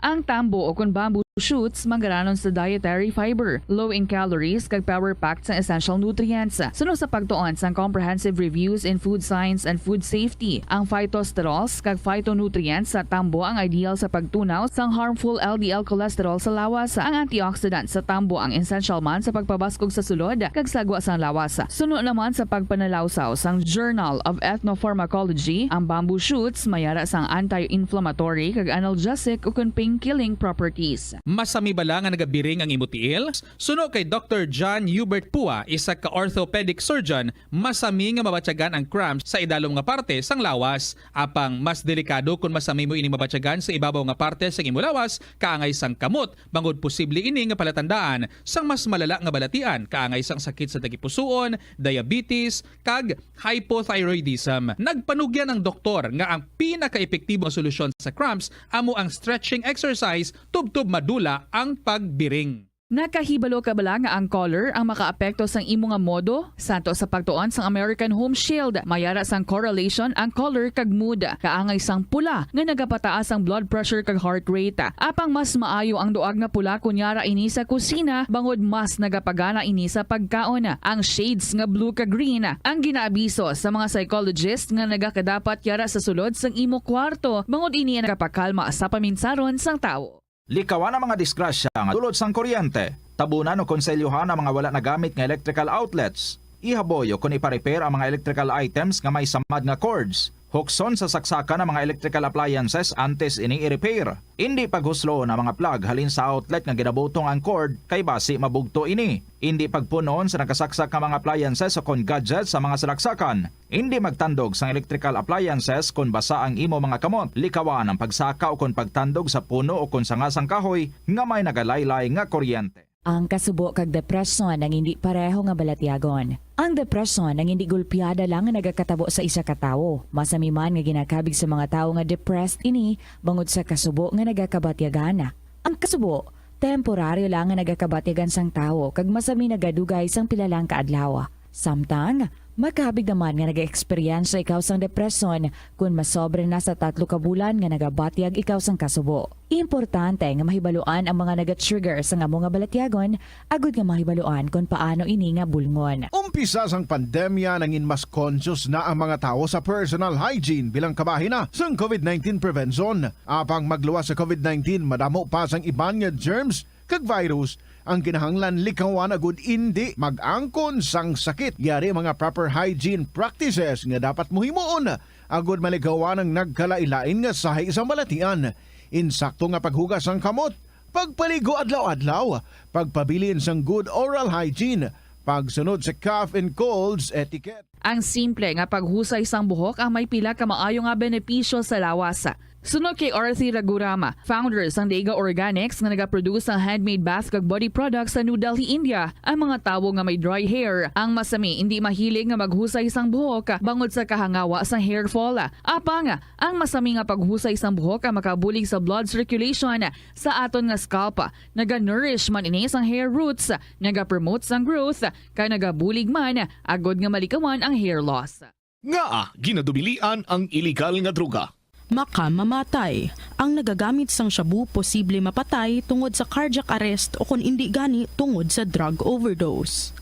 Ang tambo o kon bamboo shoots manggaranon sa dietary fiber, low in calories, kag power-packed sang essential nutrients. Suno sa pagtuon sang comprehensive reviews in food science and food safety, ang phytosterols kag phytonutrients sa tambo ang ideal sa pagtunaw sang harmful L D L cholesterol sa lawas. Ang antioxidant sa tambo ang essential man sa pagpabaskog sa sulod kag sagwa sang lawas. Suno naman sa pagpanalawsaw sang Journal of Ethnopharmacology, ang bamboo shoots mayara sang anti-inflammatory kag analgesic ukon pain-killing properties. Masami bala nga nagabiring ang imo tiil? Suno kay Doktor John Hubert Pua, isa ka orthopedic surgeon, masami nga mabatyagan ang cramps sa idalom nga parte sang lawas. Apang mas delikado kon masami mo ining mabatyagan sa ibabaw nga parte sang imo lawas, kaangay sang kamot, bangod posible ini nga palatandaan sang mas malala nga balatian, kaangay sang sakit sa tagipusoon, diabetes, kag hypothyroidism. Nagpanugyan ang doktor nga ang pinakaepektibo nga solusyon sa cramps amo ang stretching exercise tubtob madula ang pagbiring. Nakahibalo ka bala nga ang color ang makaapekto sang imo nga modo? Santo sa pagtuon sang American Home Shield, mayara sang correlation ang color kag mood. Kaangay sang pula nga nagapataas ang blood pressure kag heart rate. Apang mas maayo ang duag nga pula kon yara ini sa kusina, bangod mas nagapagana ini sa pagkaon. Ang shades nga blue kag green ang ginaabiso sa mga psychologist nga nagakadapat yara sa sulod sang imo kwarto, bangod ini ang nagapakalma sa paminsaron sang tawo. Likawan ang mga disgrasya nga dulot sang kuryente. Tabunan o konselyohan ang mga wala nagamit nga electrical outlets. Ihaboy o kon ipa-repair ang mga electrical items nga may samad nga cords. Hukson sa saksakan ang mga electrical appliances antes ini i-repair. Indi paghuslon ang mga plug halin sa outlet nga ginabutong ang cord, kay basi mabugto ini. Indi pagpunon sa nakasaksak nga mga appliances o kon gadgets sa mga salaksakan. Indi magtandog sang electrical appliances kon basa ang imo mga kamot. Likawan ang pagsaka o kon pagtandog sa puno o kon sanga sang kahoy nga may nagalaylay nga kuryente. Ang kasubo kag depresyon ang indi pareho nga balatyagon. Ang depresyon ang indi gulpiada lang nga nagakatabo sa isa ka tawo. Masami man nga ginakabig sa mga tawo nga depressed ini bangod sa kasubo nga nagakabatyagan. Ang kasubo, temporaryo lang nga nagakabatyagan sang tawo kag masami nagadugay sang pila lang ka adlaw. Samtang, makabig naman nga nag-eksperyensya ikaw sang depresyon kon masobra na sa tatlo ka bulan nga nagabatyag ikaw sang kasubo. Importante nga mahibaluan ang mga naga-trigger sang amo nga balatyagon agud nga mahibaluan kon paano ini nga bulngon. Umpisa sang pandemya, nangin mas conscious na ang mga tawo sa personal hygiene bilang kabahin na sang covid nineteen prevention. Apang magluwas sa covid nineteen, madamo pa sang iban nga germs kag virus ang kinahanglan likawan agud indi mag-angkon sang sakit. Yari mga proper hygiene practices nga dapat mo himuon agud malikawan ang nagkalain-lain nga sahi sang balatian. Insakto nga paghugas sang kamot, pagpaligo adlaw-adlaw, pagpabilin sang good oral hygiene, pagsunod sa cough and colds etiquette. Ang simple nga paghusay sang buhok ang may pila ka maayo nga benepisyo sa lawas. Suno kay Arthi Raghuram, founder sang Dega Organics nga nagaproduce sang handmade bath kag body products sa New Delhi, India, ang mga tawo nga may dry hair ang masami indi mahilig nga maghusay sang buhok bangod sa kahangawa sang hair fall. Apang, ang masami nga paghusay sang buhok ang makabulig sa blood circulation sa aton nga scalp. Naga-nourish man ini sang hair roots, naga-promote sang growth, kag nagabulig man agud nga malikawan ang hair loss. Ngaa ginadumilian ang iligal nga droga? Makamamatay. Ang nagagamit sang shabu posible mapatay tungod sa cardiac arrest o kon indi gani tungod sa drug overdose.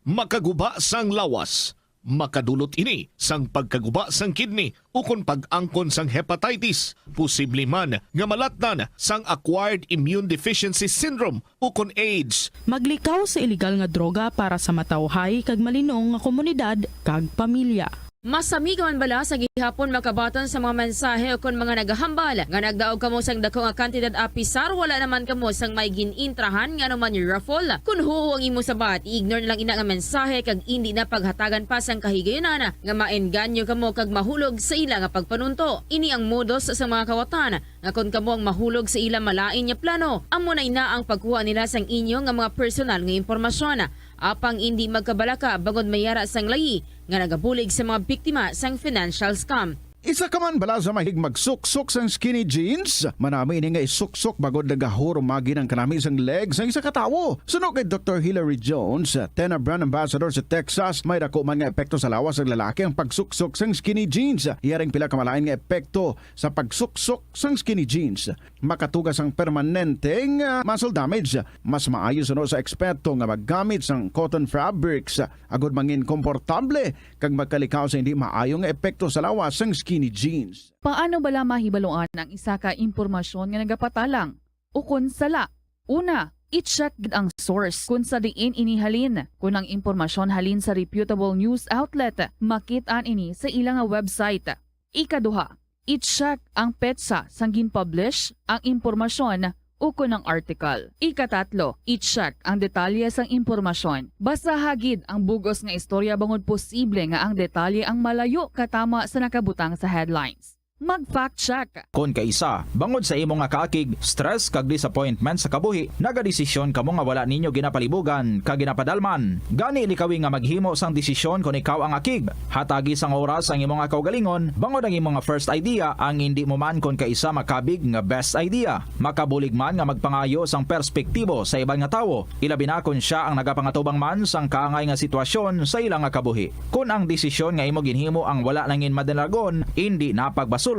Makaguba sang lawas. Makadulot ini sang pagkaguba sang kidney ukon pag-angkon sang hepatitis. Posible man nga malatnan sang acquired immune deficiency syndrome ukon AIDS. Maglikaw sa iligal nga droga para sa matawhay kag malinong nga komunidad kag pamilya. Masami ka man bala sa gihapon makabaton sa mga mensahe ukon mga nagahambal nga nagdaog kamo sang dako nga kantidad apisar wala naman kamo sang may gin-intrahan nga anuman raffle? Kon huo ang imo sabat, i-ignore na lang ina nga mensahe kag indi na paghatagan pa sang kahigayunan nga maengganyo kamo kag mahulog sa ila nga pagpanunto. Ini ang modus sa mga kawatan nga kon kamo ang mahulog sa ila malain nga plano, amo na ina ang pagkuha nila sang inyo nga mga personal nga impormasyon. Apang indi magkabalaka bangod may ara sang layi nga nagabulig sa mga biktima sang financial scam. Isa ka man bala sa mahilig magsuksok sang skinny jeans? Manami ini nga isuksok bangod nagahurumagi ang kanami sang leg sang isa ka tawo. Suno kay Doktor Hilary Jones, Tena brand ambassador sa Texas, may dako man nga epekto sa lawas sang lalaki ang pagsuksok sang skinny jeans. Iya ring pila ka malain nga epekto sa pagsuksok sang skinny jeans. Makatuga sang permanenteng, ah, muscle damage. Mas maayo suno sa eksperto nga maggamit sang cotton fabrics agud mangin komportable kag magkalikaw sa hindi maayo nga epekto sa lawas sang skinny jeans. Paano bala mahibaluan ang isa ka impormasyon nga nagapatalang ukon sala? Una, i-check gid ang source kon sa diin ini halin. Kon ang impormasyon halin sa reputable news outlet, makit-an ini sa ila nga website. Ikaduha, i-check ang petsa sang gin-publish ang impormasyon ukon ang article. Ikatatlo, i-check ang detalye sang impormasyon. Basaha gid ang bug-os nga istorya bangod posible nga ang detalye ang malayo katama sa nakabutang sa headlines. Mag-fact check. Kon kaisa, bangod sa imo nga kaakig, stress kag disappointment sa kabuhi, nagadesisyon kamo nga wala ninyo ginapalibugan kag ginapadalman. Gani, likawi nga maghimo sang desisyon kon ikaw ang akig. Hatagi sang oras ang imo nga kaugalingon, bangod ang imo nga first idea ang indi mo man kon kaisa makabig nga best idea. Makabulig man nga magpangayo sang perspektibo sa iban nga tawo, ilabi na kon sia ang nagapangatubang man sang kaangay nga sitwasyon sa ila nga kabuhi. Kon ang desisyon nga imo ginhimo ang wala nangin madalagon, indi na pagbasulon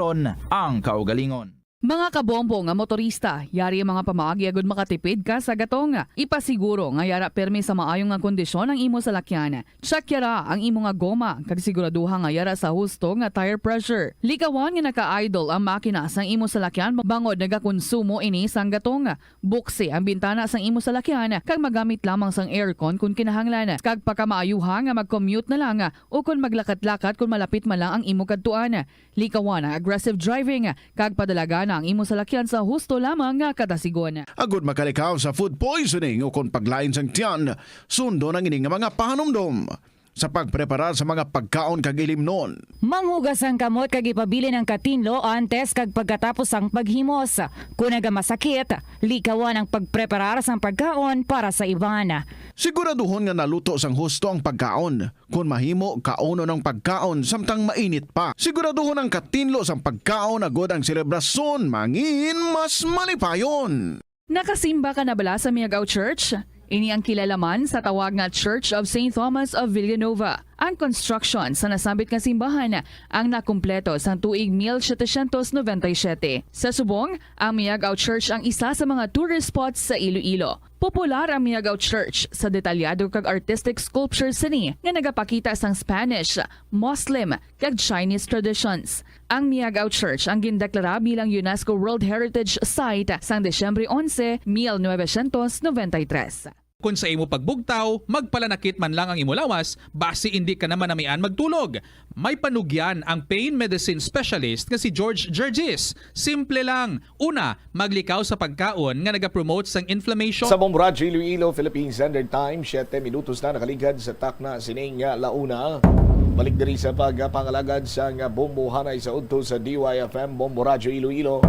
ang kaugalingon. Mga kabombo nga motorista, yari ang mga pamaagi agud makatipid ka sa gatong. Ipasiguro nga yara permi sa maayo nga kondisyon ang imo salakyan. Check yara ang imo nga goma, kag siguraduha nga yara sa husto nga tire pressure. Likawan nga naka-idle ang makina sang imo salakyan bangod nagakonsumo ini sang gatong. Buksi ang bintana sang imo salakyan kag magamit lamang sang aircon kon kinahanglan, kag pakamaayuha nga mag-commute na lang o kon maglakat-lakat kon malapit man lang ang imo kadtuan. Likawan ang aggressive driving, kag padalagana ang imo salakyan sa husto lamang nga kadasigon. Agud makalikaw sa food poisoning o kon paglain sang tiyan, sundon ang ini nga mga pahanumdom sa pagpreparar sa mga pagkaon kag ilimnon. Manghugas ang kamot kag ipabilin ang katinlo antes kag pagkatapos sang paghimos. Kon nagamasakit, likawan ang pagpreparar sang pagkaon para sa iban. Siguraduhon nga naluto sang husto ang pagkaon. Kon mahimo, kaunon ang pagkaon samtang mainit pa. Siguraduhon ang katinlo sang pagkaon agud ang selebrasyon mangin mas malipayon. Nakasimba ka na bala sa Miagao Church? Ini ang kilala man sa tawag nga Church of Saint Thomas of Villanova. Ang construction sa nasambit nga simbahan ang nakumpleto sang tuig mil setecientos noventa y siete. Sa subong, ang Miagao Church ang isa sa mga tourist spots sa Iloilo. Popular ang Miagao Church sa detalyado kag artistic sculptures sini nga nagapakita sang Spanish, Muslim, kag Chinese traditions. Ang Miagao Church ang gindeklara bilang UNESCO World Heritage Site sang Disyembre onse, mil novecientos noventa y tres. Kon sa imo pagbugtaw, magpalanakit man lang ang imo lawas, basi indi ka na manamian magtulog. May panugyan ang pain medicine specialist nga si George Gergis. Simple lang. Una, maglikaw sa pagkaon nga nagapromote sang inflammation. Sa Bombo Radyo Iloilo, Philippine Standard Time, siyete minutos na nakaligad sa takna sining, ah, launa. Balik diri sa pagpangalagad sang Bombo Hanay sa udto sa D Y F M, Bombo Radyo Iloilo.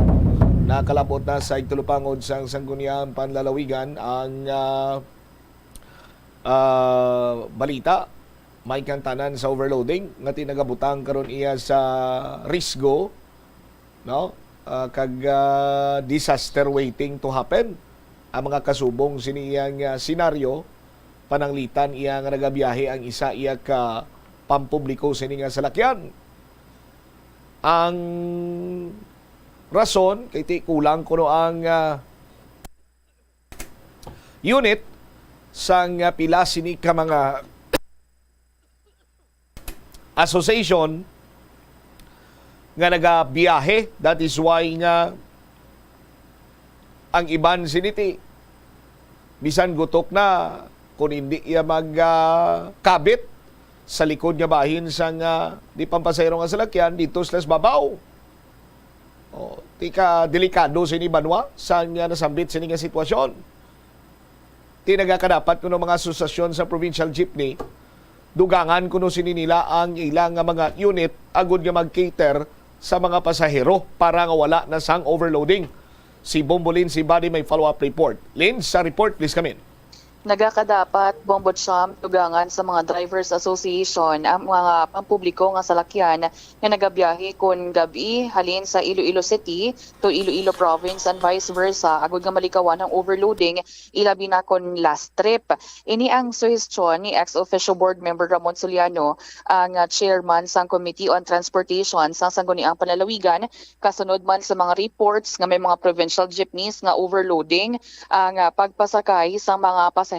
Nakalabot na sa igtulupangod sang Sangguniang Panlalawigan ang, ah, ah, balita. May kantanan sa overloading nga ti nagabutang karon iya sa risgo, no? Ah, kag, ah, disaster waiting to happen ang mga kasubong sini iyang, ah, senaryo, pananglitan iya nga nagabiyahe ang isa iya ka pampubliko sini nga salakyan. Ang rason kay ti kulang kuno ang, ah, unit sang, ah, pila sini ka mga association nga nagabiyahe. That is why nga ang iban sini ti bisan gutok na, kung hindi iya mag, ah, kabit sa likod nga bahin sang, ah, di pampasahero nga salakyan, dito sila sa babaw. Oh, ti ka delikado sini banwa sang, ah, nasambit sini nga sitwasyon. Ti nagakadapat kuno mga asosasyon sa provincial jeepney, dugangan kuno sini nila ang ila nga mga unit agud nga mag-cater sa mga pasahero para nga wala na sang overloading. Si Bombo Lin, si Buddy may follow-up report. Lin, sa report, please come in. Nagakadapat, Bombo Cham, dugangan sa mga Drivers Association ang mga pampubliko nga salakyan nga nagabiyahe kon gab-i halin sa Iloilo City to Iloilo Province and vice versa, agud nga malikawan ang overloading, ilabi na kon last trip. Ini ang suhestyon ni ex officio board member Ramon Soliano, ang, ah, chairman sang Committee on Transportation sang Sangguniang Panlalawigan, kasunod man sa mga reports nga may mga provincial jeepneys nga overloading ang, ah, pagpasakay sang mga pasahero.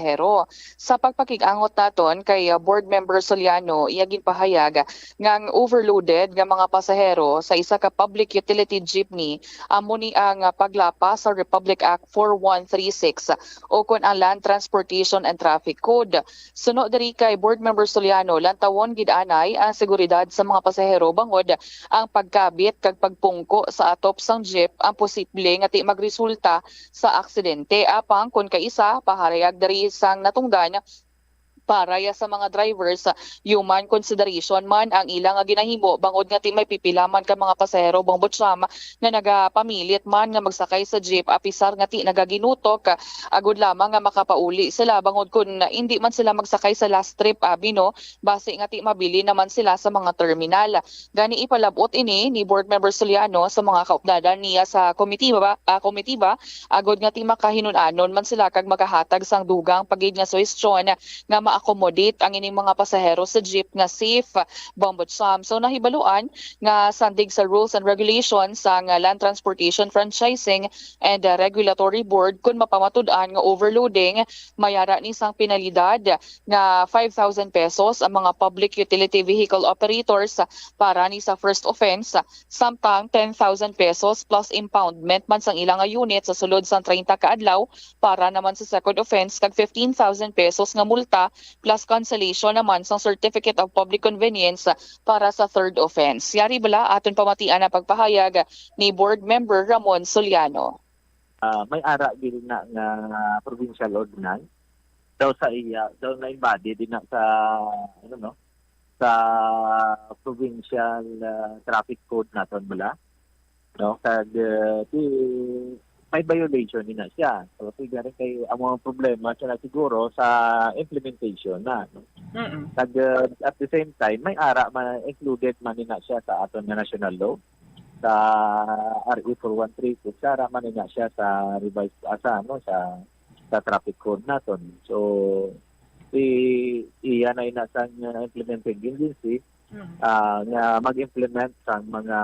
Sa pagpakig-angot naton kay, ah, board member Soliano, iya ginpahayag nga ang overloaded nga mga pasahero sa isa ka public utility jeepney amo ni ang, ah, paglapas sa Republic Act four one three six o kon ang Land Transportation and Traffic Code. Suno diri kay Board Member Soliano, lantawon gid anay ang seguridad sa mga pasahero bangod ang pagkabit kag pagpungko sa atop sang jeep ang posible nga ti magresulta sa aksidente. Apang kon kaisa, paharayag diri sang natungdan, para ya sa mga drivers, human consideration man ang ila nga ginahimo bangod nga ti may pipila man ka mga pasahero, Bombo Cham, nga nagapamilit man nga magsakay sa jeep apisar nga ti nagaginutok, agud lamang nga makapauli sila bangod kun indi man sila magsakay sa last trip abi, no, basi nga ti mabilin naman sila sa mga terminal. Gani ipalab-ot ini ni Board Member Soliano sa mga kaupdadan niya sa komitiba, ah, komitiba, agud nga ti makahinun-anon man sila kag makahatag sang dugang pa gid nga suhestyon nga ma-accommodate ang ining mga pasahero sa jeep nga safe, Bombo Cham. So, nahibaluan nga sandig sa rules and regulations sang Land Transportation Franchising and, uh, Regulatory Board, kun mapamatud-an nga overloading, may ara ni sang penalidad nga five thousand pesos ang mga public utility vehicle operators para ni sa first offense, samtang ten thousand pesos plus impoundment man sang ila nga unit sa sulod sang treinta ka adlaw para naman sa second offense, kag fifteen thousand pesos nga multa plus cancellation naman sang Certificate of Public Convenience para sa third offense. Yari bala aton pamatian ang pagpahayag ni Board Member Ramon Soliano. Ah, may ara gid na nga provincial ordinance daw sa iya, daw na-embody din na sa, ano, no, sa provincial, ah, traffic code naton bala, no? Kag, ah, di, may violation din na siya. So, di gani kay ang mga problema siya na siguro sa implementation na, no? Mm. Kag, ah, at the same time, may ara man included man din na siya sa aton nga national law, sa R A four one three six, ara man din na siya sa revised, ah, sa, ano, sa, sa traffic code naton. So, i-, iya na ina sang, ah, implementing agency, Mm. ah, nga mag-implement sang mga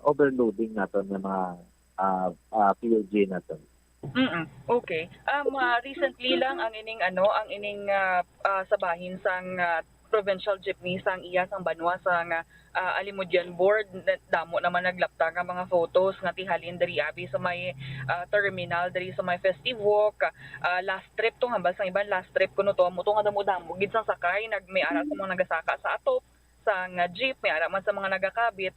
overloading naton nga mga, ah, ah, P U G naton. Mm. Okay. Um, ah, recently lang ang ining, ano, ang ining, ah, ah, sa bahin sang, ah, provincial jeepney sang iya sang banwa sang, ah, Alimodian Board. Na-, damo naman naglapta nga mga photos nga ti halin diri abi sa may, ah, terminal diri sa may Festive Walk. Ah, last trip to, hambal sang iban last trip kuno to, amo to nga damo-damo gid sang sakay, nag may ara sa mga nagasaka sa atop sang, ah, jeep, may ara man sa mga nagakabit.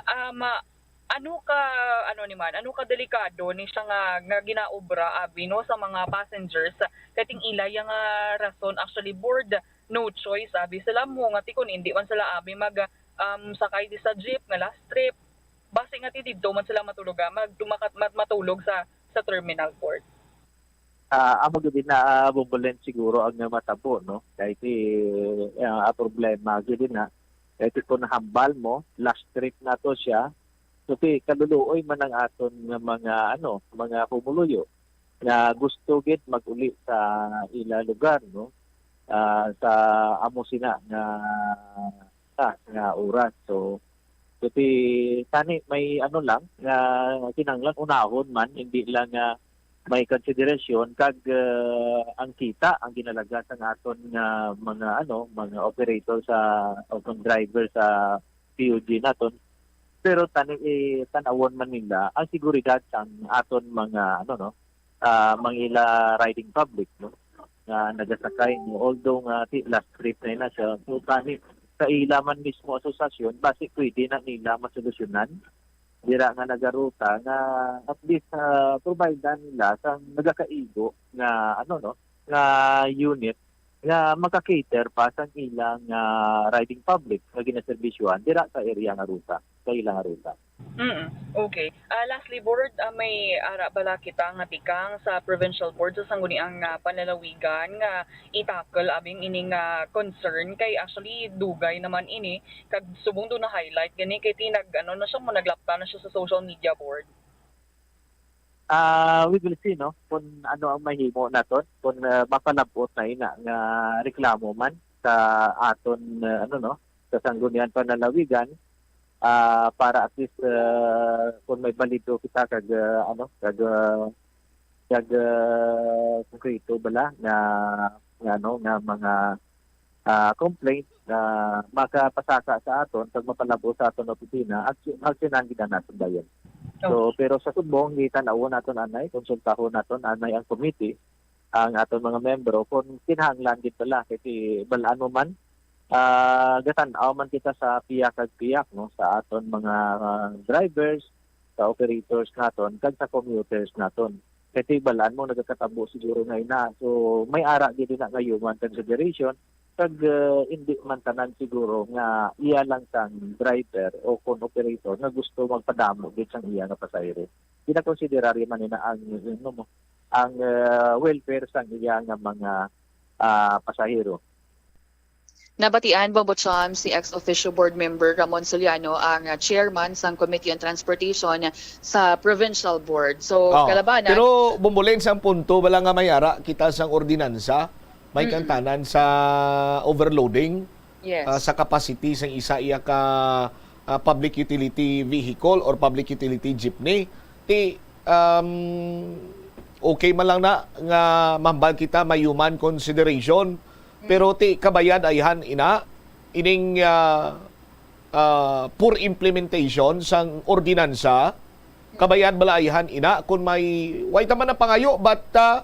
Ah, ma-, ano ka, ano ni man, ano ka delikado ni siya nga, nga ginaobra abi, no, sa mga passengers, kay ting ila ya nga rason, actually, bored, no choice abi sila mo nga ti kun hindi man sila abi mag, um, sakay di sa jeep nga last trip, basi nga ti didto man sila matulog, ah, mag, makat-, mat-, matulog sa, sa terminal board. Ah, amo gid na, ah, Bombolen, siguro ang matabo, no? Kay ti, ah, ang problema gid na, kay ti kung nahambal mo, last trip na to siya, so ti kaluluoy man ang aton nga mga, ano, mga pumuluyo nga gusto gid mag-uli sa ila lugar, no? Ah, sa amo sina nga, ah, nga oras. So, so ti tani may, ano lang, nga kinahanglan unahon man, hindi lang nga may konsiderasyon kag, ah, ang kita ang ginalaga sang aton nga mga, ano, mga operator sa o kung driver sa P U G naton. Pero tani, eh, tan-awon man nila ang seguridad sang aton mga, ano, no, ah, mga ila riding public, no, nga nagasakay, no, although nga ti last trip na ina siya. So tani sa ila man mismo asosasyon, basi pwede na nila masolusyonan dira nga nagaruta nga at least, ah, provide nila sang nagakaigo nga, ano, no, nga unit nga maka-cater pa sang ilang, ah, riding public nga ginaserbisyuhan dira sa area nga ruta, sa ila nga ruta. Mm, okay. Ah, lastly, board, ah, may ara bala kita nga tikang sa provincial board sa sangguniang, ah, panlalawigan nga i-tackle abing ini nga concern, kay actually dugay naman ini, kag subong do na highlight gani kay ti nag, ano na siya mo, naglapta na siya sa social media, board. Ah, we will see, no, kung ano ang mahimo naton, kung, ah, mapalab-ot na ina nga reklamo man sa aton, ah, ano, no, sa sangguniang panlalawigan, ah, para at least, ah, kung may balido kita kag, ah, ano, kag, ah, kag, ah, konkreto bala nga, nga, ano, nga mga, ah, complaints nga makapasaka sa aton kag mapalab-ot sa aton opisina, aksyon-, aksyonan gid naton dayon. So, pero sa subong, gitan-awon naton anay, konsultahon naton anay ang committee, ang aton mga membro kung kinahanglan gid bala, kay ti bal-an mo man, ah, gatan-aw man kita sa piyak kag piyak, no, sa aton mga, ah, drivers, sa operators naton kag sa commuters naton. Kay ti bal-an mo nagakatabo siguro nga ina. So may ara gid na nga human consideration kag, ah, hindi man tanan siguro nga iya lang sang driver o kon operator nga gusto magpadamo gid sang iya nga pasahero. Ginakonsiderar man ina ang, ano mo, ang, ah, welfare sang iya nga mga, ah, pasahero. Nabatian, Bombo Cham, si ex-officio board member Ramon Soliano, ang, ah, chairman sang Committee on Transportation sa Provincial Board. So, Oh, kalabanan, Pero Bombolen, sang punto bala nga may ara kita sang ordinansa, Ay, mm-mm, kantanan sa overloading, yes, ah, sa capacity sang isa iya ka, ah, public utility vehicle or public utility jeepney. Ti, um, okay man lang na nga mahambal kita may human consideration. Mm. Pero ti kabayad ayhan ina ining, ah, ah, poor implementation sang ordinansa, kabayad bala ayhan ina kung may, way ta man ang pangayo, but, ah,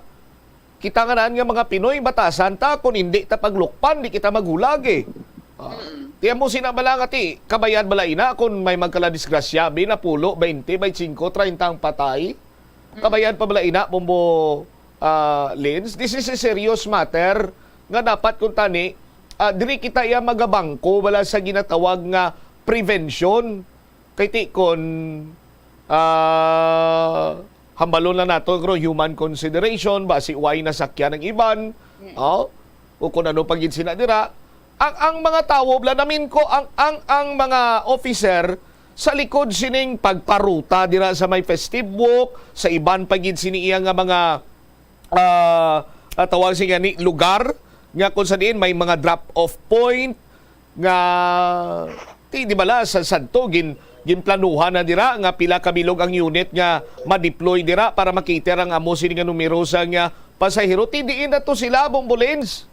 kita nga naan nga mga Pinoy, batasan ta, kung hindi ta paglukpan, di kita maghulag eh. Ah, mm, ti amo sina bala nga ti, kabayad bala ina kung may magkaladisgrasya, bi, napulo, baynte, baynte singko, treinta ang patay. Mm. Kabayad pa bala ina, Bombo, ah, Lins? This is a serious matter nga dapat kung tani, ah, diri kita iya magabangko bala sa ginatawag nga prevention. Kay ti kon, ah, hambalon lang nato, pero human consideration, basi way nasakyan ang iban, mm, oh, o kung ano pa gid sina dira. Ang, ang mga tawo, bala namin ko, ang, ang, ang mga officer sa likod sining pagparuta dira sa may festive walk, sa iban pa gid sini iya nga mga, ah, ah, tawag siya ni lugar nga kung sa diin may mga drop-off point, nga ti, di bala, sa sadto gin ginplanuhan na dira nga pila ka bilog ang unit nga ma-deploy dira para ma-cater ang amo sini nga numero sa nga pasahero. Ti diin na to sila, Bombo Lins?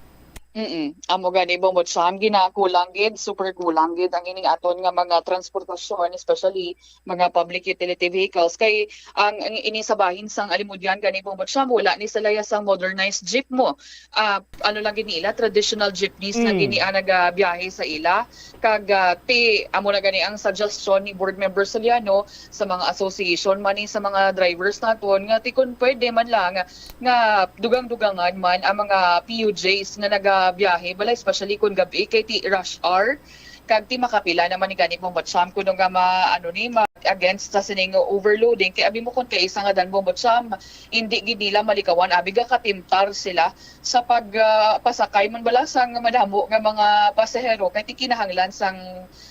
Mm-mm. Amo gani, Bombo Cham, ginakulang gid, super kulang gid ang ining aton nga mga transportasyon, especially mga public utility vehicles. Kay ang, ang ini sa bahin sang Alimodian gani, Bombo Cham, wala ni sila ya sang modernized jeep mo. Ah, ano lang gid nila, traditional jeepneys lang, mm, gid ni ang nagabiyahe sa ila. Kag, ah, ti, amo na gani ang suggestion ni Board Member Soliano sa mga association man ni sa mga drivers naton nga ti kun pwede man lang nga dugang-dugangan man ang mga P U Js nga nagabiyahe, bala, especially kun gab-i kay ti rush hour. Kag ti makapila naman ni gani, Bombo Cham, kuno nga ma-, ano ni, ma-, against sa sining overloading. Kay abi mo kun kaisa nga dan, Bombo Cham, hindi gid nila malikawan, abi ga katimtar sila sa pag, ah, pasakay man bala sang madamo nga mga pasahero, kay ti kinahanglan sang,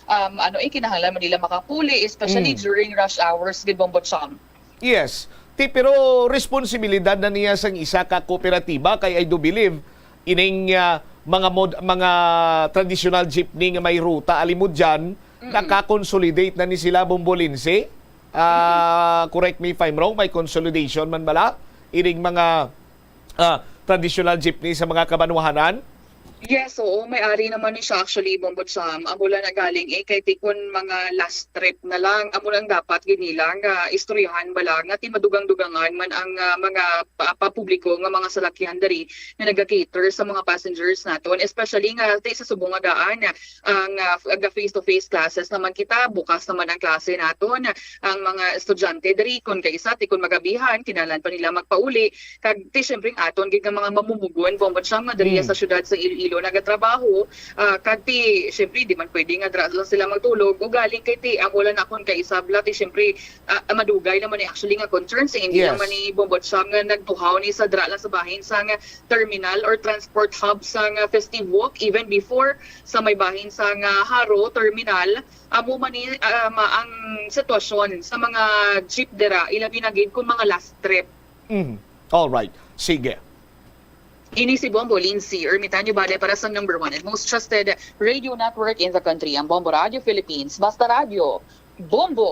um, ano, eh, kinahanglan man nila makapuli, especially, mm, during rush hours, gid, Bombo Cham. Yes. Ti, pero responsibilidad na niya sang isa ka kooperatiba, kay I do believe ining, ah, mga mod-, mga traditional jeepney nga may ruta Alimodian, mm-mm, naka-consolidate na ni sila, Bombo Lindsay. Ah, mm-mm, correct me if I'm wrong, may consolidation man bala ining mga, ah, traditional jeepney sa mga kabanwahanan? Yes, oo, may ari naman ni siya actually, Bombo Cham. Amo lang na galing eh, kay ti kun mga last trip na lang, amo lang dapat gid nila nga istoryahan bala nga ti madugang-dugangan man ang, ah, mga pa-, papubliko nga mga salakyan diri nga naga-cater sa mga passengers naton, especially nga ti sa subong nga daan, ang, ah, f-, ga face-to-face classes naman kita, bukas naman ang klase naton. Ang mga estudyante diri, kun kaisa ti kun magabihan, kinahanglan pa nila magpauli. Kag ti, siyempre, ang aton gid nga mga mamumugon, Bombo Cham, nga diri, mm, sa siyudad sa Iloilo nagatrabaho, ah, kag ti, siyempre, di man pwede nga dira lang sila magtulog. Ugaling kay ti, ang wala na akon kaisabla, ti, siyempre, ah, madugay naman ni actually nga concern sa hindi, yes, naman ni Bombo Cham nga nagtuhaw ni sa dira lang sa bahin sa nga terminal or transport hub sa nga Festive Walk, even before sa may bahin sa nga Jaro terminal. Amo man ni, ah, ma-, ang sitwasyon sa mga jeep dira, ilabi na gid kung mga last trip. Mm. All right. Sige. Ini si Bombo Lindsay Ermitanyo Bade para sa number one and most trusted radio network in the country, ang Bombo Radio Philippines. Basta radyo, Bombo!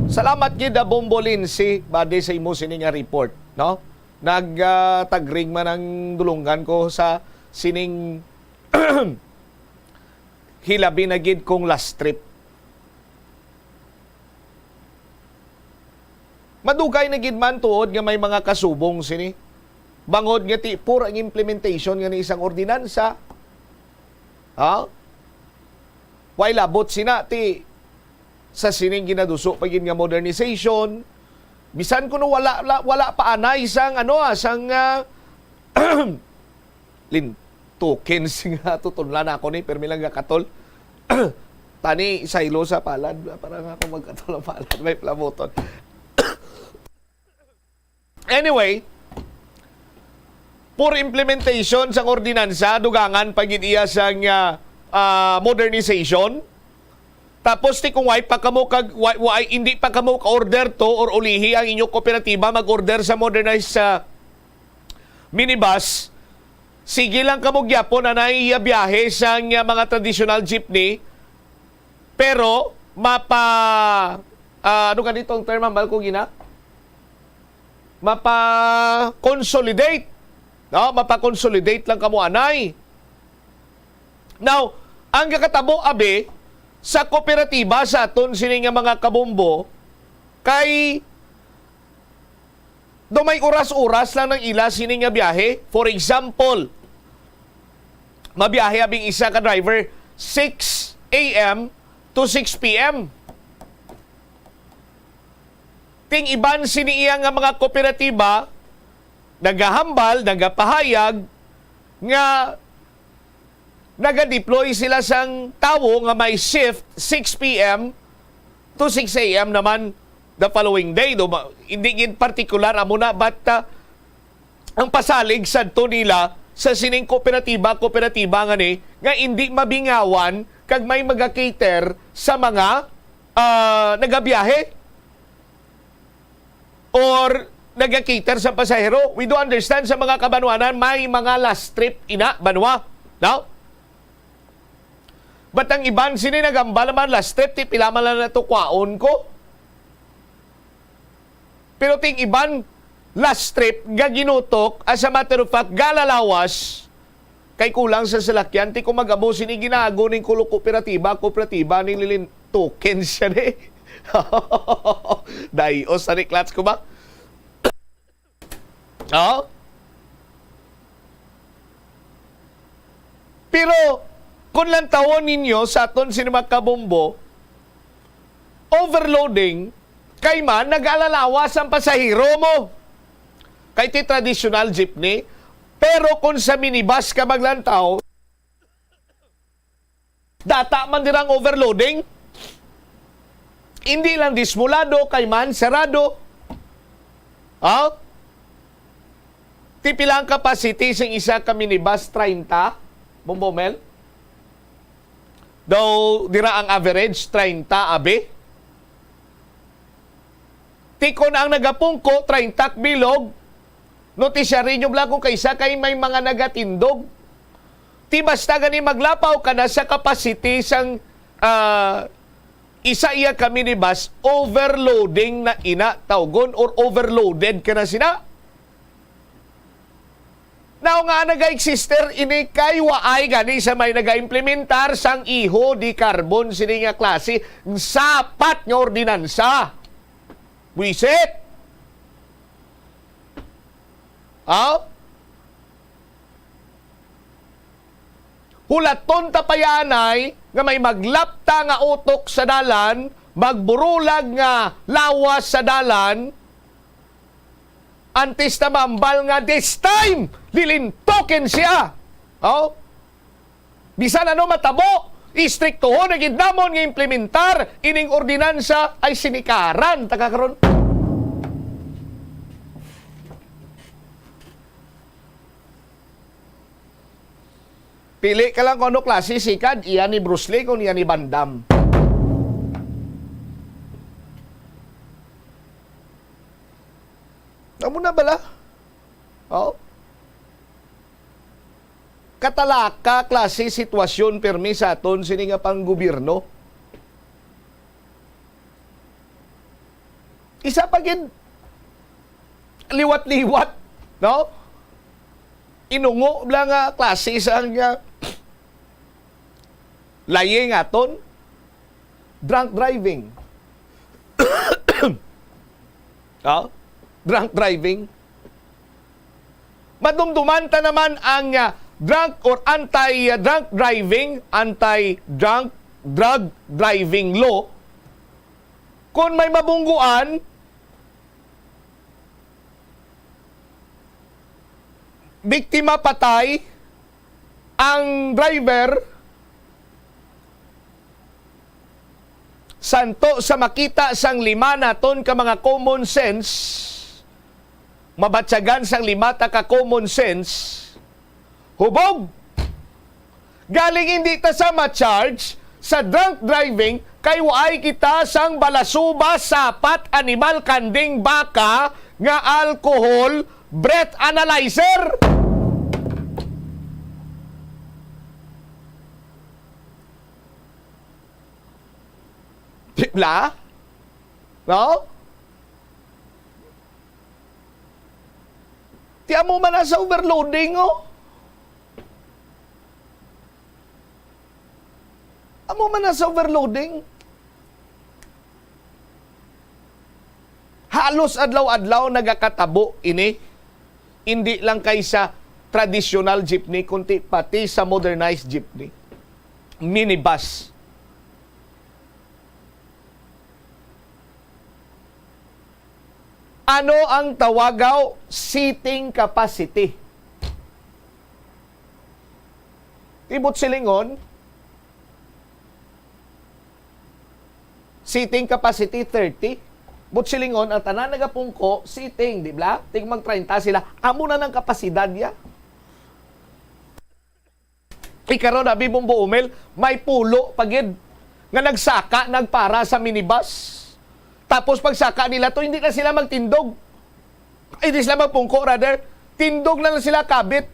Salamat gid, ah, Bombo Lindsay Bade, sa imo sini nga report, no? Nag, ah, tagring man ang dulungan ko sa sining hilabi na gid kung last trip. Madugay na gid man tuod nga may mga kasubong sini. Bangod nga ti poor ang implementation nga ni isang ordinansa. Ha? Way labot sina ti sa sining ginaduso pa gid nga modernization. Bisan kuno wala, la-, wala pa anay sang ano, ah, sang, ah, lintukin sing nga tutunlan ako ni, permi lang gakatol. Tani, saylo sa palad, para nga ako magkatol ang palad, may plabuton. Anyway, poor implementation sang ordinansa, dugangan pa gid iya sang, ah, ah, modernization. Tapos ti kung why pa kamo kag, why, why hindi pa kamo ka-order to or ulihi ang inyong kooperatiba mag-order sa modernized sa minibus, Sige lang kamo gyapon anay biyahe sang, ah, mga traditional jeepney, pero mapa-, ah, ano ganito ang term, hambal ko gina? Mapa-consolidate. No? Mapa-consolidate lang kamo anay. Now, ang gakatabo, abi, sa kooperatiba sa aton sini nga mga kabombo, kay do may oras-oras lang nang ila sini nga biyahe. For example, mabiyahe abing isa ka driver six a m to six p m. Ting iban sini iya nga mga kooperatiba nagahambal, nagapahayag nga naga-deploy sila sang tawo nga may shift six p m to six a m naman the following day. Do ba, hindi gid partikular amo na, but, ah, ang pasalig sadto nila sa sining kooperatiba, kooperatiba nga ni, nga hindi mabingawan kag may maga-cater sa mga, ah, nagabiyahe or naga-cater sa pasahero. We do understand sa mga kabanwanan, may mga last trip ina, banwa. No? But ang iban sini nagambal naman, last trip, ti pila man lang nato kwaon ko. Pero ting iban, last trip, gaginutok, as a matter of fact, galalawas, kay kulang sa salakyan, ti kung mag-amo sini ginago ning kulo kooperatiba, kooperatiba ning lilin token siya ni. Dayos sa ni clutch ko ba? Oh? Pero kung lantawon ninyo sa aton sini mga kabombo, overloading, kay man nag-alalawas ang pasahero mo. Kay ti traditional jeepney, pero kung sa minibus ka maglantaw, data man dirang overloading. Hindi lang dismulado, kay man sarado. Ha? Ti pila ang capacity sing isa ka minibus? Treinta, Bombo Mel? Daw dira ang average, treinta, abi? Ti kon ang nagapungko, treinta ka bilog, notisyari nyo bala kung kaisa kay may mga nagatindog. Ti basta gani maglapaw ka na sa capacity sang, ah, isa iya ka minibus, overloading na ina tawgon or overloaded ka na sina. Now nga naga-existe ini kay waay gani sa may naga-implementar sang iho di karbon sini nga klase sapat nga ordinansa. Buisit! Aw? Hulaton ta pa ya anay nga may maglapta nga utok sa dalan, magburulag nga lawas sa dalan, antes ta maambal nga this time, lilintukin siya. Oh? Bisan ano matabo, istriktuhon na gid namon nga implementar ining ordinansa ay sinikaran ta ka karon. Pili ka lang kung ano klase sikad, iya ni Bruce Lee kung iya ni Van Damme. Amo na bala? Oh? Katalaka klase sitwasyon pirmi sa aton sini nga panggobyerno. Isa pa gid, liwat-liwat, no? Inungo lang nga klase sa nga layi nga aton, drunk driving. Oh? Drunk driving. Madumduman ta naman ang, ah, drunk or anti-drunk driving, anti-drunk drug driving law. Kung may mabungguan, biktima patay, ang driver, santo sa makita sang lima naton ka mga common sense, mabatyagan sang lima ta ka common sense, hubog! Galing hindi ta sa ma-charge sa drunk driving kay waay kita sang balasuba, sapat, animal, kanding, baka nga alcohol breath analyzer. Di ba? No? Ti amo man na sa overloading, oh. Amo man na sa overloading. Halos adlaw-adlaw nagakatabo ini. Hindi lang kay sa traditional jeepney, kundi pati sa modernized jeepney. Minibus. Ano ang tawagaw seating capacity? Ti buot silingon, seating capacity thirty. Buot silingon, ang tanan nagapungko, seating, di ba? Tig mag treinta sila. Amo na nang kapasidad niya. Ikaron, abi, Bombo Umel, may pulo pa gid nga nagsaka, nagpara sa minibus. Tapos pagsaka nila to, hindi na sila magtindog. Hindi sila magpungko, rather. Tindog na lang sila kabit.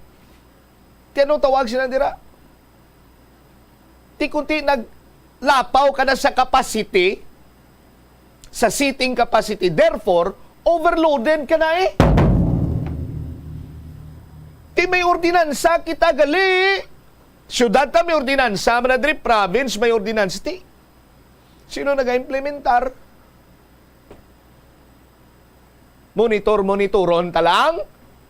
Ti anong tawag sila dira? Ti kunti naglapaw ka na sa capacity, sa seating capacity. Therefore, overloaded ka na eh. Ti may ordinansa kita gali. Siyudad ta may ordinansa, man na diri province may ordinansa. Ti, sino naga-implementar? Monitor, monitoron ta lang.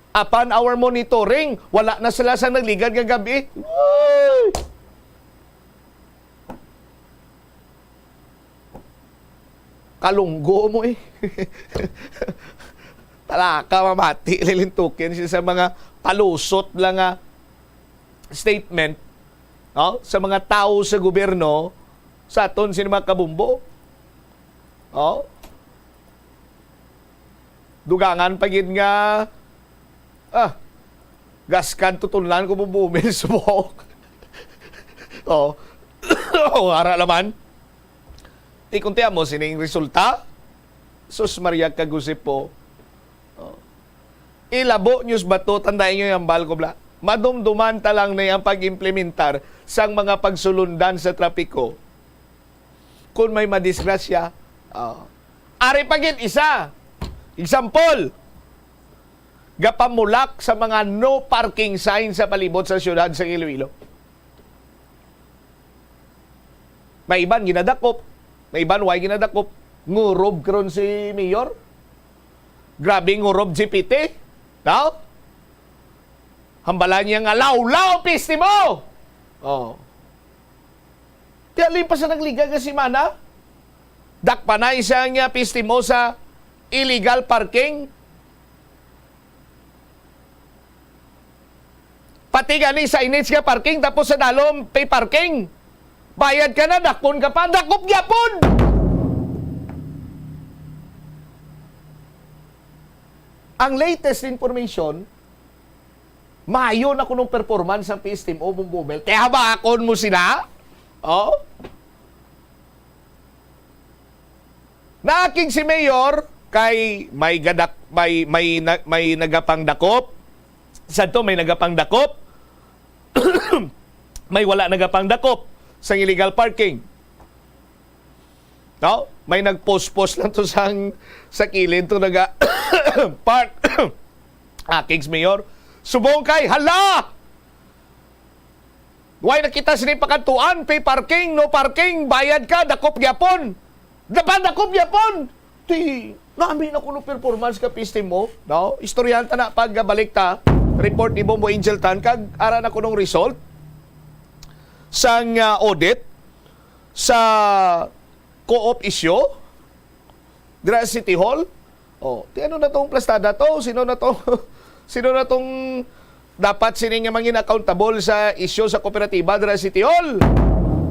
Upon our monitoring, wala na sila sa nagligad nga gabi. Woo! Kalunggo mo eh. Talaka mamati, lilintukin siya sa mga palusot lang nga statement, no? Sa mga tawo sa gobyerno, sa aton sini mga kabumbo. Oh. Dugangan pa gid nga, ah, gaskan tutunlan ko bubumil subok. Oh. Oh, ara naman. Ti kunti mo sining resulta. Sus Maria kag Jose po. Oh. Ilabo niyo sa bato, tandaan niyo yung hambal ko, bla. Madumduman ta lang na ang pag-implementar sang mga pagsulundan sa trapiko. Kung may madisgrasya, oh. Ari pa gid isa. Example, gapamulak sa mga no parking sign sa palibot sa siyudad sa Iloilo. May iban ginadakop, may iban way ginadakop. Ngurob karon si Mayor. Grabe ngurob si Piti. No? Hambalan niya nga lawlaw piste mo. Oh. Kaya lipas na nagligad nga semana, dakpanay siya nga piste mo sa illegal parking. Pati gani sa inits nga parking, tapos sa dalom pay parking. Bayad ka na, dakpon ka pa, dakop gyapon! Ang latest information, maayo na kunong performance ang P S T M O, Bumbo Mel. Kaya habakon mo sila? Oh? Naakig si Mayor kay may gadak-, may, may na-, may nagapangdakop. Sadto may nagapangdakop. May wala nagapangdakop sa illegal parking. No? May nagpospos lang to sang, sa kilid to naga park. Akig si Mayor. Subong kay, hala! Why nakita sini pakantuan? Pay parking, no parking, bayad ka, dakop gyapon. Dapat dakop gyapon. Ti, nami na kuno performance ka P S T M O, no? Istoryahan ta na pagbalik ta. Report ni Bombo Angel Tan, kag ara na kunong result sang, ah, audit sa co-op issue dira sa City Hall. Oh, ti ano na tong plastada to? Sino na to? Sino na tong dapat sini nga mangin accountable sa isyu sa kooperatiba dira sa City Hall?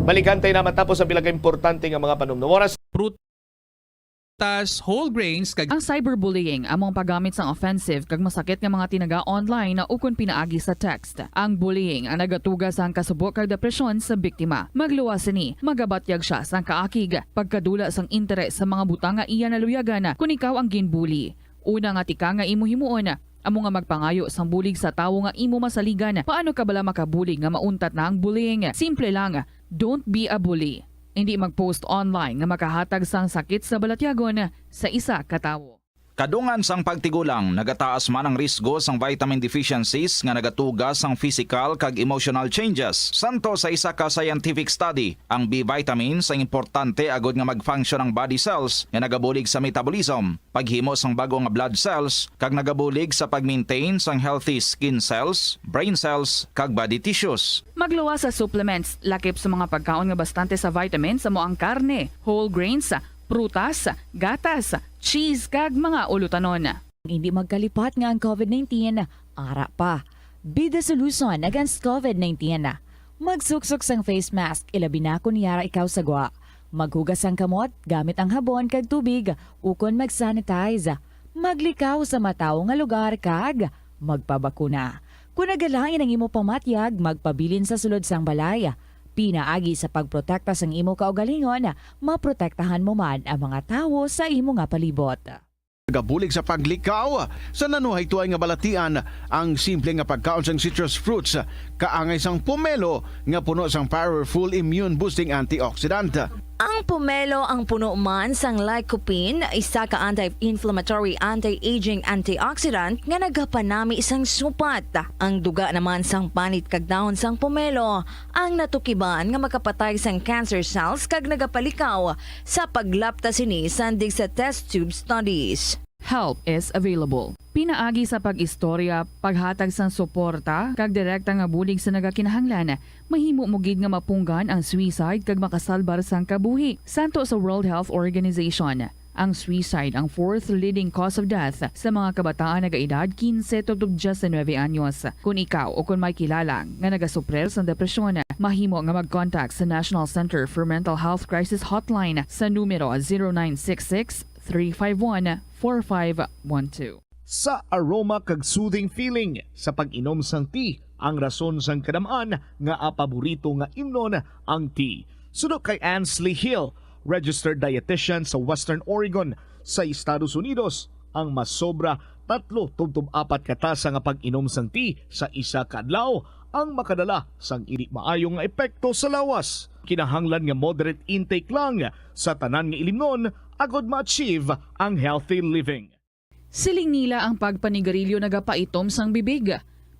Balikan tayo na matapos ang pila ka importante nga mga panumdum. Oras. Prutas, whole grains, kag Ang cyberbullying amo ang paggamit sang offensive kag masakit nga mga tinaga online ukon pinaagi sa text. Ang bullying ang nagatuga sang kasubo kag depresyon sa biktima. Magluwas sini, magabatyag sia sang kaakig, pagkadula sang interes sa mga butang nga iya naluyagan kon ikaw ang ginbully. Una nga tika nga imo himuon, amo nga magpangayo sang bulig sa tawo nga imo masaligan. Paano ka bala makabulig nga mauntat na ang bullying? Simple lang, don't be a bully. Hindi mag-post online nga makahatag sang sakit sa balatyagon sa isa ka tawo. Kadungan sang pagtigulang, nagataas man ang risgo sang vitamin deficiencies nga nagatuga sang physical kag emotional changes. Santo sa isa ka scientific study, ang B vitamins ang importante agud nga mag-function ang body cells nga nagabulig sa metabolism, paghimo sang bag-o nga blood cells, kag nagabulig sa pag-maintain sang healthy skin cells, brain cells, kag body tissues. Magluwas sa supplements, lakip sa mga pagkaon nga bastante sa vitamins, amo ang karne, whole grains, prutas, gatas, cheese, kag mga ulutanon. Hindi magkalipat nga ang covid nineteen ara pa. Be the solution against covid nineteen. Magsuksok sang face mask, ilabi na kon yara ikaw sa gwa. Maghugas sang kamot gamit ang habon kag tubig, ukon mag-sanitize. Maglikaw sa matawo nga lugar kag magpabakuna. Kon nagalain ang imo pamatyag, magpabilin sa sulod sang balay. Pinaagi sa pagprotekta sang imo kaugalingon, maprotektahan mo man ang mga tawo sa imo nga palibot. Nagabulig sa paglikaw sa nanuhaytoy nga balatian ang simple nga pagkaon sang citrus fruits, kaangay sang pomelo nga puno sang powerful immune boosting antioxidant. Ang pomelo ang puno man sang lycopene, isa ka anti-inflammatory, anti-aging antioxidant nga nagapanami sang supat. Ang duga naman sang panit kag dahon sang pomelo ang natukiban nga makapatay sang cancer cells kag nagapalikaw sa paglapta sini sandig sa test tube studies. Help is available. Pinaagi sa pag-istorya, paghatag sang suporta, kag direkta nga bulig sa nagakinahanglan, mahimo mo gid nga mapunggan ang suicide kag makasalbar sang kabuhi. Santo sa World Health Organization, ang suicide ang fourth leading cause of death sa mga kabataan nagaedad kinse tubtob diyes nuebe anyos. Kon ikaw o kon may kilala nga nagasuprer sang depresyon, mahimo nga mag-contact sa National Center for Mental Health Crisis Hotline sa numero zero nine six six, three five one, four five one two. Sa aroma kag soothing feeling sa pag-inom sang tea, ang rason sang kadam-an nga paborito nga imnon ang tea. Suno kay Ansley Hill, registered dietitian sa Western Oregon sa Estados Unidos, ang masobra tatlo tubtob apat ka tasa nga pag-inom sang tea sa isa ka adlaw ang makadala sang indi maayo nga epekto sa lawas. Kinahanglan nga moderate intake lang sa tanan nga ilimnon agod ma-achieve ang healthy living. Siling nila ang pagpanigarilyo nagapaitom sang bibig.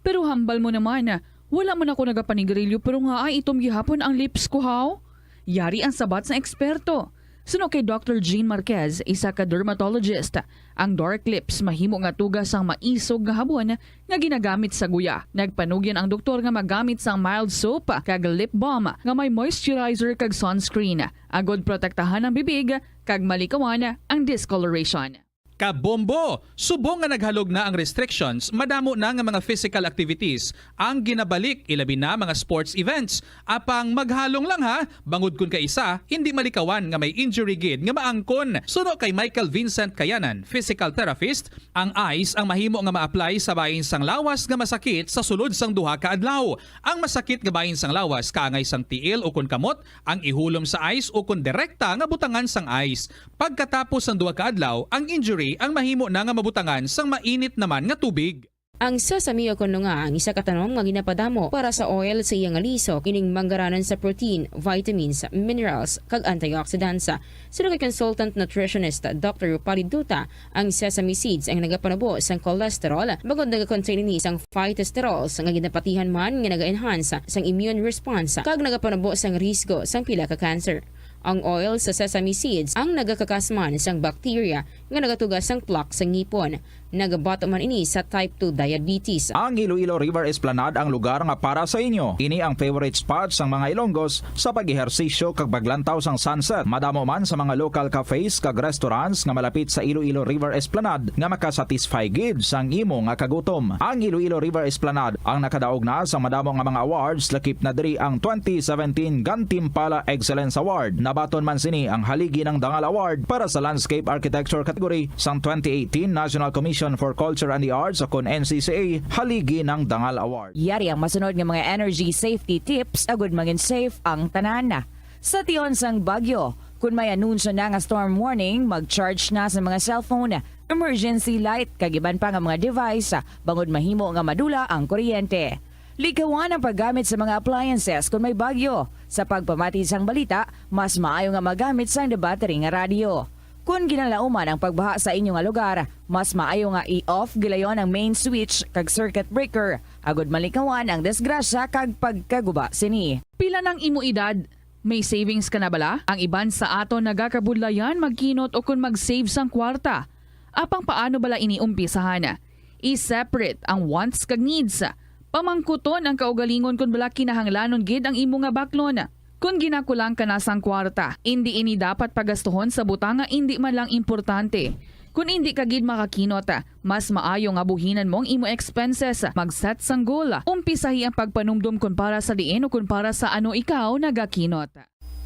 Pero hambal mo naman, wala man ako nagapanigarilyo pero nga ay itom gihapon ang lips ko, haw? Yari ang sabat sang eksperto. Suno kay Doctor Jean Marquez, isa ka dermatologist, ang dark lips mahimo nga tuga sang maisog nga habon nga ginagamit sa guya. Nagpanugyan ang doktor nga magamit sang mild soap kag lip balm nga may moisturizer kag sunscreen, agod protektahan ang bibig kag malikawan ang discoloration. Kabombo! Subong nga naghalog na ang restrictions, madamo na nga mga physical activities ang ginabalik, ilabi na mga sports events. Apang maghalong lang ha, bangod kun kaisa, hindi malikawan nga may injury gid nga maangkon. Suno kay Michael Vincent Kayanan, physical therapist, ang ice ang mahimo nga ma-apply sa bahin sang lawas nga masakit sa sulod sang duha ka adlaw. Ang masakit nga bahin sang lawas kaangay sang tiil ukon kamot, ang ihulom sa ice ukon direkta nga butangan sang ice. Pagkatapos sang duha ka adlaw, ang injury ang mahimo na nga mabutangan sang mainit naman nga tubig. Ang sesame o kon nga ang isa ka tanom nga ginapadamo para sa oil sa iya nga liso, kining manggaranan sa protein, vitamins, minerals, kag antioxidants. Suno kay consultant nutritionist Doctor Rupali Duta, ang sesame seeds ang nagapanubo sang cholesterol, bangod nagakontain ini sang phytosterols nga ginapatihan man nga naga-enhance sang immune response kag nagapanubo sang risgo sang pila ka cancer. Ang oil sa sesame seeds ang nagakakas man sang bacteria nga nagatuga sang plaque sa ngipon. Nagabato man ini sa type two diabetes. Ang Iloilo River Esplanade ang lugar nga para sa inyo. Ini ang favorite spot sang mga Ilonggos sa pag-ehersisyo kag paglantaw sang sunset. Madamo man sa mga local cafes kag restaurants nga malapit sa Iloilo River Esplanade nga makasatisfy gid sang imo nga kagutom. Ang Iloilo River Esplanade ang nakadaog na sa madamo nga mga awards, lakip na diri ang twenty seventeen Gantimpala Excellence Award. Nabaton man sini ang Haligi ng Dangal Award para sa Landscape Architecture category sang twenty eighteen National Commission for Culture and the Arts o kon N C C A Haligi ng Dangal Award. Yari ang masunod nga mga energy safety tips agud mangin safe ang tanan. Sa tion sang bagyo, kun may anunsyo na nga storm warning, mag-charge na sa mga cellphone, emergency light, kag iban pa nga mga device, bangod mahimo nga madula ang kuryente. Likawan ang paggamit sa mga appliances kon may bagyo. Sa pagpamati sang balita, mas maayo nga magamit sang battery nga radyo. Kon ginalauman ang pagbaha sa inyo nga lugar, mas maayo nga i-off gilayon ang main switch kag circuit breaker, agud malikawan ang disgrasya kag pagkaguba sini. Pila nang imo edad? May savings ka na bala? Ang iban sa aton nagakabudlayan magkinot ukon mag-save sang kwarta. Apang paano bala ini umpisahan? I-separate ang wants kag needs. Pamangkuton ang kaugalingon kon bala kinahanglanon gid ang imo nga baklon. Kon ginakulang ka na sang kwarta, indi ini dapat pagastuhon sa butang nga indi man lang importante. Kon indi ka gid makakinot, mas maayo nga buhinan mo ang imo expenses. Mag-set sang goal. Umpisahi ang pagpanumdom kon para sa diin o kon para sa ano ikaw nagakinot.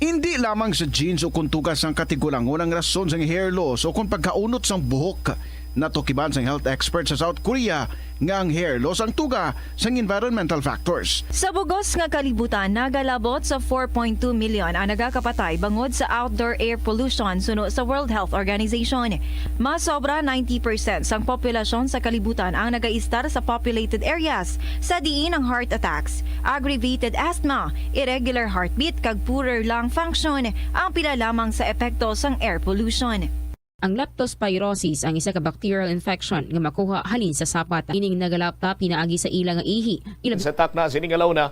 Indi lamang sa genes o kon tuga sang katigulangon ang rason sang hair loss o kon pagkaunot sang buhok. Natukiban sang health expert sa South Korea nga ang hair loss ang tuga sang environmental factors. Sa bug-os nga kalibutan, nagalabot sa four point two million ang nagakapatay bangod sa outdoor air pollution suno sa World Health Organization. Mas sobra ninety percent sang populasyon sa kalibutan ang nagaistar sa populated areas, sa diin ang heart attacks, aggravated asthma, irregular heartbeat, kag poorer lung function ang pila lamang sa epekto sang air pollution. Ang leptospirosis ang isa ka bacterial infection nga makuha halin sa sapat. Ining nagalapta pinaagi sa ila nga ihi. Ila Sa takna sining alauna.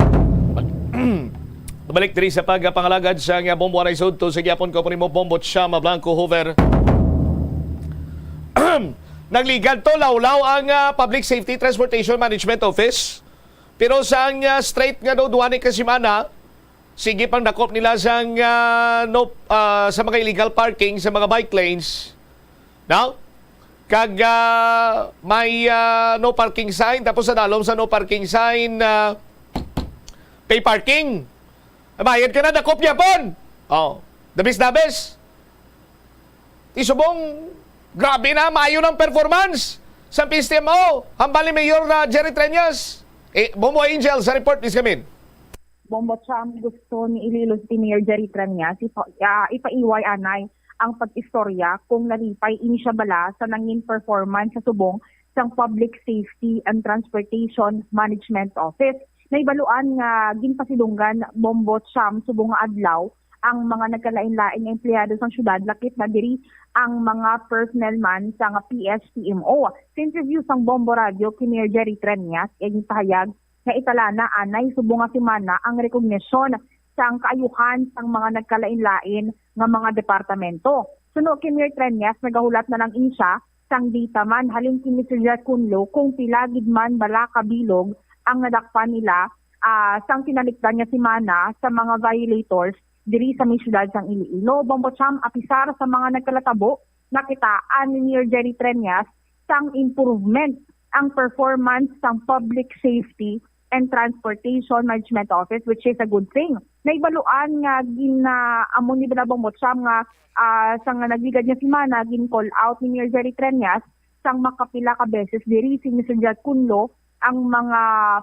Balik diri sa pagpangalagad sa nga Bombo Anay Sudto sa gyapon ko nimo Bombo Chama Blanco Hoover. Nagligad to lawlaw ang ah, Public Safety Transportation Management Office. Pero sa ang ah, straight nga do duwa ni ka semana, sige pang dakop nila sang ah, no ah, sa mga illegal parking sa mga bike lanes. No? Kag ah, may ah, no parking sign, tapos sa dalom sa no parking sign, ah, pay parking. Bayad ka na, dakop gyapon. Oh, dabis-dabis. Ti subong, grabe na, maayo ng performance sa P S T M O. Hambal ni Mayor na Jerry Treñas. Eh, Bombo Angel sa report, please come in. Bombo Cham, gusto ni Iloilo City Mayor Jerry Treñas ipa, ah, ipaiway anay ang pag-istorya kung nalipay ini siya bala sa nangin performance sa subong sang Public Safety and Transportation Management Office. Nahibaluan nga ginpasidunggan Bombo Cham subong nga adlaw ang mga nagkalain-lain nga empleyado sang syudad, lakip na diri ang mga personnel man sang P S T M O. Sa interview sang Bombo Radio kay Mayor Jerry Treñas, iya ginpahayag nga italana anay subong nga semana ang rekognisyon sang kaayuhan sang mga nagkalain-lain nga mga departamento. Suno kay Mayor Treñas, nagahulat na lang ini siya sang data man halin kay Mister Jack Kunlo kung pila gid man bala ka bilog ang nadakpan nila, ah, sang tinalikdan nga semana sa mga violators diri sa may siyudad sang Iloilo. Bombo Cham, apisar sa mga nagkalatabo, nakitaan ni Mayor Jerry Treñas sang improvement ang performance sang Public Safety and Transportation Management Office, which is a good thing. Naibaluan nga ginaamo ni Bala Bombo Cham nga, ah, sa nga nagligad nga semana, gin-call out ni Mayor Jerry Treñas sang makapila ka beses diri si Mister Jad Cunlo ang mga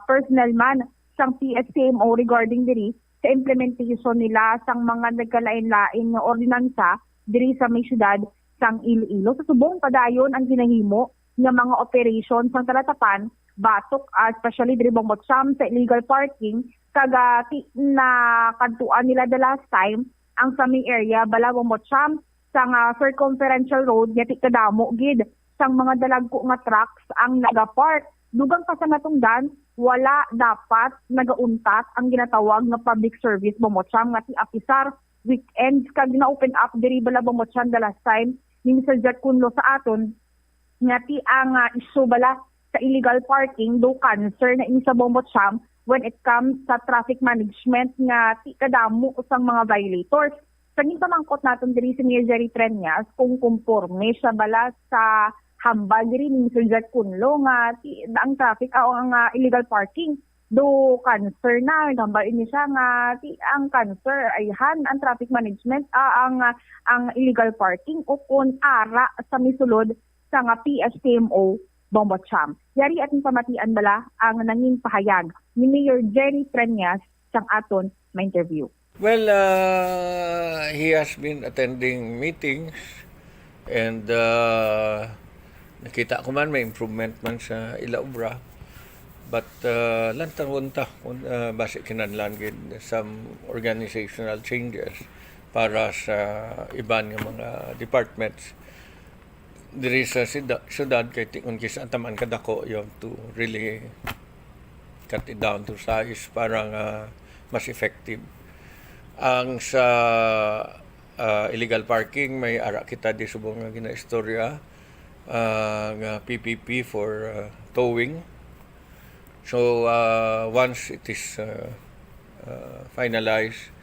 personnel man sang P S T M O regarding diri sa implementation nila sang mga nagkalain-lain nga ordinansa diri sa may siyudad sang Iloilo. Sa subong padayon ang ginahimo nga mga operation sang talatapan batok, ah, especially diri Bombo Cham sa illegal parking, kag, ah, ti-, nakadtuan nila the last time ang sa may area bala Bombo Cham sang, ah, circumferential road nga ti kadamo gid sang mga dalagko nga trucks ang nagapark. Dugang pa sa natungdan, wala dapat nagauntat ang ginatawag nga public service Bombo Cham nga ti apisar weekends kag na-open up diri bala Bombo Cham the last time ni Mister Jack Cunlo sa aton nga ti ang, ah, isyu bala sa illegal parking, do cancer na ini sa Bombo Cham when it comes sa traffic management nga ti kadamo sang mga violators. Sa ginpamangkot naton diri si Mayor Jerry Treñas kung kumporme siya bala sa hambal diri ni Mister Jack Cunlo nga ti ang traffic, ah, ang, ah, illegal parking do cancer na. Naghambal ini siya nga ti ang cancer ay han ang traffic management, ah, ang, ah, ang illegal parking o kun ara sa misulod sa nga P S T M O Bombo Cham. Yari ating pamatian bala ang nangin pahayag ni Mayor Jerry Treñas sang aton ma-interview. Well, uh, he has been attending meetings and, uh, nakita ko man may improvement man sa ila obra. But uh, lantawon ta kung uh, basi kinahanglan gid some organizational changes para sa iban nga mga departments diri sa sida- syudad, kay ti-, kung kisa taman kadako, you have to really cut it down to size para nga mas effective. Ang sa uh, illegal parking, may ara kita di subong nga ginaistorya uh, nga P P P for uh, towing. So uh, once it is uh, uh, finalized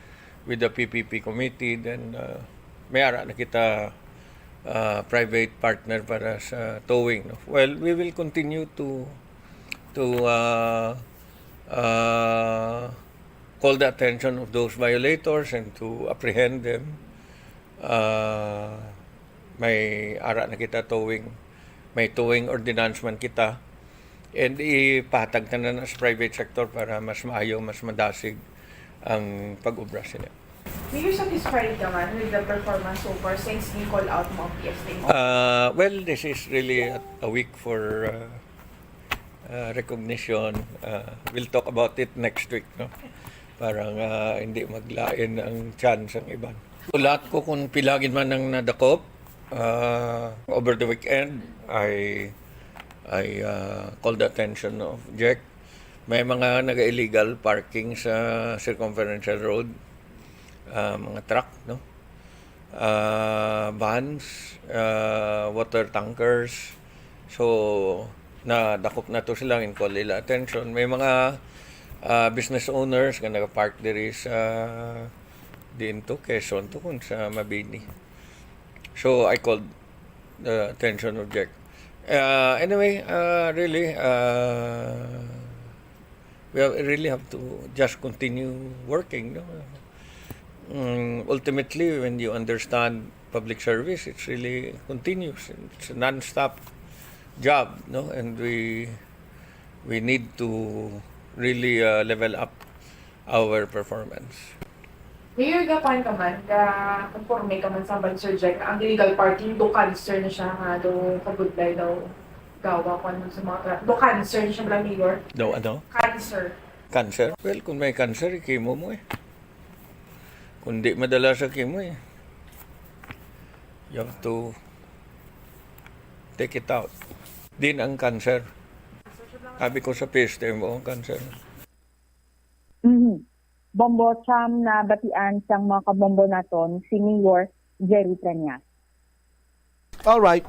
with the P P P committee, then uh, may ara na kita uh, private partner para sa towing. No? Well, we will continue to to uh, uh, call the attention of those violators and to apprehend them. Uh, may ara na kita towing, may towing ordinance man kita, and ipatag tanan sa private sector para mas maayo, mas madasig ang pag-obra sila. Do you satisfied naman with the performance so far since ni-call out mo ang P S T? Uh, well, this is really a, a week for uh, uh, recognition. Uh, we'll talk about it next week, no? Para nga hindi maglain ang chance ang iban. Ulat ko kung pila gid man ang nadakop. Uh, over the weekend, I I uh, called the attention of Jack. May mga naga-illegal parking sa Circumferential Road, uh, mga truck, no? Uh, vans, uh, water tankers. So nadakop na to sila, in-call nila attention. May mga uh, business owners nga nagapark diri sa diin to, Quezon to, kung sa Mabini. So I called the attention of Jack. Uh, anyway, uh, really, uh, we have, really have to just continue working. No? Mm, ultimately, when you understand public service, it's really continuous. It's a non-stop job, no? And we we need to really uh, level up our performance. Mayor, gapan ka man, ga conforme ka man sa hambal ni Sir Jack, ang illegal parking, do cancer na siya nga, do kabudlay daw gawa ko ano sa mga tra- do cancer na siya bala, Mayor. Daw ano? Cancer. Cancer? Well, kung may cancer, chemo mo eh. Kung di madala sa chemo eh. You have to take it out. Din ang cancer. Sabi ko sa P S T M O ang cancer. Mhm. Bombo Cham na batian sang mga kabombo naton si Mayor Jerry Treñas. All right.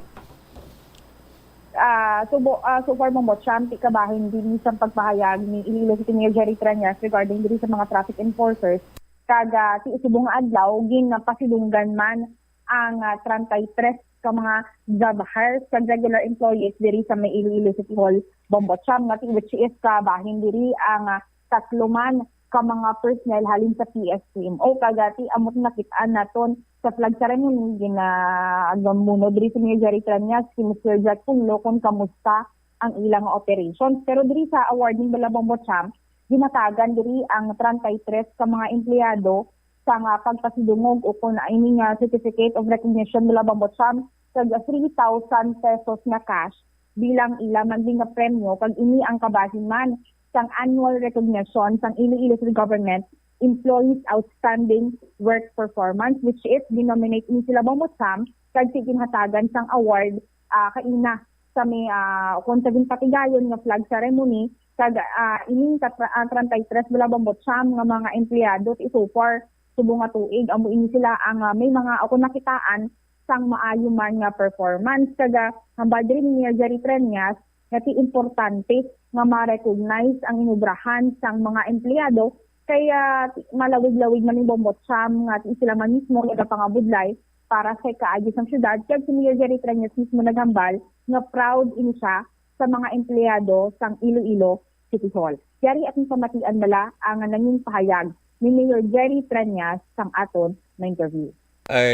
Ah, so, bo, ah, so far, Bombo Cham, ti kabahin din sa pagpahayag ni Iloilo City Mayor Jerry Treñas regarding diri sa mga traffic enforcers. Kag ah, ti subong nga adlaw, ginapasidunggan man ang ah, treinta y tres ka mga job hires kag regular employees diri sa may Iloilo City Hall, Bombo Cham, nga ti-, which is kabahin diri ang ah, tatlo man ka mga personnel halin sa P S T M O. Kag ah, ti amo nakit-an naton sa flag ceremony, gina-, agamuno diri si Mayor Jerry Treñas, si Mister Jack Punlo, kung kamusta ang ilang operations. Pero diri sa awarding bala, Bombo Cham, ginatagan diri ang treinta y tres ka mga empleyado sang ah, pagpasidungog ukon ini nga Certificate of Recognition bala, Bombo Cham, kag three thousand pesos nga cash bilang ila man din nga premyo, kag ini ang kabahin man sang annual recognition sang Iloilo City Government Employees Outstanding Work Performance, which is denominate ini sila, Bombo Cham, kag ti ginhatagan sang award ah, kaina sa may ah, kung sa ginpatigayon nga flag ceremony, kag ah, ining katra- ah, treinta y tres bala, Bombo Cham, nga mga empleyado ti so far subong nga tuig, amo ini sila ang ah, may mga, o kung nakitaan sang maayo man nga performance. Kag ah, hambal diri ni Mayor Jerry Treñas nga ti importante nga ma-recognize ang inubrahan sang mga empleyado, kay ah, ti- malawig-lawig man ni, Bombo Cham, nga ti sila man mismo nagapangabudlay para sa ikaayo sang syudad, kag si Mayor Jerry Treñas mismo naghambal nga proud ini siya sa mga empleyado sang Iloilo City Hall. Yari akong pamatian bala ang nangin pahayag ni Mayor Jerry Treñas sang aton na interview. I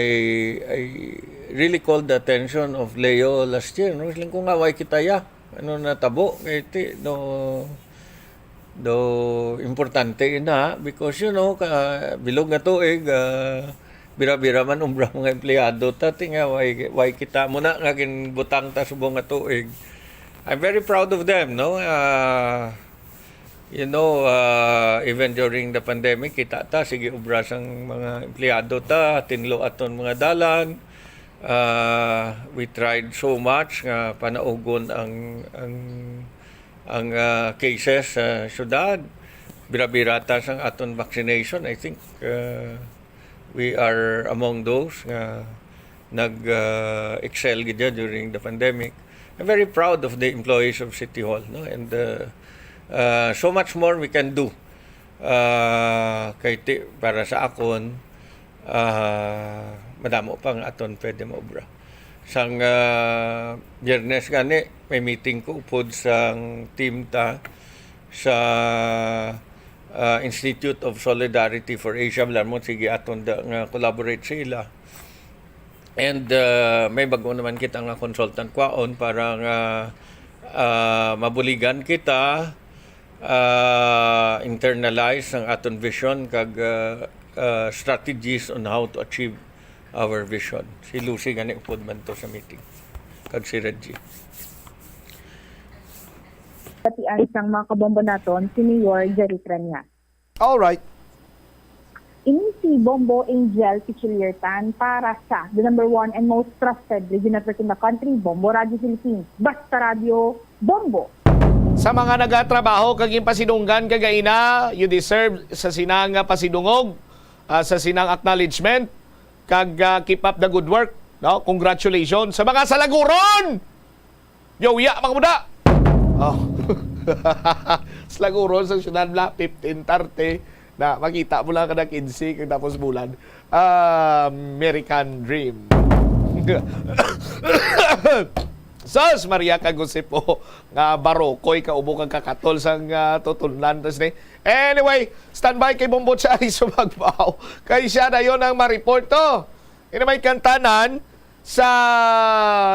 I really called the attention of Leo last year, no? Siling ko nga, "Why kita ya? Ano natabo?" Kay ti, no, do importante ina, because, you know, ka, bilog nga tuig, ah, bira-bira man umbra mga empleyado ta, ti nga, "Why, why kita mo na nga ginbutang ta subong nga tuig?" I'm very proud of them, no? Ah, You know, uh, even during the pandemic, kita ta, sige obra sang mga empleyado ta, tinlo aton mga dalan. Uh, we tried so much nga panaugon ang ang ang uh, cases sa syudad. Bira-bira ta sang aton vaccination. I think uh, we are among those nga nag uh, excel gid during the pandemic. I'm very proud of the employees of City Hall, no? And uh, uh, so much more we can do. Uh, kay ti, para sa akon, uh, madamo pa nga aton pwede maobra. Sang uh, Biyernes gani, may meeting ko upod sang team ta sa uh, Institute of Solidarity for Asia. Alam mo, sige aton da nga collaborate sila. And uh, may bago naman kita nga consultant kwaon para nga uh, mabuligan kita uh, internalize ang aton vision kag uh, uh, strategies on how to achieve our vision. Si Lucy gani upod man to sa meeting kag si Reggie. Pati ang isang mga kabombo naton, si Mayor Jerry Tranya. All right. Ini si Bombo Angel Pichiliertan para sa the number one and most trusted radio network in the country, Bombo Radio Philippines. Basta Radio, Bombo! Sa mga nagatrabaho kag ginpasidunggan kagaina, you deserve sa sinang nga pasidungog, ah, sa sinang acknowledgement, kag ah, keep up the good work. No? Congratulations sa mga salaguron! Yo, ya, mga muda! Oh. Salaguron sa syudad na fifteen thirty na makita mo lang kada kinse kag tapos bulan. Ah, American Dream. Sus, Maria kag Jose po, nga barokoy kaubo kag kakatol sang ah, tutulnan tas ni. Anyway, standby kay Bombo Chari Sumagbaw. Kay siya dayon ang ma-report to. Ina may kantanan sa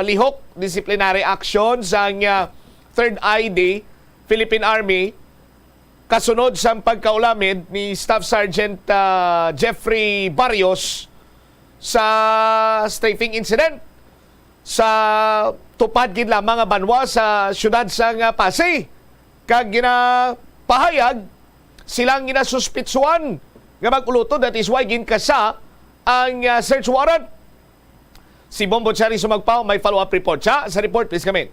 lihok disciplinary action sang ah, Third I D Philippine Army kasunod sang pagkaulamid ni Staff Sergeant ah, Jeffrey Barrios sa strafing incident sa tupad gid lamang nga banwa sa siyudad sang ah, Passi, kag ginapahayag silang ginasuspitsuhan nga mag-ulutod, that is why ginkasa ang ah, search warrant. Si Bombo Cherry Sumagpaw may follow-up report. Siya, sa report, please come in.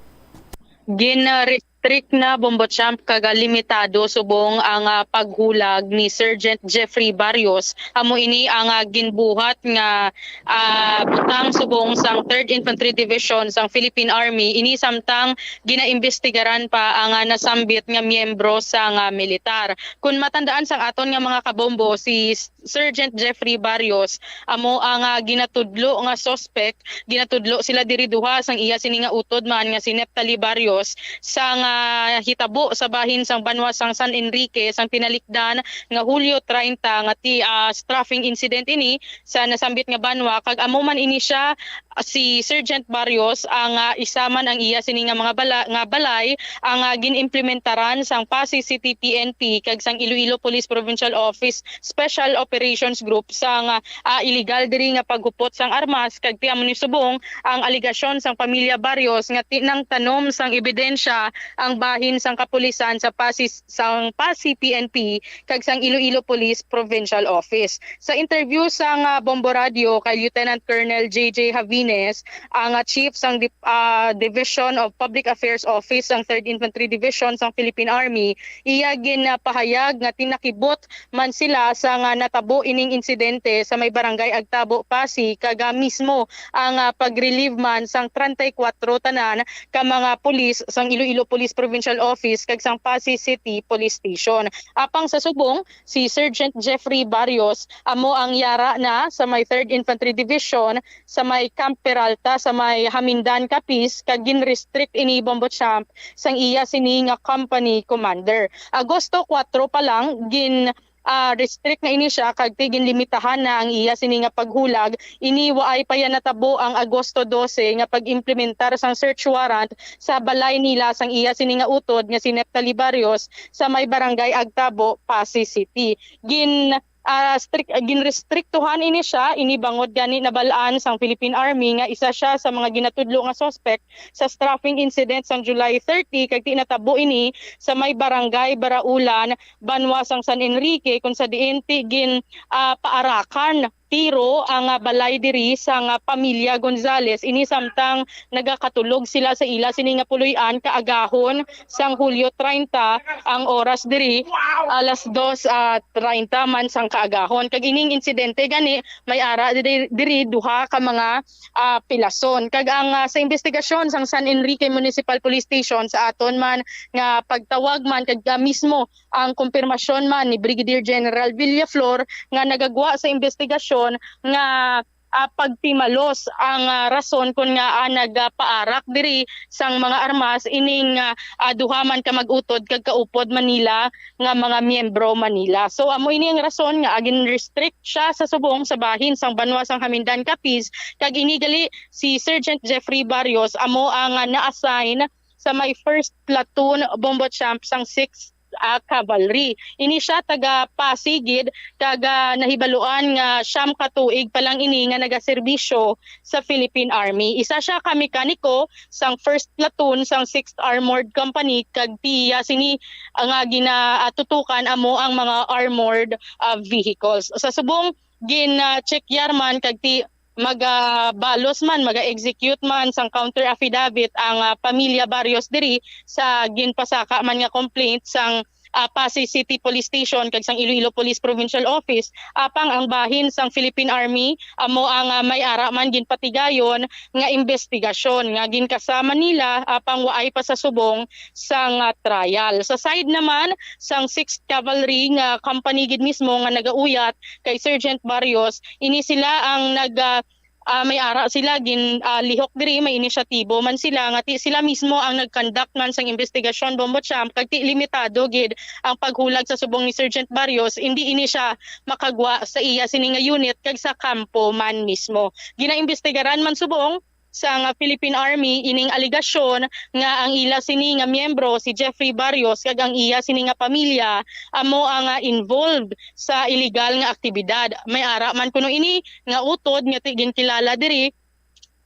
Gin-restrict na, Bombo Champ, kag limitado subong ang ah, paghulag ni Sergeant Jeffrey Barrios. Amo ini ang ah, ginbuhat nga ah, butang subong sang Third Infantry Division sang Philippine Army. Ini samtang ginaimbestigaran pa ang ah, nasambit nga miyembro sang ah, militar. Kun matandaan sang aton nga mga kabombo, si Sergeant Jeffrey Barrios amo ang ah, ginatudlo nga suspect. Ginatudlo sila diri duha sang iya sini nga utod man nga si Neptali Barrios sang ah, hitabo sa bahin sang banwa sang San Enrique sang tinalikdan nga Hulyo treinta nga ti ah, strafing incident ini sa nasambit nga banwa, kag amo man ini siya, ah, si Sergeant Barrios ang ah, isa man ang iya sini nga mga bala, nga balay ang ah, ginimplementaran sang Passi City P N P kag sang Iloilo Police Provincial Office Special Operations Group sang ah, illegal diri nga paghupot sang armas, kag ti amo ni subong ang alegasyon sang pamilya Barrios nga ti nangtanom sang ebidensya ang bahin sang kapulisan sa Passi sang Passi P N P kag sang Iloilo Police Provincial Office. Sa interview sang ah, Bombo Radio kay Lieutenant Colonel J J Javines, ang ah, chief sang dip- ah, Division of Public Affairs Office sang Third Infantry Division sang Philippine Army, iya ginapahayag nga tinakibot man sila sa nga natabo ining insidente sa may barangay Agtabo, Passi, kag ah, mismo ang ah, pag-relieve man sang treinta y cuatro tanan ka mga pulis sang Iloilo Police Provincial Office kag sang Passi City Police Station. Apang sa subong, si Sergeant Jeffrey Barrios amo ang yara na sa may Third Infantry Division sa may Camp Peralta sa may Hamindan, Capiz, kag gin-restrict ini, Bombo Champ, sang iya sini nga company commander. Agosto kuwatro pa lang, gin ah, restrict na ini siya kag ti ginlimitahan na ang iya sini nga paghulag. Ini waay pa ya natabo ang Agosto dose nga pag-implementar sang search warrant sa balay nila sang iya sini nga utod nga si Neptali Barrios sa may barangay Agtabo, Passi City. Gin Ah, strict, ah, ginrestriktuhan ini siya, ini bangod gani nabal-an sang Philippine Army nga isa siya sa mga ginatudlo nga suspect sa strafing incident sang July thirty, kag ti natabo ini sa may barangay Baraulan, banwa sang San Enrique, kung sa diin ti gin, ah, paarakan tiro ang, ah, balay diri sang, ah, pamilya Gonzales. Ini samtang nagakatulog sila sa ila sini nga puloy-an kaagahon sang Hulyo treinta, ang oras diri alas dos, ah, treinta man sang kaagahon. Kag ining insidente gani may ara diri, diri duha ka mga, ah, pilason. Kag ang, ah, sa investigasyon sang San Enrique Municipal Police Station sa aton man nga pagtawag man kag, ah, mismo ang kumpirmasyon man ni Brigadier General Villaflor nga nagagwa sa investigasyon nga, ah, pagtimalos ang, ah, rason kon ngaa nagapaarak diri sang mga armas ining, ah, ah, duha man ka mag-utod kag kaupod Manila nga mga miyembro Manila. So, amo ini ang rason nga gin-restrict siya sa subong sa bahin sang banwa sang Jamindan, Capiz, kag ini gali si Sergeant Jeffrey Barrios amo ang, ah, na-assign sa may First Platoon Bombo Champ sang Sixth, ah, Cavalry. Ini siya taga Pasig gid, kag, ah, nahibaluan nga siyam ka tuig pa lang ini nga nagaserbisyo sa Philippine Army. Isa siya ka mekaniko sang First Platoon sang Sixth Armored Company, kag ti iya sini, ah, nga gina-, ah, tutukan amo ang mga armored, ah, vehicles. Sa subong, gin-check yar man kag ti magabalos man, maga-execute man sang counter affidavit ang, ah, pamilya Barrios diri sa ginpasaka man nga complaint sang, ah, Passi City Police Station kag sang Iloilo Police Provincial Office. Apang ang bahin sang Philippine Army amo ang, ah, may ara man ginpatigayon nga imbestigasyon nga ginkasama nila, apang waay pa sa subong sang, ah, trial. Sa side naman sang Sixth Cavalry nga company gid mismo nga nagauyat kay Sergeant Barrios, ini sila ang nag, ah, ah, may ara sila gin, ah, lihok diri, may inisyatibo man sila nga ti sila mismo ang nag-conduct man sang investigasyon, Bombo Champ, kag ti limitado gid ang paghulag sa subong ni Sergeant Barrios, indi ini siya makagwa sa iya sini nga unit kag sa kampo man mismo. Ginaimbestigaran man subong sang Philippine Army ining alegasyon nga ang ila sini nga miyembro, si Jeffrey Barrios, kag ang iya sini nga pamilya amo ang, ah, involved sa illegal nga aktibidad. May ara man kuno ini nga utod nga ti-, ginkilala diri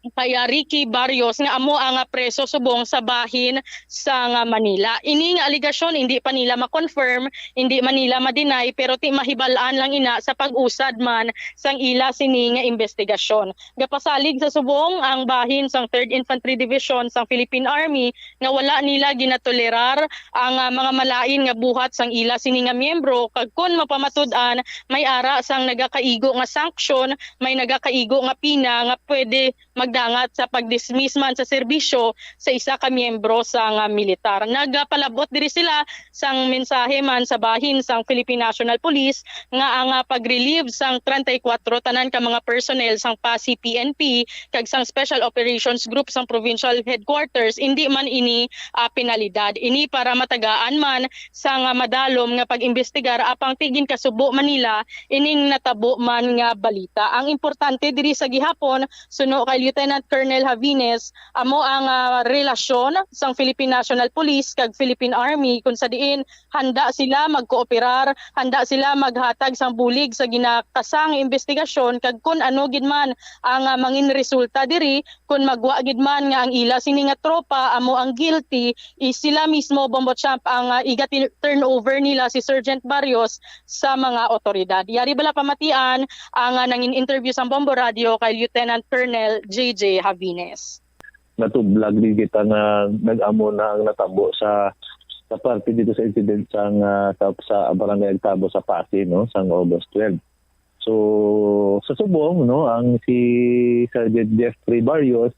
kay, ah, Ricky Barrios nga amo ang, ah, preso subong sa bahin sang, ah, Manila. Ini nga alegasyon hindi pa nila ma-confirm, hindi man nila ma-deny, pero ti mahibal-an lang ina sa pag-usad man sang ila sini nga investigasyon. Gapasalig sa subong ang bahin sang Third Infantry Division sang Philippine Army nga wala nila ginatolerar ang, ah, mga malain nga buhat sang ila sini nga miyembro, kag kon mapamatud-an, may ara sang nagakaigo nga sanksyon, may nagakaigo nga pina nga pwede magdangat sa pag-dismiss man sa serbisyo sa isa ka miyembro sang, ah, militar. Nagapalabot diri sila sang mensahe man sa bahin sang Philippine National Police nga ang, ah, pag-relieve sang treinta y cuatro tanan ka mga personnel sang Passi P N P kag sang Special Operations Group sang Provincial Headquarters, indi man ini, ah, penalidad. Ini para matagaan man sang, ah, madalom nga pag-imbestigar, apang ti ginkasubo man nila ining natabo man nga balita. Ang importante diri sa gihapon, suno kay Lieutenant Colonel Javines, amo ang, ah, relasyon sang Philippine National Police kag Philippine Army, kung sa diin handa sila magkooperar, handa sila maghatag sang bulig sa ginakasang investigasyon, kag kun ano gid man ang, ah, mangin resulta diri, kun magwa gid man nga ang ila sini nga tropa amo ang guilty, is sila mismo, Bombo Champ, ang, ah, iga-turnover nila si Sergeant Barrios sa mga otoridad. Yari bala pamatian ang, ah, nangin-interview sang Bombo Radio kay Lieutenant Colonel J J Javines. Natublag din kita nga nag-amo na ang natabo sa sa parte dito sa incident sang, ah, sa, sa Barangay Agtabo sa Passi, no, sang August twelve. So, sa subong, no, ang si Sergeant Jeffrey Barrios,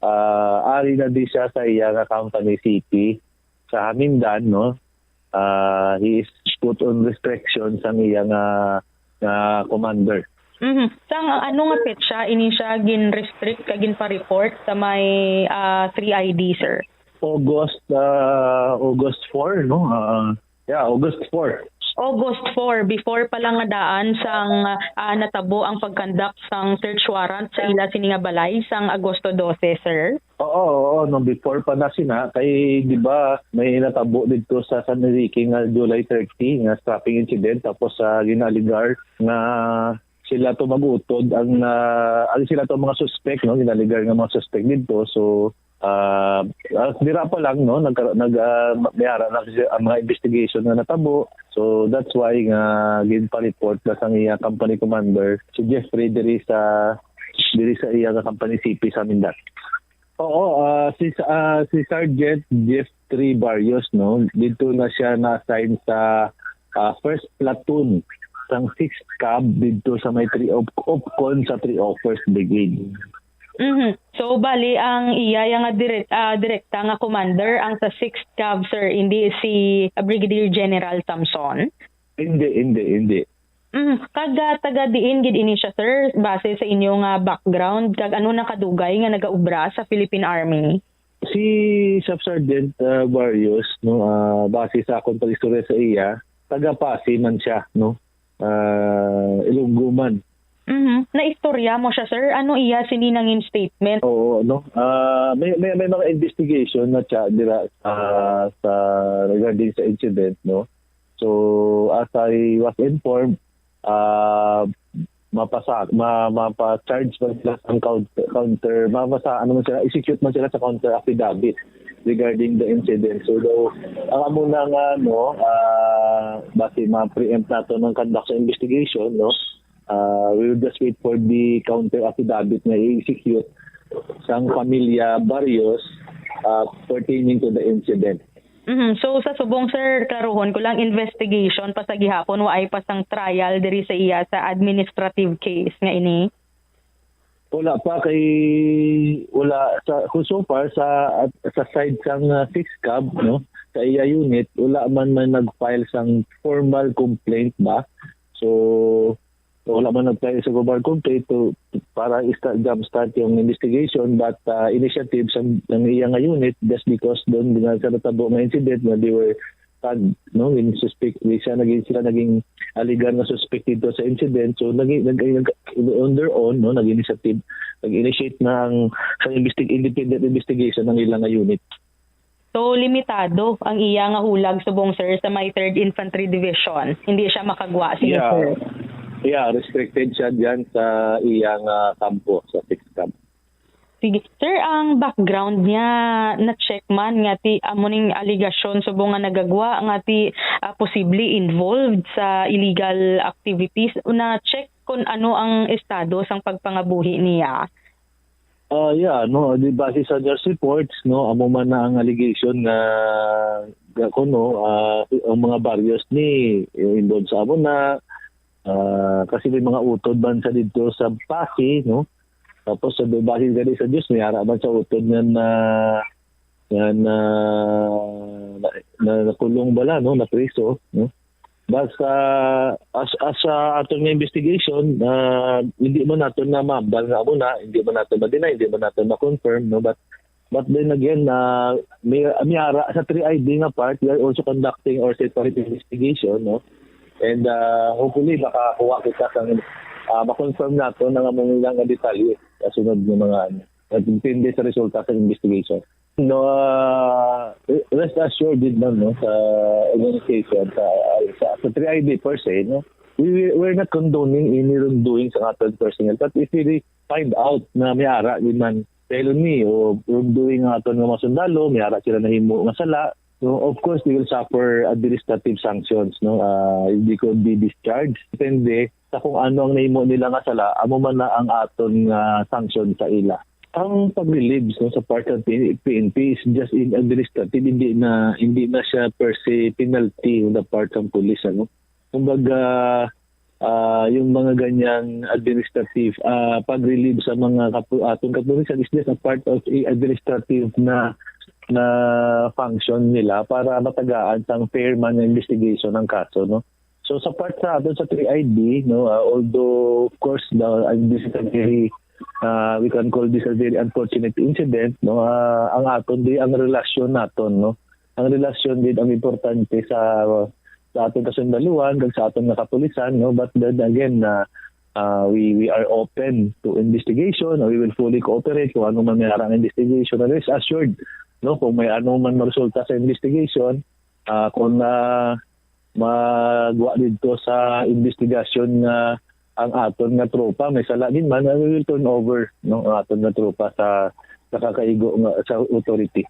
ah, ari na di siya sa iya nga company city sa Jamindan, no. Ah, he is put on restriction sang iya nga, nga commander. Mhm. Sang ano nga petsa ini siya gin-restrict kag ginpa-report sa may, ah, three I D, sir? August, ah, August four, no? Ah, yeah, August four. August four, before pa lang nga daan sang, ah, natabo ang pag-conduct sang search warrant sa ila sini nga balay sang Agosto dose, sir? Oo, oo, no, before pa na sina, kay di ba may natabo dito sa San Enrique nga July thirty nga strapping incident, tapos sa ginaaligar nga sila to mag-utod ang ah, ang sila to mga suspect, no, ginaaligar nga mga suspect dito. So ah, ah, dira pa lang, no, nag nag ah, may ara na kasi ang mga investigation nga natabo. So that's why nga ginpa-report na sang iya company commander si Jeffrey diri sa diri sa iya nga company C P sa Mindat. Oo, ah, si ah, si Sergeant Jeff Three Barrios, no, dito na siya na-assign sa ah, first platoon sang sixth Cab dito sa may three op opcon sa three oh first Brigade. Mhm. So bali ang iya ya nga direk, ah, direkta nga commander ang sa sixth Cav, sir, hindi si Brigadier General Samson? Hindi, hindi, hindi. Mm, kag ah, taga diin gid ini siya, sir, base sa inyo nga background, kag ano nakadugay nga nagaobra sa Philippine Army? Si Staff Sergeant ah, Barrios, no, ah, base sa akong pag-istorya sa iya, taga Passi man siya, no. Ah, Ilonggo man. Mhm. Naistorya mo siya, sir? Ano iya sini nangin statement? Oo, no. Ah, may, may may mga investigation na siya dira sa, sa regarding sa incident, no. So as I was informed, ah mapasa ma, mapa-charge man sila sang counter, counter mapasa ano man sila, execute man sila sa counter affidavit regarding the incident. So though ang amo na nga, no, ah basi ma-preempt nato ng conduct sa investigation, no. Ah, we will just wait for the counter affidavit na i-execute sang pamilya Barrios ah, pertaining to the incident. Mhm. So sa subong, sir, klaruhon ko lang, investigation pa sa gihapon, waay pa sang trial diri sa iya sa administrative case nga ini? Wala pa kay wala sa kung so far sa sa side sang uh, six cab, no, sa iya unit, wala man man nag-file sang formal complaint ba. So wala man nag-file sa formal complaint to para i-start, jump start yung investigation, but uh, initiative sa ng iya nga unit just because doon nga sa natabo nga incident na they were tag, no, in suspect, di siya naging sila naging aligar nga suspect dito sa incident. So naging nag, nag, on their own, no, nag-initiative, nag-initiate na ang sa investig independent investigation ng ilang unit. So limitado ang iya nga hulag subong, sir, sa may Third Infantry Division. Hindi siya makagwa sini, Yeah. sir. Yeah, restricted siya diyan sa iyang ah, kampo sa sixth camp. Sige. Sir, ang background niya, na-check man nga ti amo ning aligasyon subong nga nagagwa nga ti ah, posible involved sa illegal activities. Na-check kung ano ang estado sang pagpangabuhi niya. Ah, yeah, no, di base sa news reports, no, amo man na ang allegation nga nga kuno ah, ang mga Barrios ni eh, involved sa amo na ah, kasi may mga utod man sa didto sa Passi, no. Tapos sa base gani sa Diyos, may ara man sa utod nga na nga na, na, na nakulong bala, no, na priso, no. Basta as as sa aton nga investigation, ah, hindi man nato na mabal nga amo na, hindi man nato ma-deny, hindi man nato ma-confirm, no, but but then again, uh, may, may ara sa three I D nga part, we are also conducting our separate investigation, no. And uh, hopefully makakuha kita sang uh, ma-confirm nato na nga mga nga detalye sa sunod nga mga ano. Depende sa resulta sa investigation. No, uh, rest assured din lang, no, sa organization, sa, sa, sa three I D per se, no, we, we, we're not condoning any wrongdoing sa aton personnel. But if we find out na may ara din man felony o wrongdoing ang aton nga mga sundalo, may ara sila nahimo nga sala, so of course they will suffer administrative sanctions, no. Uh, they could be discharged. Depende sa kung ano ang nahimo nila nga sala, amo man na ang aton nga sanction sa ila. Ang pag-relieve, no, sa part ng P N P is just in administrative, hindi na hindi na siya per se penalty on the part ng police, ano. Kumbaga, ah, yung mga ganyang administrative ah, pag-relieve sa mga kapu- atong kapulisan is just a part of a administrative na na function nila para matagaan sang fair man nga investigation ng kaso, no. So sa part sa aton sa three I D, no, ah, although of course the, ah, this is a very uh, we can call this a very unfortunate incident, no. Ah, ang aton di ang relasyon naton, no. Ang relasyon gid ang importante sa sa aton kasundaluhan kag sa aton nga kapulisan, no. But then again, na Uh, we we are open to investigation. We will fully cooperate kung ano man may harang investigation. And rest assured, no, kung may ano man maresulta sa investigation, uh, kung uh, magwa dito sa investigation nga ang aton nga tropa may sala din man, we will turn over, no, ang aton nga tropa sa sa kakaigo nga sa authority.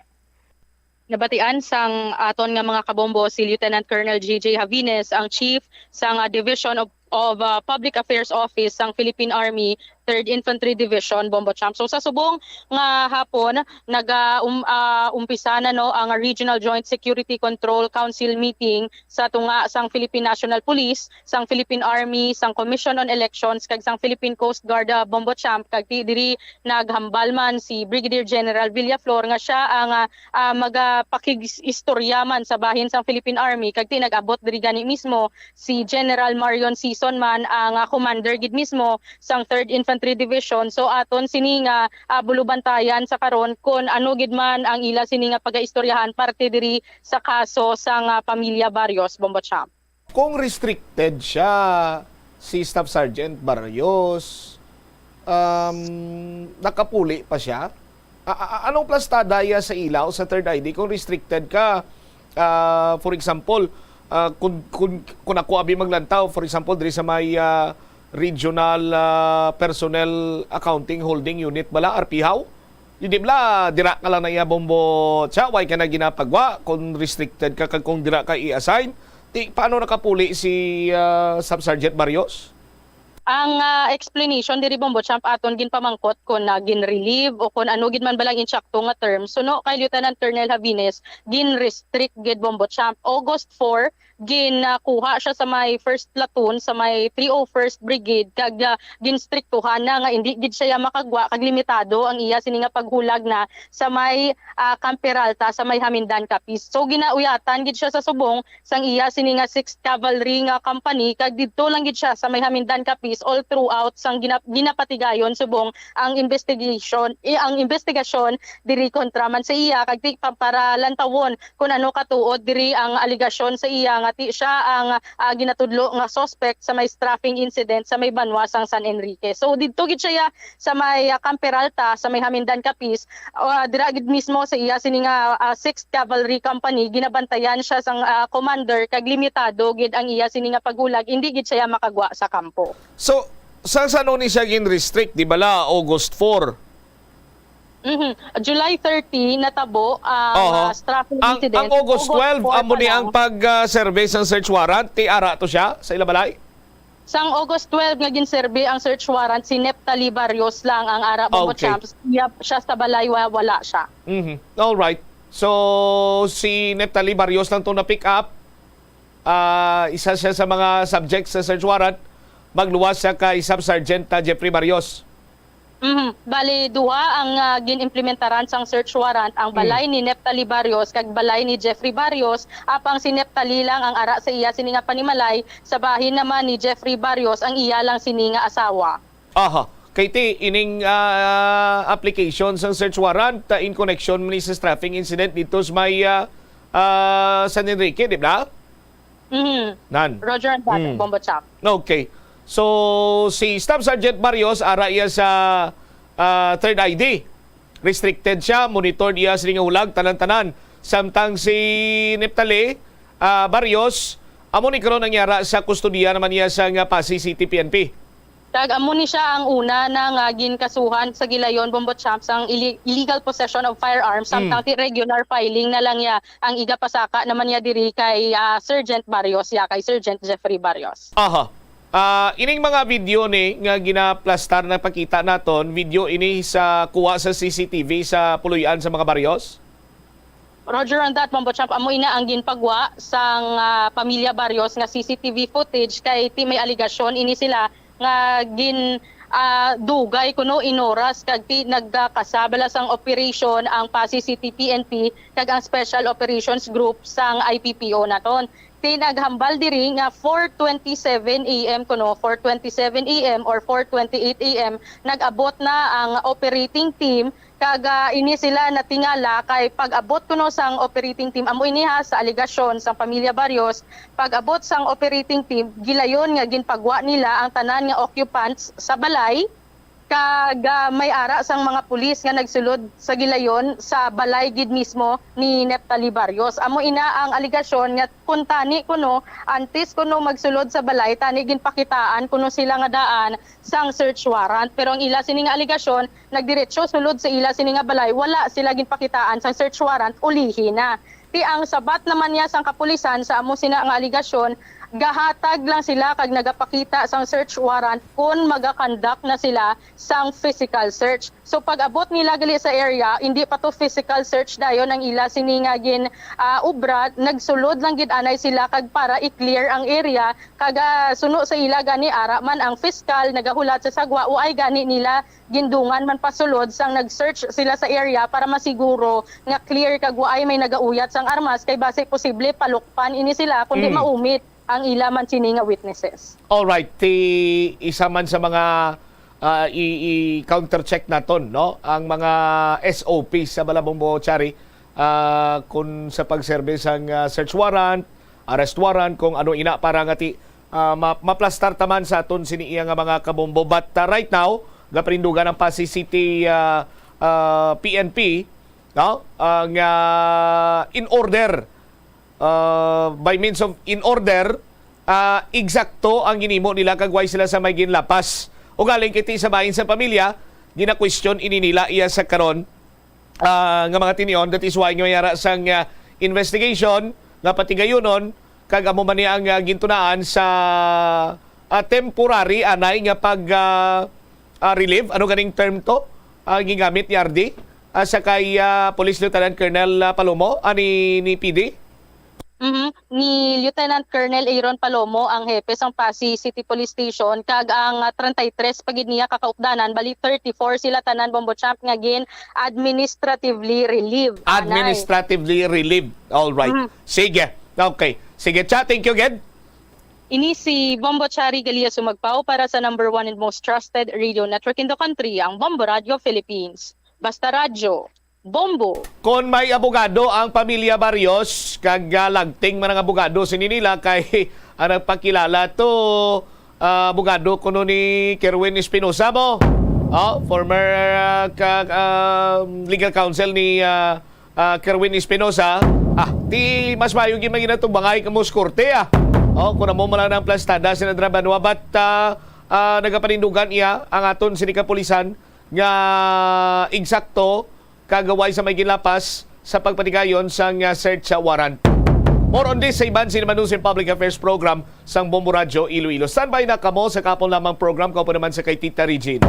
Nabatian sang aton nga mga kabombo si Lieutenant Colonel J J Javines, ang chief sang, ah, Division of, of, ah, Public Affairs Office sang Philippine Army, Third Infantry Division, Bombo Champ. So sa subong nga hapon, naga um, ah, umpisa na, no, ang Regional Joint Security Control Council meeting sa tunga sang Philippine National Police, sang Philippine Army, sang Commission on Elections, kag sang Philippine Coast Guard, ah, Bombo Champ, kag ti diri naghambal man si Brigadier General Villaflor nga siya ang, ah, ah, magapakig-istorya man sa bahin sang Philippine Army, kag ti nag-abot diri gani mismo si General Marion Sison man ang, ah, commander gid mismo sang Third Infantry Division. So aton sini nga, ah, bulubantayan sa karon kon ano gid man ang ila sini nga pagaistoryahan parte diri sa kaso sang, ah, pamilya Barrios, Bombo Champ. Kung restricted siya, si Staff Sergeant Barrios, um, nakapuli pa siya? A- a- anong plastada iya sa ila o sa Third I D kung restricted ka? Ah, for example, ah, kung, kung, kung ako abi maglantaw, for example, diri sa may ah, Regional ah, Personnel Accounting Holding Unit bala, R P H A W? Di, di bala, dira ka lang na iya, Bombo Cha, way ka na ginapagwa kung restricted ka kag kung dira ka i-assign. Ti, paano nakapuli si ah, Staff Sergeant Barrios? Ang ah, explanation diri, Bombo Champ, aton ginpamangkot kon na gin-relieve o kon ano gid man balang insakto nga term. Suno kay Lieutenant Colonel Javines, gin-restrict gid, Bombo Champ. August four, ginakuha siya sa may first platoon, sa may three oh first Brigade, kag ah, ginstriktuhan na nga indi gid siya makagwa kag limitado ang iya sini nga paghulag na sa may ah, Camp Peralta, sa may Jamindan, Capiz. So ginauyatan gid siya sa subong sang iya sini nga Sixth Cavalry nga Company, kag didto lang gid siya sa may Jamindan, Capiz, all throughout sang gina- ginapatigayon subong ang investigation, eh, ang investigasyon diri kontra man sa iya, kag ti pa- para lantawon kung ano katuod diri ang alegasyon sa iya nga ti siya ang ah, ginatudlo nga suspect sa may strafing incident sa may banwa sang San Enrique. So didto gid siya sa may ah, Camp Peralta, sa may Jamindan, Capiz, ah, dira gid mismo sa iya sini nga ah, Sixth Cavalry Company, ginabantayan siya sang ah, commander kag limitado gid ang iya sini nga paghulag, indi gid siya makagwa sa kampo. So, sa sano ni siya gin-restrict, di bala, August four? Mhm. July thirty natabo ang Oho. ah, strafing Ang, incident. ang August twelve, four amo pa ni lang. Ang pag-survey sang search warrant, ti ara to siya sa ila balay? Sang August twelve nga ginserbe ang search warrant, si Neptali Barrios lang ang ara, Bombo Okay. Champs. Siya, siya sa balay, wa- wala siya. Mhm. All right. So, si Neptali Barrios lang to na-pick up. Ah, isa siya sa mga subject sa search warrant. Magluwas siya kay Sub Sergeant ah, Jeffrey Barrios. Mhm. Bali, duha ang ah, gin-implementaran sang search warrant, ang balay ni Neptali Barrios kag balay ni Jeffrey Barrios, apang si Neptali lang ang ara sa iya sini nga panimalay, sa bahin naman ni Jeffrey Barrios ang iya lang sini nga asawa. Aha. Kay ti, ining ah, application sang search warrant ah, in connection ni sa strafing incident dito sa may ah, ah, San Enrique, di ba? Mhm. Nan. Roger and that, Mm. Bombo Champ. Okay. So, si Staff Sergeant Barrios, ara iya sa ah, Third I D. Restricted siya, monitored iya sa nga hulag, tanan-tanan. Samtang si Neptali ah, Barrios, amo ni karon ang yara sa kustodiya naman niya sa nga Passi City P N P. Kag amo ni siya ang una na nga ginkasuhan sa gilayon, Bombo Champs, ang ili- illegal possession of firearms, samtang ti regular filing na lang niya ang igapasaka naman niya diri kay ah, Sergeant Barrios, ya kay Sergeant Jeffrey Barrios. Aha. Ah, ining mga video ni nga ginaplastar na pakita naton, video ini sa kuha sa C C T V sa Puloy-an sa mga Barrios? Roger on that, Bombo Champ. Amo ina ang ginpagwa sang ah, pamilya Barrios nga C C T V footage kay ti may aligasyon ini sila nga gin ah, dugay kuno inoras kag ti nagkakasabala sang operation ang Passi City P N P kag ang Special Operations Group sang I P P O naton. Ti naghambal diri nga four twenty-seven A M kuno, four twenty-seven A M or four twenty-eight A M, nag-abot na ang operating team, kag, ah, ini sila natingala kay pag-abot kuno sang operating team, amo ini ha, sa alegasyon sang pamilya Barrios, pag-abot sang operating team, gilayon nga ginpagwa nila ang tanan nga occupants sa balay, kag, ah, may ara sang mga pulis nga nagsulod sa gilayon sa balay gid mismo ni Neftali Barrios. Amo ina ang alegasyon nga kun tani kuno, antes kuno magsulod sa balay, tani ginpakitaan kuno sila nga daan sang search warrant. Pero ang ila sini nga alegasyon, nagdiretso sulod sa ila sini nga balay, wala sila ginpakitaan sang search warrant, ulihi na. Ti ang sabat naman niya sang kapulisan sa amo sina nga alegasyon, gahatag lang sila kag nagapakita sang search warrant kon magakandak na sila sang physical search. So pag-abot nila gali sa area, hindi pa to physical search dayon ang ila sini nga gin, ah, obra, nagsulod lang gid anay sila kag para i-clear ang area, kag, ah, suno sa ila gani ara man ang piskal nagahulat sa sagwa, o ay gani nila gindungan man pasulod sang nag-search sila sa area para masiguro nga clear kag waay may nagauyat sang armas, kay basi posible palukpan ini sila kundi Mm. maumit ang ila man sini nga witnesses. Alright, ti isa man sa mga, ah, i, i-countercheck naton, no, ang mga S O P sa Balabong Bochari, ah, kun sa pagserbe sang, ah, search warrant, arrest warrant, kung ano ina para nga ti, ah, ma-, maplastar taman sa aton sini iya nga mga kabombo. But, ah, right now, gapanindugan ang Passi City, ah, ah, P N P, no? Ang, ah, in order, ah, by means of in order, ah, eksakto ang ginimo nila kag way sila sa may ginlapas. Ugaling kiti sa bahin sa pamilya, gina-question ini nila iya sa karon, ah, nga mga tinion. That is why nga may ara sang, ah, investigation nga patigayunon, kag amo man ni ang, ah, gintunaan sa, ah, temporary anay nga pag, ah, ah, relieve. Ano ganing term to? Ah, gingamit ni R D? Ah, sa kay, ah, Police Lieutenant Colonel, ah, Palomo, ah, ni, ni P D? Mhm. Ni Lieutenant Colonel Aaron Palomo ang hepe sang Passi City Police Station, kag ang, ah, treinta y tres pa gid niya kakaupdanan, bali thirty-four sila tanan, Bombo Champ, nga gin administratively relieved. Anay. Administratively relieved. All right. Mhm. Sige. Okay. Sige, Cha, thank you again. Ini si Bombo Chari Galia Sumagpao para sa number one and most trusted radio network in the country, ang Bombo Radio Philippines. Basta Radyo, Bombo. Kon may abogado ang pamilya Barrios, kag, ah, lagting man ang abogado sini nila kay ang nagpakilala to, ah, abogado kuno ni Kerwin Espinosa mo. Oh, former, ah, ka-, ah, legal counsel ni, ah, ah, Kerwin Espinosa. Ah, ti mas maayo gid man ginatubangay kamo sa korte, ah. Oh, kun amo man lang ang plastada, Senadora Banwa, but, ah, ah, nagapanindugan iya ang aton sini kapulisan nga eksakto kagaway sa may ginlapas sa pagpatigayon sang, ah, search warrant. More on this sa iban sini Manusin Public Affairs Program sang Bombo Radyo Iloilo. Standby na kamo sa kapon lamang program, kaupo naman sa kay Tita Regine.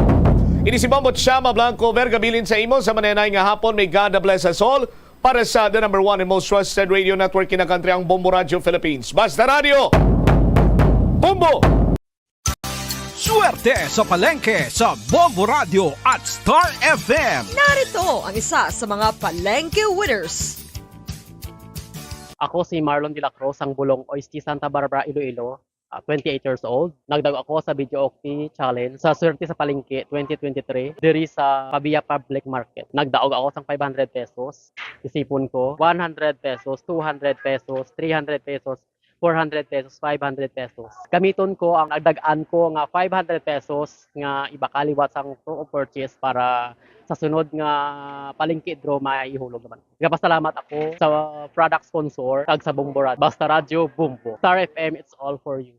Ini si Bombo Chama Blanco Vergabilin sa imo sa manenay nga hapon. May God bless us all. Para sa the number one and most trusted radio network in the country, ang Bombo Radyo Philippines. Basta Radyo, Bombo! Swerte sa palengke sa Bombo Radyo at Star F M. Narito ang isa sa mga palengke winners. Ako si Marlon de la Cruz, ang bulong Oisti, Santa Barbara, Iloilo, ah, twenty-eight years old. Nagdaog ako sa Video Okti Challenge sa Swerte sa Palengke twenty twenty-three diri sa Pavia Public Market. Nagdaog ako sang five hundred pesos. Isipon ko, one hundred pesos, two hundred pesos, three hundred pesos, four hundred pesos, five hundred pesos. Gamiton ko ang nagdag-an ko nga five hundred pesos nga ibakal liwat sang proof of purchase para sa sunod nga palengke draw maihulog naman. Nagapasalamat ako sa product sponsor kag sa Bombo Radyo. Basta Radyo, Bombo. Star F M, it's all for you.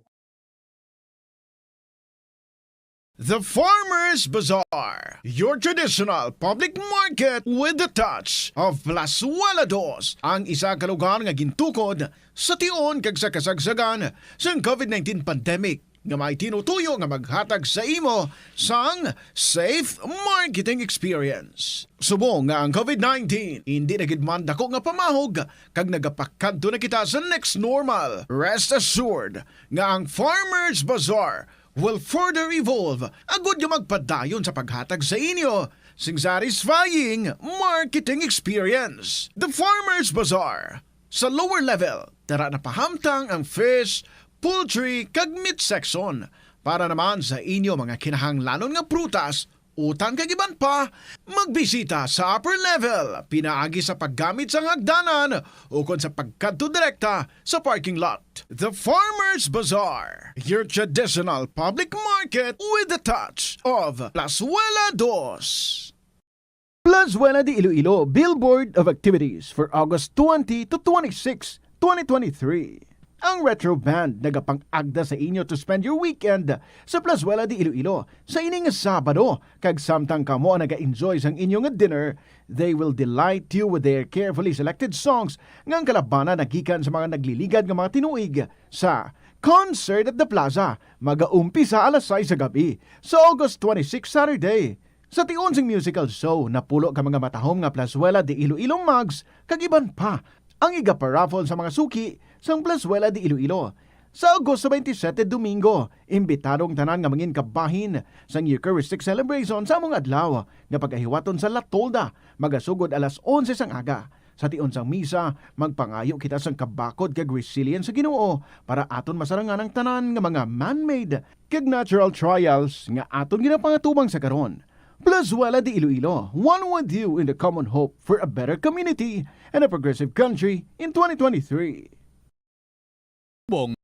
The Farmers Bazaar, your traditional public market with the touch of Plazuela Dos, ang isa ka lugar nga gintukod sa tion kag sa kasagsagan sang COVID nineteen pandemic, nga may tinutuyo nga maghatag sa imo sang safe marketing experience. Subong nga ang COVID nineteen hindi na gid man dako nga pamahog kag nagapakadto na kita sa next normal, rest assured nga ang Farmers Bazaar will further evolve agud nga magpadayon sa paghatag sa inyo sing satisfying marketing experience. The Farmers Bazaar, Sa lower level, dara na pahamtang ang fish, poultry, kag meat section. Para naman sa inyo mga kinahanglanon nga prutas, utan kag iban pa, magbisita sa upper level, pinaagi sa paggamit sang hagdanan ukon sa pagkadto direkta sa parking lot. The Farmers Bazaar, your traditional public market with the touch of Plazuela Dos. Plazuela de Iloilo, Billboard of Activities for August twenty to twenty-six, twenty twenty-three. Ang Retro Band nagapang-agda sa inyo to spend your weekend sa Plazuela de Iloilo sa ining Sabado, kag samtang kamo ang naga-enjoy sang inyo nga dinner, they will delight you with their carefully selected songs nga ang kalabana nagikan sa mga nagliligad nga mga tinuig sa Concert at the Plaza. Magaumpisa alas sais sa gabi sa August twenty-six, Saturday. Sa tion sing musical show, napulo ka mga matahom nga Plazuela de Iloilo mugs kag iban pa ang igaparaffle sa mga suki sang Plazuela de Iloilo. Sa Agosto twenty-seven, Domingo, imbitado ang tanan nga mangin kabahin sang Eucharistic Celebration sa among adlaw nga pagahiwaton sa La Tolda, magasugod alas onse sang aga. Sa tion sang misa, magpangayo kita sang kabakod kag resilience sa Ginoo para aton masarangan ang tanan nga mga man-made kag natural trials nga aton ginapangatubang sa karon. Plazuela de Iloilo, one with you in the common hope for a better community and a progressive country in twenty twenty-three. Bong,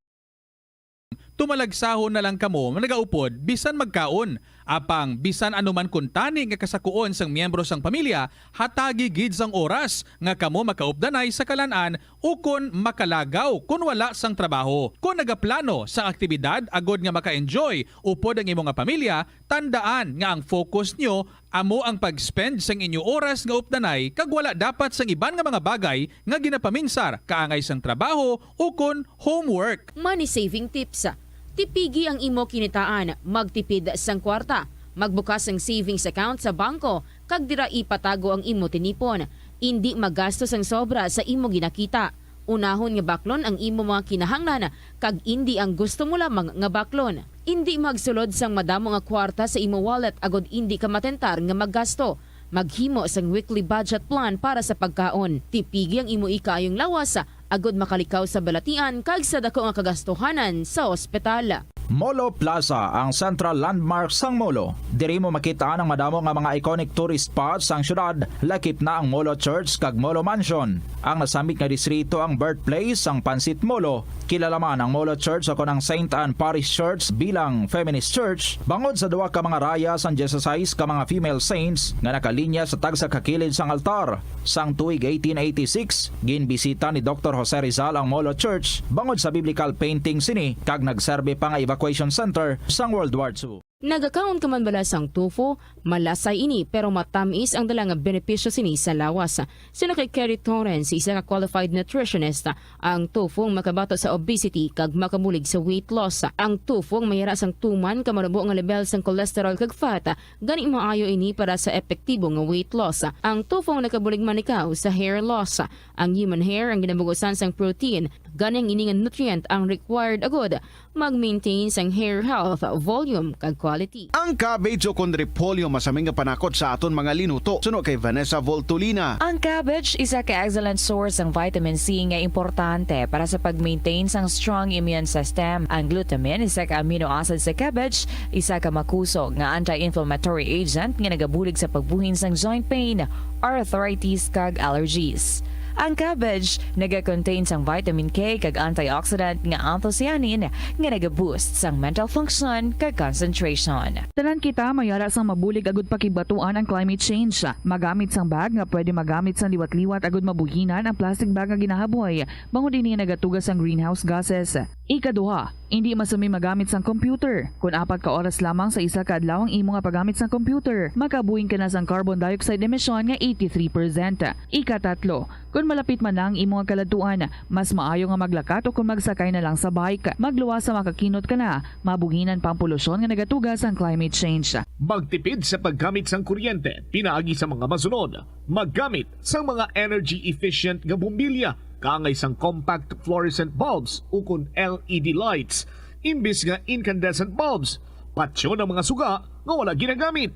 tumalagsahon na lang kamo nagaupod bisan magkaon. Apang bisan ano man kuntani nga kasakuon sang miyembro sang pamilya, hatagi gid sang oras nga kamo makaupdanay sa kalan-an ukon makalagaw kon wala sang trabaho. Kon nagaplano sang aktibidad agod nga maka-enjoy upod ang imo nga pamilya, tandaan nga ang focus nyo amo ang pag-spend sang inyo oras nga updanay kag wala dapat sang iban nga mga bagay nga ginapaminsar kaangay sang trabaho ukon homework. Money saving tips. Tipigi ang imo kinitaan, magtipid sang kwarta, magbukas sang savings account sa bangko, kag dira ipatago ang imo tinipon. Indi magasto sang sobra sa imo ginakita. Unahon nga baklon ang imo mga kinahanglan kag indi ang gusto mo lamang nga baklon. Indi magsulod sang madamo nga kwarta sa imo wallet agod indi ka matentar nga maggasto. Maghimo sang weekly budget plan para sa pagkaon. Tipigi ang imo ikaayong lawas agod makalikaw sa balatian kag sa daku nga kagastuhanan sa ospital. Molo Plaza, ang central landmark sang Molo. Diri mo makit-an ang madamo nga mga iconic tourist spots sang syudad, lakip na ang Molo Church kag Molo Mansion. Ang nasambit nga distrito ang birthplace sang Pansit Molo. Kilala man ang Molo Church ukon ang Saint Anne Parish Church bilang feminist church bangod sa duha ka mga raya sang dieciséis ka mga female saints nga nakalinya sa tagsa ka kilid sang altar. Sang tuig eighteen eighty-six, ginbisita ni Doktor Jose Rizal ang Molo Church bangod sa biblical painting sini kag nagserbi pa nga evacuation center sang World War Two. Nagakaon ka man bala sang tofu? Malasay ini pero matamis ang dala nga benepisyo sini sa lawas. Suno kay Kerry Torrens, isa ka qualified nutritionist, ang tofu ang makabato sa obesity kag makabulig sa weight loss. Ang tofu ang mayara sang tuman ka manubo nga lebel sang cholesterol kag fat, gani maayo ini para sa epektibo nga weight loss. Ang tofu ang nakabulig man ikaw sa hair loss. Ang human hair ang ginabugusan sang protein, gani ang ini nga nutrient ang required agud mag-maintain sang hair health, volume, kag quality. Ang cabbage ukon repolyo masami nga panakot sa aton mga linuto, suno kay Vanessa Voltolina. Ang cabbage isa ka excellent source sang vitamin C nga importante para sa pag-maintain sang strong immune system. Ang glutamine, isa ka amino acid sa cabbage, isa ka makusog nga anti-inflammatory agent nga nagabulig sa pagbuhin sang joint pain, arthritis, kag allergies. Ang cabbage naga-contain sang vitamin K kag antioxidant nga anthocyanin nga naga-boost sang mental function kag concentration. Tanan kita mayara sang mabulig agud pakigbatuan ang climate change. Magamit sang bag nga pwede magamit sang liwat-liwat agud mabuhinan ang plastic bag nga ginahaboy, bangod ini nagatuga sang greenhouse gases. Ikaduha, indi masami magamit sang computer. Kon apat ka oras lamang sa isa ka adlaw ang imo nga paggamit sang computer, makabuhin ka na sang carbon dioxide emission nga eighty-three percent. Ikatatlo, kon malapit man na ang imo nga kaladtuan, mas maayo nga maglakat o kon magsakay na lang sa bike. Magluwas sa makakinot ka na, mabuhinan pa ang polusyon nga nagatuga sang climate change. Magtipid sa paggamit sang kuryente pinaagi sa mga masunod: maggamit sang mga energy efficient nga bombilya kaangay sang compact fluorescent bulbs ukon L E D lights imbis nga incandescent bulbs. Patyon ang mga suga nga wala ginagamit.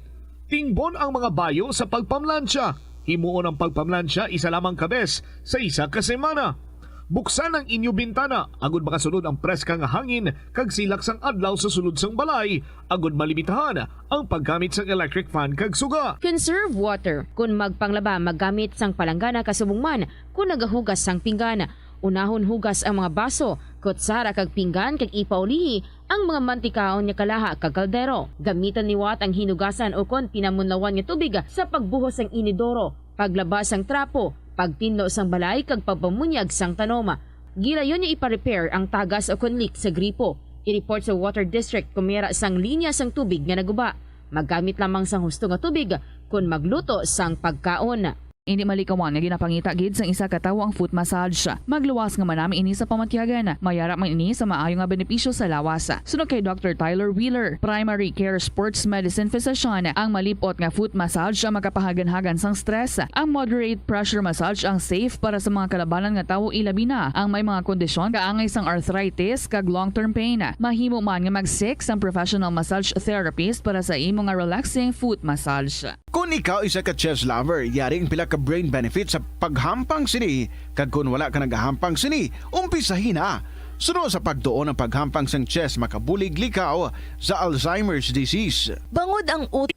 Tingbon ang mga bayo sa pagpamlansya. Himuon ang pagpamlansya isa lamang ka bes sa isa ka semana. Buksan ang inyo bintana agud makasulod ang preska nga hangin kag silak sang adlaw sa sulod sang balay, agud malimitahan ang paggamit sang electric fan kag suga. Conserve water. Kon magpanglaba, maggamit sang palanggana kasubong man kon nagahugas sang pinggan. Unahon hugas ang mga baso, kutsara kag pinggan kag ipaulihi ang mga mantikaon nga kalaha kag kaldero. Gamitan liwat ang hinugasan ukon pinamunlawan nga tubig sa pagbuhos sang inidoro, paglaba sang trapo, pagtinlo sang balay kag pagpamunyag sang tanom. Gilayon nga ipa-repair ang tagas ukon leak sa gripo. I-report sa Water District kon may ara sang linya sang tubig nga naguba. Maggamit lamang sang husto nga tubig kon magluto sang pagkaon. Indi malikawan nga ginapangita gid sang isa ka tawo ang foot massage. Magluwas nga manami ini sa pamatyagan. May ara man ini sa maayo nga benepisyo sa lawas. Suno kay Doctor Tyler Wheeler, primary care sports medicine physician, ang malip-ot nga foot massage ang makapahaganhagan sang stress. Ang moderate pressure massage ang safe para sa mga kalabanan nga tawo, ilabi na ang may mga kondisyon kaangay sang arthritis kag long-term pain. Mahimo man nga mag-seek sang professional massage therapist para sa imo nga relaxing foot massage. Kon ikaw isa ka chess lover, yari ang pila ka brain benefits sa paghampang sini, kag kon wala ka nagahampang sini, umpisahi na. Suno sa pagtuon, ang paghampang sang chess makabulig likaw sa Alzheimer's disease. Bangod ang ut-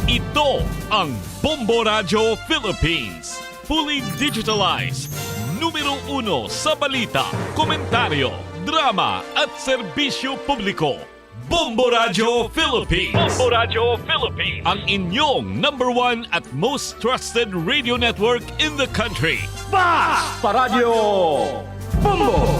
Ito ang Bombo Radyo Philippines. Fully digitalized. Numero uno sa balita, komentaryo, drama at serbisyo publiko. Bombo Radyo Philippines. Bombo Radyo Philippines. Ang inyong number one at most trusted radio network in the country. Bas pa Radyo Bombo!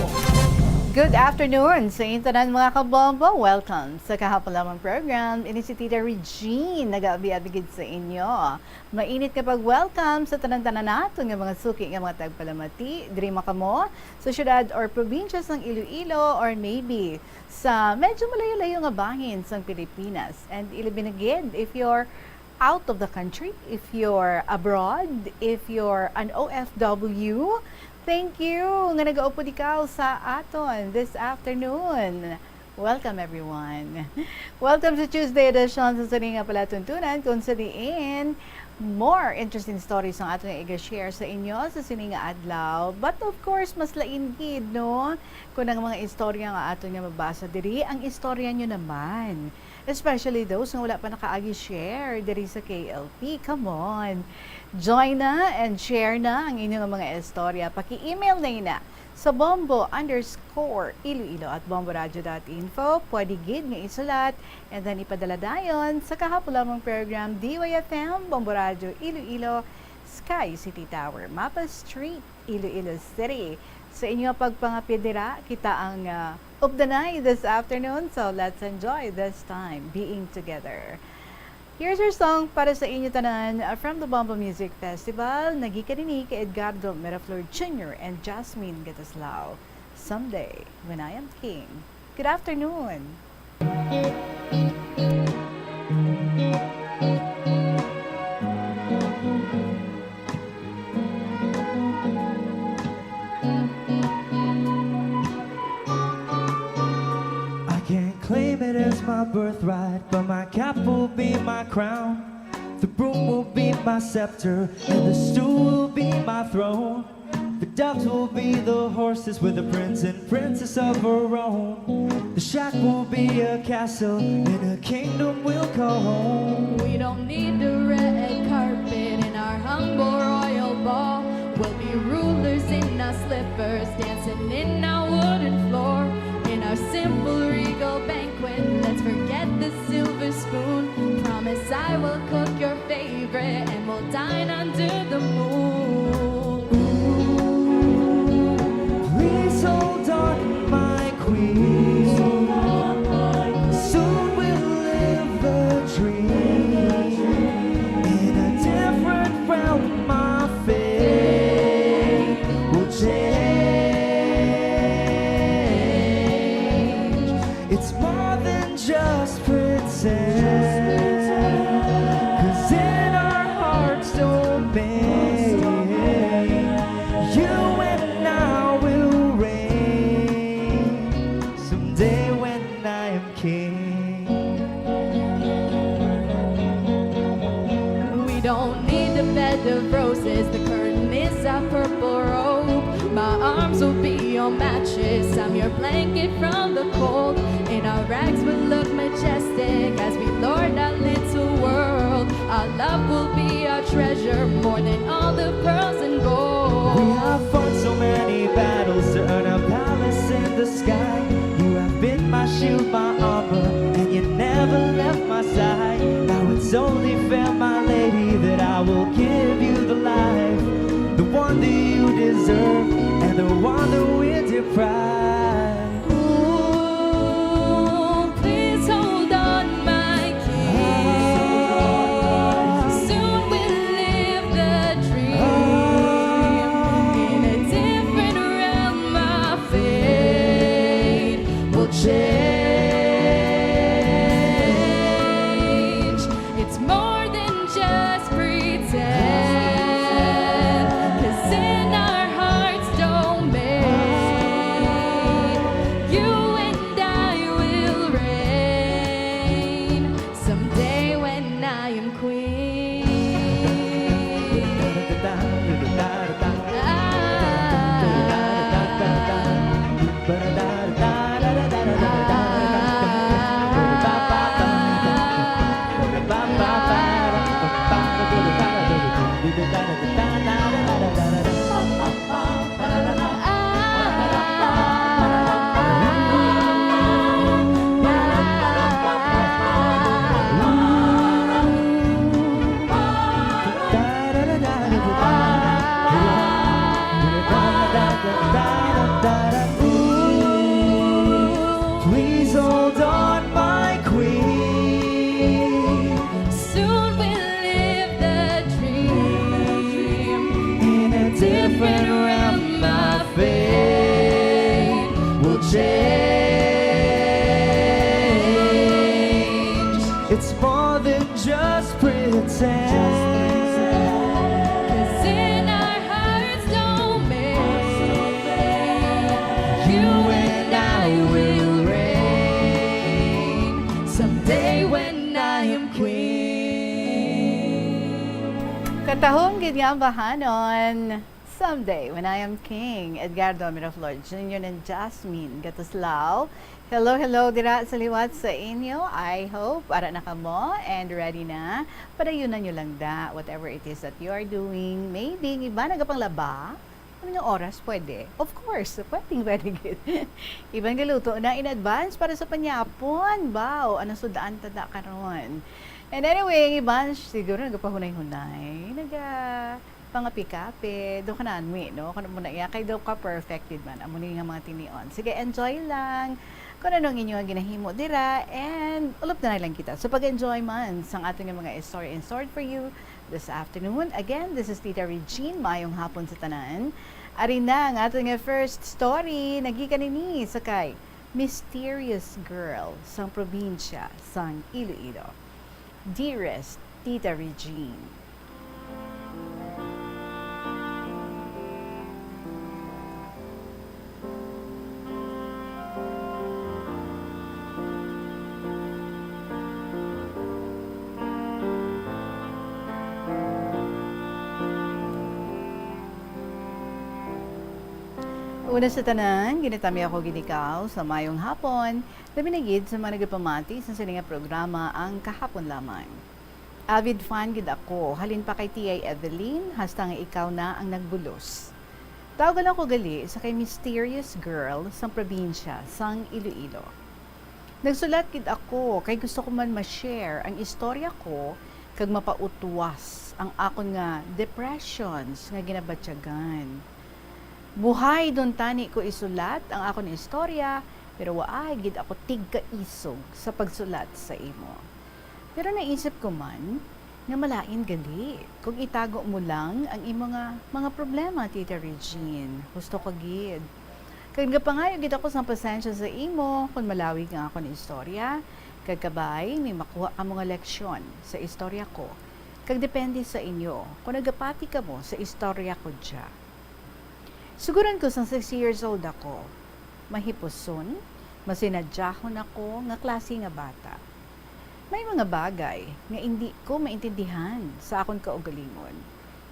Good afternoon sa inyo tanan, mga kabombo. Welcome sa Kahapon Lamang program. Ini si Tita Regine, nag-aabi-abi gid sa inyo. Mainit nga pag-welcome sa tanan-tanan naton nga mga suki nga mga tagpalamati. Diri man kamo sa siyudad or probinsya sang Iloilo, or maybe sa medyo malayo-layo nga bahin sang Pilipinas. And ilabi na gid if you're out of the country, if you're abroad, if you're an O F W, thank you nga nagaupod ikaw sa aton this afternoon. Welcome, everyone. Welcome sa Tuesday edition sa sini nga palatuntunan, kung sa diin more interesting stories ang aton nga iga-share sa inyo sa sini nga adlaw. But of course, mas lain gid, no? Kung ang mga istorya nga aton nga mabasa diri, ang istorya nyo naman. Especially those nga wala pa nakaagi share diri sa K L P. Come on! Join na and share na ang inyong mga istorya. Paki-email na ina sa bombo underscore iloilo at bomboradio dot info. Pwede gid nga isulat and then ipadala dayon sa kahapon lamang program, D Y F M, Bombo Radyo Iloilo, Sky City Tower, Mapa Street, Iloilo City. Sa inyo pagpangapid dira, kita ang, ah, updanay this afternoon. So let's enjoy this time being together. Here's your song para sa inyo tanan, uh, from the Bombo Music Festival. Nagikan ini kay Edgardo Miraflor Junior and Jasmine Gataslao. Someday, When I Am King. Good afternoon. I can't claim it as my birthright, but my cap will be my crown. The broom will be my scepter, and the stool will be my throne. The dogs will be the horses, we're the prince and princess of our own. The shack will be a castle, and a kingdom we'll call home. We don't need the red carpet in our humble royal ball. We'll be rulers in our slippers, dancing in our wooden floor. In our simple regal banquet, let's forget the silver spoon. Promise I will cook your favorite, and we'll dine under the moon. Ooh, please hold on, my queen. Soon we'll live Blanket from the cold, and our rags will look majestic as we lord our little world. Our love will be our treasure more than all the pearls and gold. We have fought so many battles to earn a palace in the sky. You have been my shield, my armor, and you never left my side. Now it's only fair, my lady, that I will give you the life, the one that you deserve, and the one that we deprive. Ooh, please hold on, my king. Soon we'll live the dream. In a different realm, our fate will change. It's more than just pretend, 'cause in our hearts domain, you and I will reign. Someday when I am queen. Ah. Please hold on, my queen. Soon we'll live the dream. In a different realm, my fate will change. It's more than just pretend. 'Cause in our hearts domain, you and I will reign. Someday when I am queen. Katahom gid nga ambahanon. Someday, when I am king, Edgardo Miraflor Junior and Jasmine Gatuslao. Hello, hello, dira sa liwat sa inyo. I hope ara na kamo and ready na. Padayunan nyo lang da, whatever it is that you are doing. Maybe, ang iba nagapanglaba. Ano nga oras pwede? Of course, pwedeng pwede gid. Iban galuto na in advance para sa panyapon. Baw, ano sud-an ta da karon? And anyway, ang iban siguro nagapahunay-hunay. Naga, pangapi-kape, do ka na anwi, no? Kung mo na iya, kay do ka perfected man. Amo ni nga mga tinion. Sige, enjoy lang kung ano ang inyo nga ginahimo dira, and ulop na lang kita. So, pag-enjoy man sang aton nga mga story in store for you this afternoon. Again, this is Tita Regine. Maayong hapon sa tanan. Ari na ang aton nga first story. Nagikan ini sa kay Mysterious Girl sang probinsya sang Iloilo. Dearest Tita Regine. Una sa tanan, ginatami ako gid ikaw sa mayong hapon, labi na gid sa mga nagapamati sa sini nga programa, Ang Kahapon Lamang. Avid fan gid ako, halin pa kay T I Evelyn, hasta nga ikaw na ang nagbulos. Tawgan ako gali sa kay Mysterious Girl sang probinsya sang Iloilo. Nagsulat gid ako kay gusto ko man ma-share ang istorya ko kag mapautwas ang akon nga depressions nga ginabatyagan. Buhay duntani ko isulat ang akon istorya, pero waay gid ako tigkaisog sa pagsulat sa imo. Pero naisip ko man nga malain gali kung itago mo lang ang imo nga mga problema, Tita Regine. Husto ka gid. Kag nagapangayo gid ako sang pasensya sa imo kung malawig ang akon istorya, kag kabay may makuha kamo nga leksyon sa istorya ko. Kag depende sa inyo kung nagapati kamo sa istorya ko dya. Suguran ko sang six years old ako. Mahipuson, masinadyahon ako nga klase nga bata. May mga bagay nga indi ko maintindihan sa akon kaugalingon,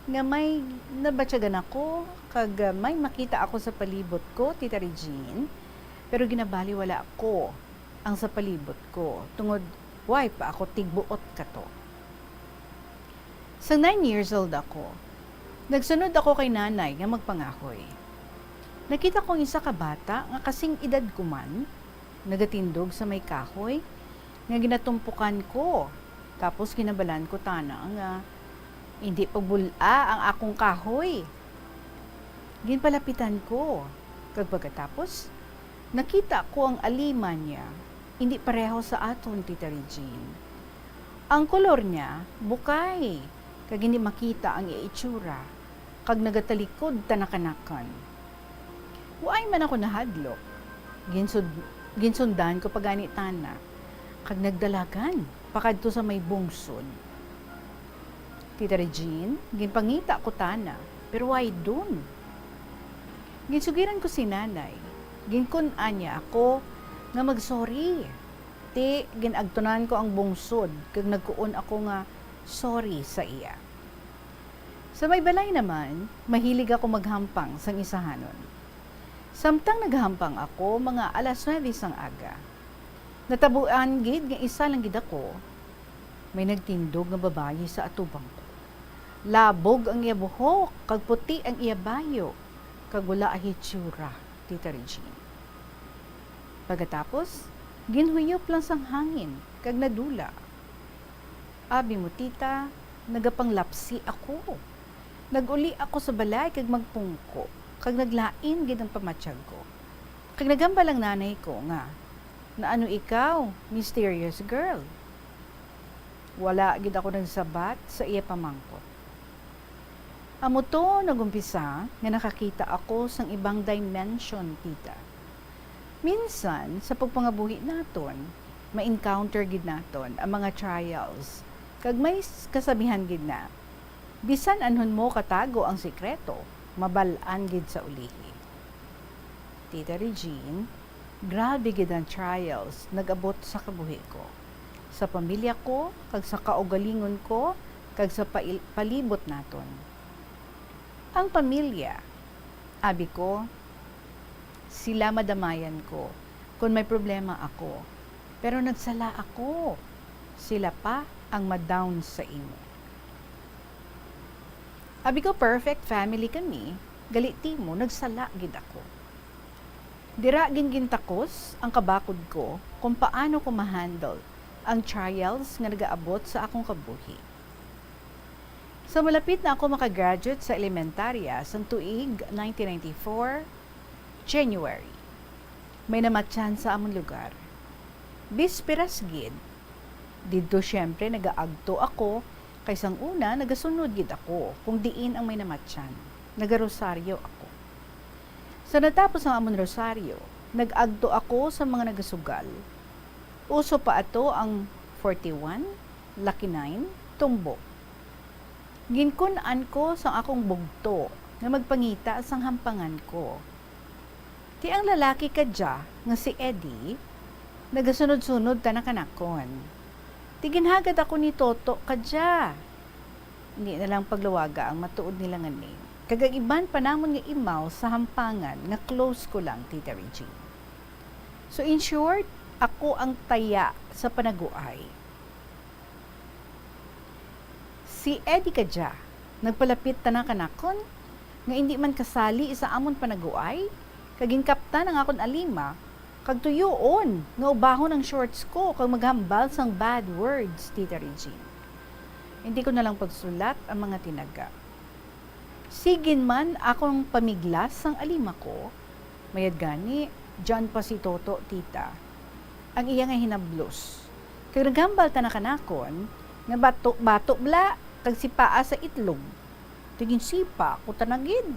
nga may nabatyagan ako, kag, ah, may makita ako sa palibot ko, Tita Regine, Pero ginabaliwala ko ang sa palibot ko, tungod way pa ako tigbuot kato. Sang nine years old ako, nagsunod ako kay nanay nga magpangahoy. Nakita ko ang isa ka bata nga kasing edad ko man, nagatindog sa may kahoy, nga ginatumpukan ko. Tapos ginabalan ko tana nga hindi pagbul-a ang akong kahoy. Ginpalapitan ko, kag pagkatapos, nakita ko ang alima niya, hindi pareho sa aton, Tita Regine. Ang kolor niya bukay, kag hindi makita ang iya itsura, kag nagatalikod tanakanakon. Waay man ako nahadlok. Ginsud-, ginsundan ko pa gani tana, kag nagdalagan pakadto sa may bungsod. Tita Regine, ginpangita ko tana, pero way dun. Ginsugiran ko si nanay. Ginkun-an niya ako nga mag-sorry. Ti, gin-agtunan ko ang bungsod, kag nagkuon ako nga sorry sa iya. Sa may balay naman, mahilig ako maghampang sang isahanon. Samtang naghampang ako, mga alas nuebe sang aga, natabuan gid nga isa lang gid ako, may nagtindog nga babayi sa atubang ko. Labog ang iya buhok, kag puti ang iya bayo, kag wala hitsura, Tita Regine. Pagkatapos, ginhuyop lang sang hangin, kag nadula. Abi mo, tita, nagapanglapsi ako. Nag-uli ako sa balay kag magpungko, kag naglain gid ang pamatyag ko. Kag nagambal ang nanay ko nga, "Naano ikaw, mysterious girl?" Wala gid ako nagsabat sa iya pamangkot. Amo to nagumpisa nga nakakita ako sang ibang dimension, tita. Minsan, sa pagpangabuhi naton, ma-encounter gid naton ang mga trials, kag may s-, kasabihan gid na, "Bisan anhon mo katago ang sikreto, mabal-an gid sa ulihi." Tita Regine, grabe gid ang trials nag-abot sa kabuhi ko, sa pamilya ko, kag sa kaugalingon ko, kag sa pail-, palibot naton. Ang pamilya, abi ko, sila madamayan ko kon may problema ako. Pero nagsala ako. Sila pa ang ma-down sa imo. Abi ko, perfect family kami, gali ti mo, nagsala gid ako. Dira gin gintakos ang kabakod ko kung paano ko ma-handle ang trials nga nagaabot sa akong kabuhi. Sa malapit na ako makagraduate sa elementarya sang tuig nineteen ninety-four, January, may namatyan sa amon lugar. Bisperas gid. Didto, siyempre, nagaagto ako, kay sang una nagasunod gid ako kung diin ang may namatyan. Nagarosaryo ako. Sa natapos ang amon rosaryo, nag-agto ako sa mga nagasugal. Uso pa ato ang forty-one, Lucky Nine, Tumbok. Ginkun-an ko sang akong bugto nga magpangita sang hampangan ko. Ti ang lalaki kadya nga si Eddie, nagasunod-sunod tana kanakon. Ti ginhagad ako ni Toto kadya. Indi na lang paglawaga ang matuod nila nga name, kag ang iban pa namon nga imaw sa hampangan nga close ko lang, Tita Regine. So, in short, ako ang taya sa panaguay. Si Eddie kadya, nagpalapit tana kanakon, nga indi man kasali sa amon panaguay, kag ginkaptan ang akon alima, kag tuyoon nga ubahon ang shorts ko kag maghambal sang bad words, Tita Regine. Indi ko na lang pagsulat ang mga tinaga. Sigin man akong pamiglas sang alima ko, mayad gani, dyan pa si Toto, tita, ang iya nga hinablos. Kag naghambal tana kanakon nga bato-bato bala kag sipaa sa itlog. Ti ginsipa ko tana gid.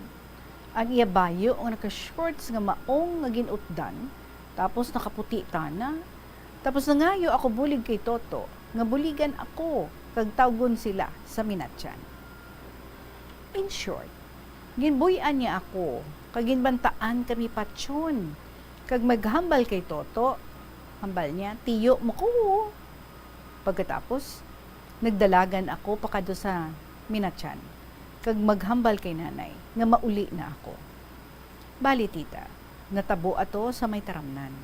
Ang iya bayo nga naka-shorts nga maong nga gin-utdan, tapos nakaputi tana. Tapos nangayo ako bulig kay Toto nga buligan ako kag tawgon sila sa minatyan. In short, ginbuy-an niya ako kag ginbantaan kami patyon, kag maghambal kay Toto. Hambal niya, "Tiyo mo ko." Pagkatapos, nagdalagan ako pakadto sa minatyan, kag maghambal kay nanay nga mauli na ako. Bali, tita, Natabo ato sa may taramnan.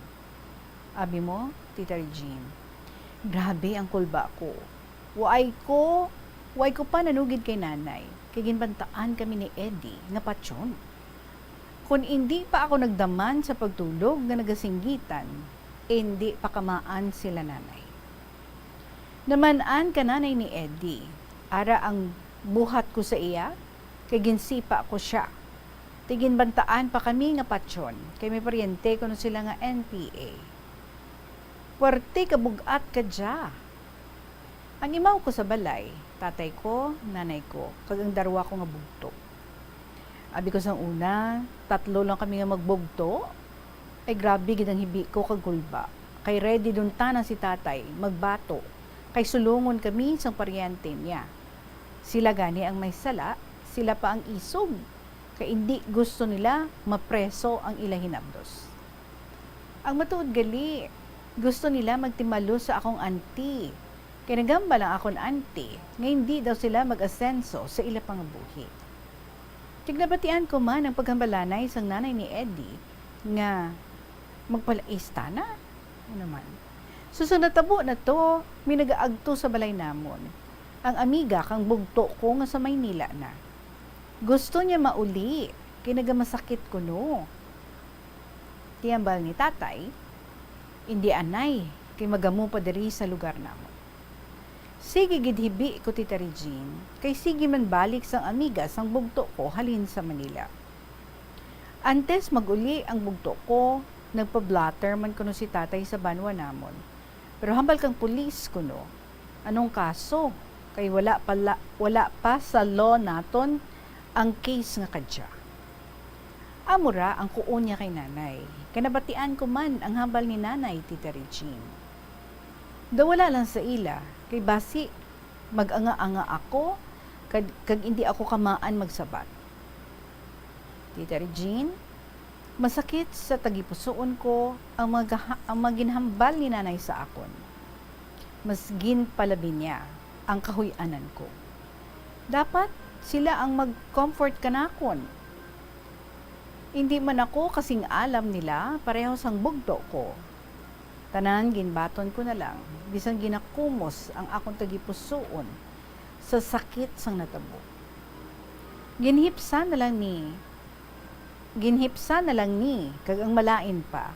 Abi mo, Tita Regine, grabe ang kulba ko. Waay ko, waay ko pa nanugid kay Nanay, kay ginbantaan kami ni Eddie nga patyon. Kon indi pa ako nagdaman sa pagtulog nga nagasinggitan, indi pakamaan sila Nanay. Naman-an ka Nanay ni Eddie, ara ang buhat ko sa iya, kay ginsipa ko sia. Ti ginbantaan pa kami nga patyon, kay may paryente kuno sila nga N P A. Puwerte ka bug-at ka dya. Ang imaw ko sa balay, tatay ko, nanay ko, kag ang darwa ko nga bugto. Abi ko sang una, tatlo lang kami nga magbugto. Ay, grabe gid ang hibi ko kag kulba. Kay ready dunta na si tatay magbato, kay sulongon kami sang paryente niya. Sila gani ang may sala, sila pa ang isog, kay indi gusto nila mapreso ang ila hinabdos. Ang matuod gali, gusto nila magtimalo sa akong auntie, kay nagambal ang akon auntie nga hindi daw sila mag-asenso sa ila pangabuhi. Kag nabatian ko man ang paghambalanay sang nanay ni Eddie nga magpalais tana. Ano man. So, sa natabo na to, may nagaagto sa balay namon. Ang amiga kang bugto ko nga sa Maynila na. Gusto niya mauli, kay nagamasakit kuno. Ti hambal ni tatay, "Indi anay, kay magamo pa diri sa lugar namon." Sige gid hibi ko, Tita Regine, kay sige man balik sang amiga sang bugto ko halin sa Manila. Antes mag-uli ang bugto ko, nagpa-blotter man kuno si tatay sa banwa namon. Pero hambal kang pulis kuno, anong kaso? Kay wala pala, wala pa sa law naton ang case nga kadya. Amo ra ang kuon niya kay nanay, kay nabatian ko man ang hambal ni nanay, Tita Regine. Daw wala lang sa ila, kay basi mag-anga-anga ako, kag, kag indi ako kamaan magsabat. Tita Regine, masakit sa tagipusoon ko ang mga, ang mga ginhambal ni nanay sa akon. Mas ginpalabi niya ang kahuy-anan ko. Dapat sila ang mag-comfort kanakon. Indi man ako kasing alam nila pareho sang bugto ko. Tanan ginbaton ko na lang, bisan ginakumos ang akon tagipusoon sa sakit sang natabo. Ginhipsa na lang ni, ginhipsa na lang ni, kag ang malain pa,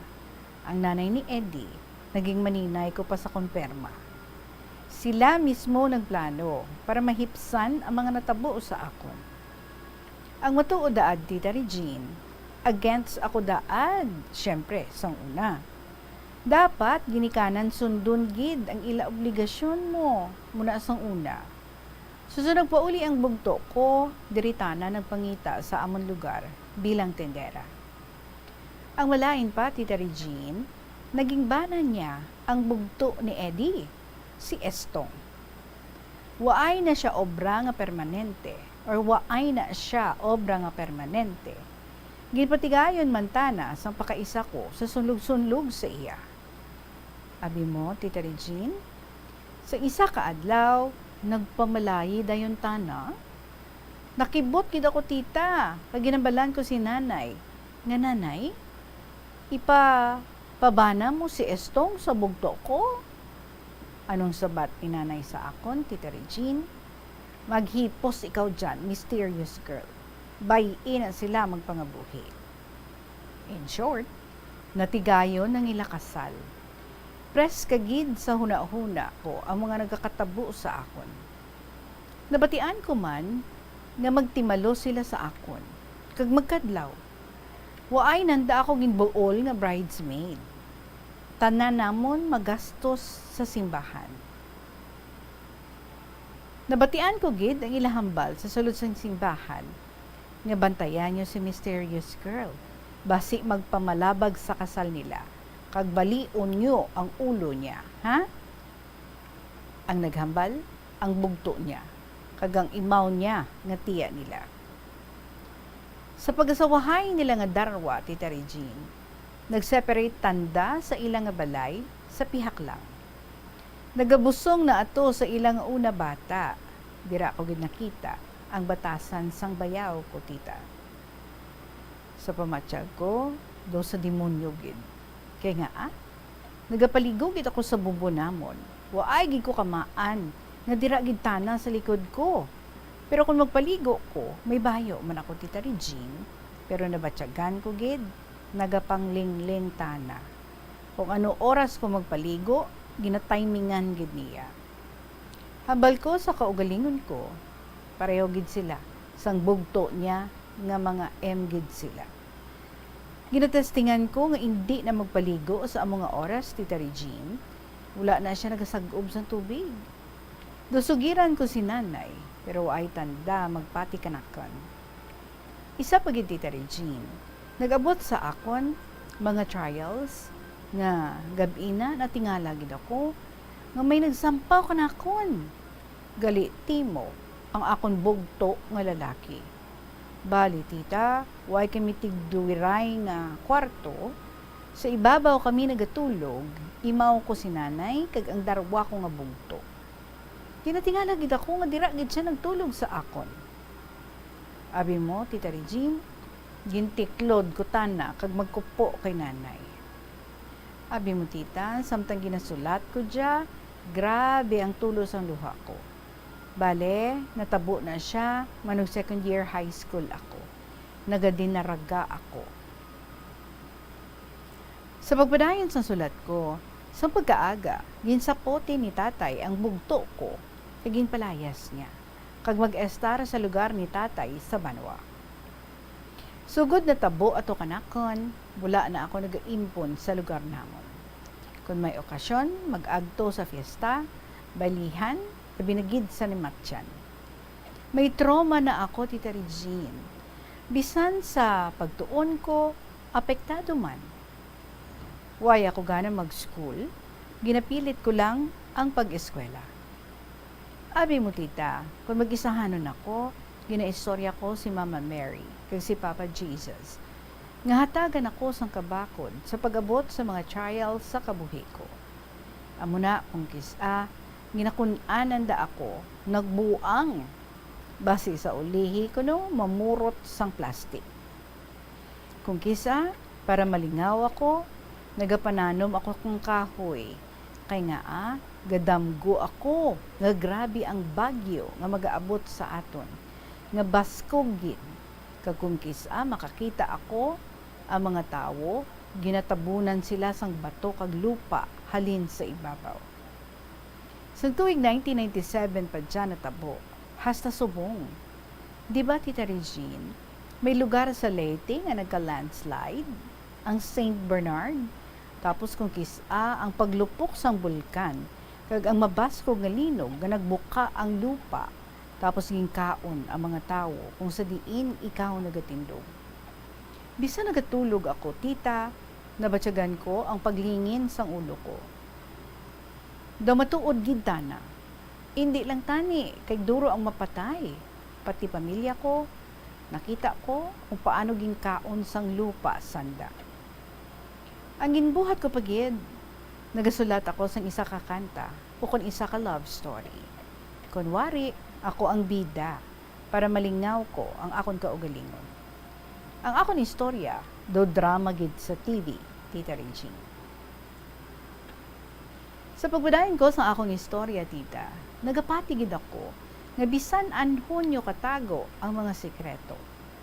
ang nanay ni Eddie, naging maninay ko pa sa konperma. Sila mismo nagplano para mahipsan ang mga natabo sa akon. Ang matuod daad, Tita Regine, against ako daad, siyempre, sang una. Dapat ginikanan sundon gid ang ila obligasyon mo muna sang una. Suso nagpauli ang bugto ko, diri tana nagpangita sa amon lugar bilang tendera. Ang malain pa, Tita Regine, naging bana niya ang bugto ni Eddie, si Estong. Waay na sia obra nga permanente, or waay na sia obra nga permanente. Ginpatigayon man tana sang pakaisa ko sa sunlog-sunlog sa iya. Abi mo, Tita Regine? Sa isa ka adlaw, nagpamalayi dayon tana. Nakibot gid ako, tita, kag ginhambalan ko si nanay, nga, "Nanay, ipapabana mo si Estong sa bugto ko?" Anong sabat ni nanay sa akon, Tita Regine? "Maghipos ikaw dyan, mysterious girl. Bay-i na sila magpangabuhi." In short, natigayon ang ila kasal. Preska gid sa hunahuna ko ang mga nagakatabo sa akon. Nabatian ko man nga magtimalo sila sa akon, kag magkadlaw. Waay nanda ako ginbuol nga bridesmaid. Tanan namon magastos sa simbahan. Nabatian ko gid ang ila hambal sa sulod sang simbahan, nga, "Bantayan niyo si mysterious girl. Basi magpamalabag sa kasal nila, kag balion niyo ang ulo niya, ha?" Ang naghambal, ang bugto niya, kag ang imaw niya nga tiya nila. Sa pagasawahay nila nga darwa, Tita Regine, nag-separate tanda sa ila nga balay sa pihak lang. Nagabusong na ato sa ila nga una bata. Dira ko gid nakita ang batasan sang bayaw ko, tita. Sa pamatyag ko, daw sa demonyo gid. Kay nga, ah, nagapaligo gid ako sa bumbo namon. Waay gid ko kamaan nga dira gid tana sa likod ko. Pero kung magpaligo ko, may bayo man ako, Tita Regine. Pero nabatyagan ko gid, nagapanglingling tana. Kung ano oras ko magpaligo, ginatimingan gid niya. Hambal ko sa kaugalingon ko, pareho gid sila, sang bugto niya nga mga M gid sila. Ginatestingan ko nga indi na magpaligo sa amo nga oras, Tita Regine. Wala na siya nagasag-ob sang tubig. Dusugiran ko si Nanay, pero waay tanda magpati kanakon. Isa pa gid, Tita Regine, nag-abot sa akon mga trials nga gab-i na natingala gid ako nga may nagsampaw kanakon. Gali Timo, ang akon bugto nga lalaki. Bali, tita, way kami tigduwiray nga kwarto. Sa ibabaw kami nagatulog, imaw ko si Nanay kag ang darwa ko nga bugto. Ginatingala gid ako nga dira gid siya nagtulog sa akon. Abi mo, Tita Regine, gintiklod ko tana kag magkupo kay Nanay. Abi mo, tita, samtang ginasulat ko dya, grabe ang tulo sang luha ko. Bale, natabo na sia, manug second year high school ako. Nagadinaraga ako. Sa pagpadayon sang sulat ko, sa pagkaaga, ginsapote ni Tatay ang bugto ko kag ginpalayas niya, kag mag-estar sa lugar ni Tatay sa banwa. Sugod natabo ato kanakon, wala na ako nagaimpon sa lugar namon. Kon may okasyon, mag-agto sa fiesta, baylihan, labi na gid sa nimatyan. May trauma na ako, Tita Regine. Bisan sa pagtuon ko, apektado man. Way ako gana mag-school, ginapilit ko lang ang pag-eskwela. Abi mo, tita, kon mag-isahanon ako, ginaistorya ko si Mama Mary kag si Papa Jesus, nga hatagan ako sang kabakod sa pag-abot sa mga trials sa kabuhi ko. Amo na, kung kis-a, ginakun-anan da ako, nagbuang, basi sa ulihi kuno mamurot sang plastik. Kung kis-a, para malingaw ako, nagapananom ako kang kahoy. Kay ngaa, gadamgo ako nga grabe ang bagyo nga magaabot sa aton, nga baskog gid. Kag kung kis-a makakita ako, ang mga tawo, ginatabunan sila sang bato kag lupa halin sa ibabaw. Sang tuig nineteen ninety-seven pa dyan natabo, hasta subong. Di ba, Tita Regine, may lugar sa Leyte nga nagka-landslide? Ang Saint Bernard? Tapos kung kis-a ang paglupok sang bulkan, kag ang mabaskog nga linog nga nagbuka ang lupa, tapos ginkaon ang mga tawo kung sa diin ikaw nagatindog. Bisan nagatulog ako, tita, nabatyagan ko ang paglingin sang ulo ko. Daw matuod gid tana. Indi lang tani kay duro ang mapatay, pati pamilya ko, nakita ko kung paano ginkaon sang lupa sanda. Ang ginbuhat ko pa gid, nagasulat ako sang isa ka kanta ukon isa ka love story. Kunwari, ako ang bida para malingaw ko ang akon kaugalingon. Ang akon istorya daw drama gid sa T V, Tita Regine. Sa pagpadayon ko sa akong istorya, tita, nagapati gid ako nga bisan anhon nyo katago ang mga sikreto,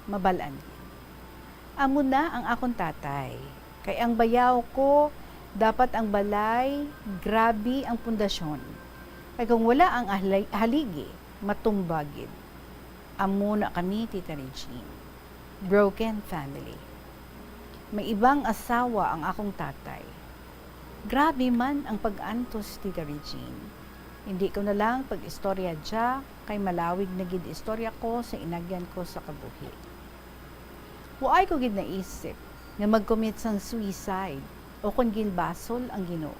mabal-an gid. Amo na ang akon tatay, kay ang bayaw ko, dapat ang balay, grabe ang pundasyon. Kay kung wala ang halay-, haligi, matumba gid. Amo na kami, Tita Regine. Broken family. May ibang asawa ang akong tatay. Grabe man ang pag-antos, Tita Regine. Hindi ko na lang pag-istorya dya, kay malawig na gid istorya ko sa inagyan ko sa kabuhi. Waay ko gid naisip nga mag-commit sang suicide o kon ginbasol ang Ginoo.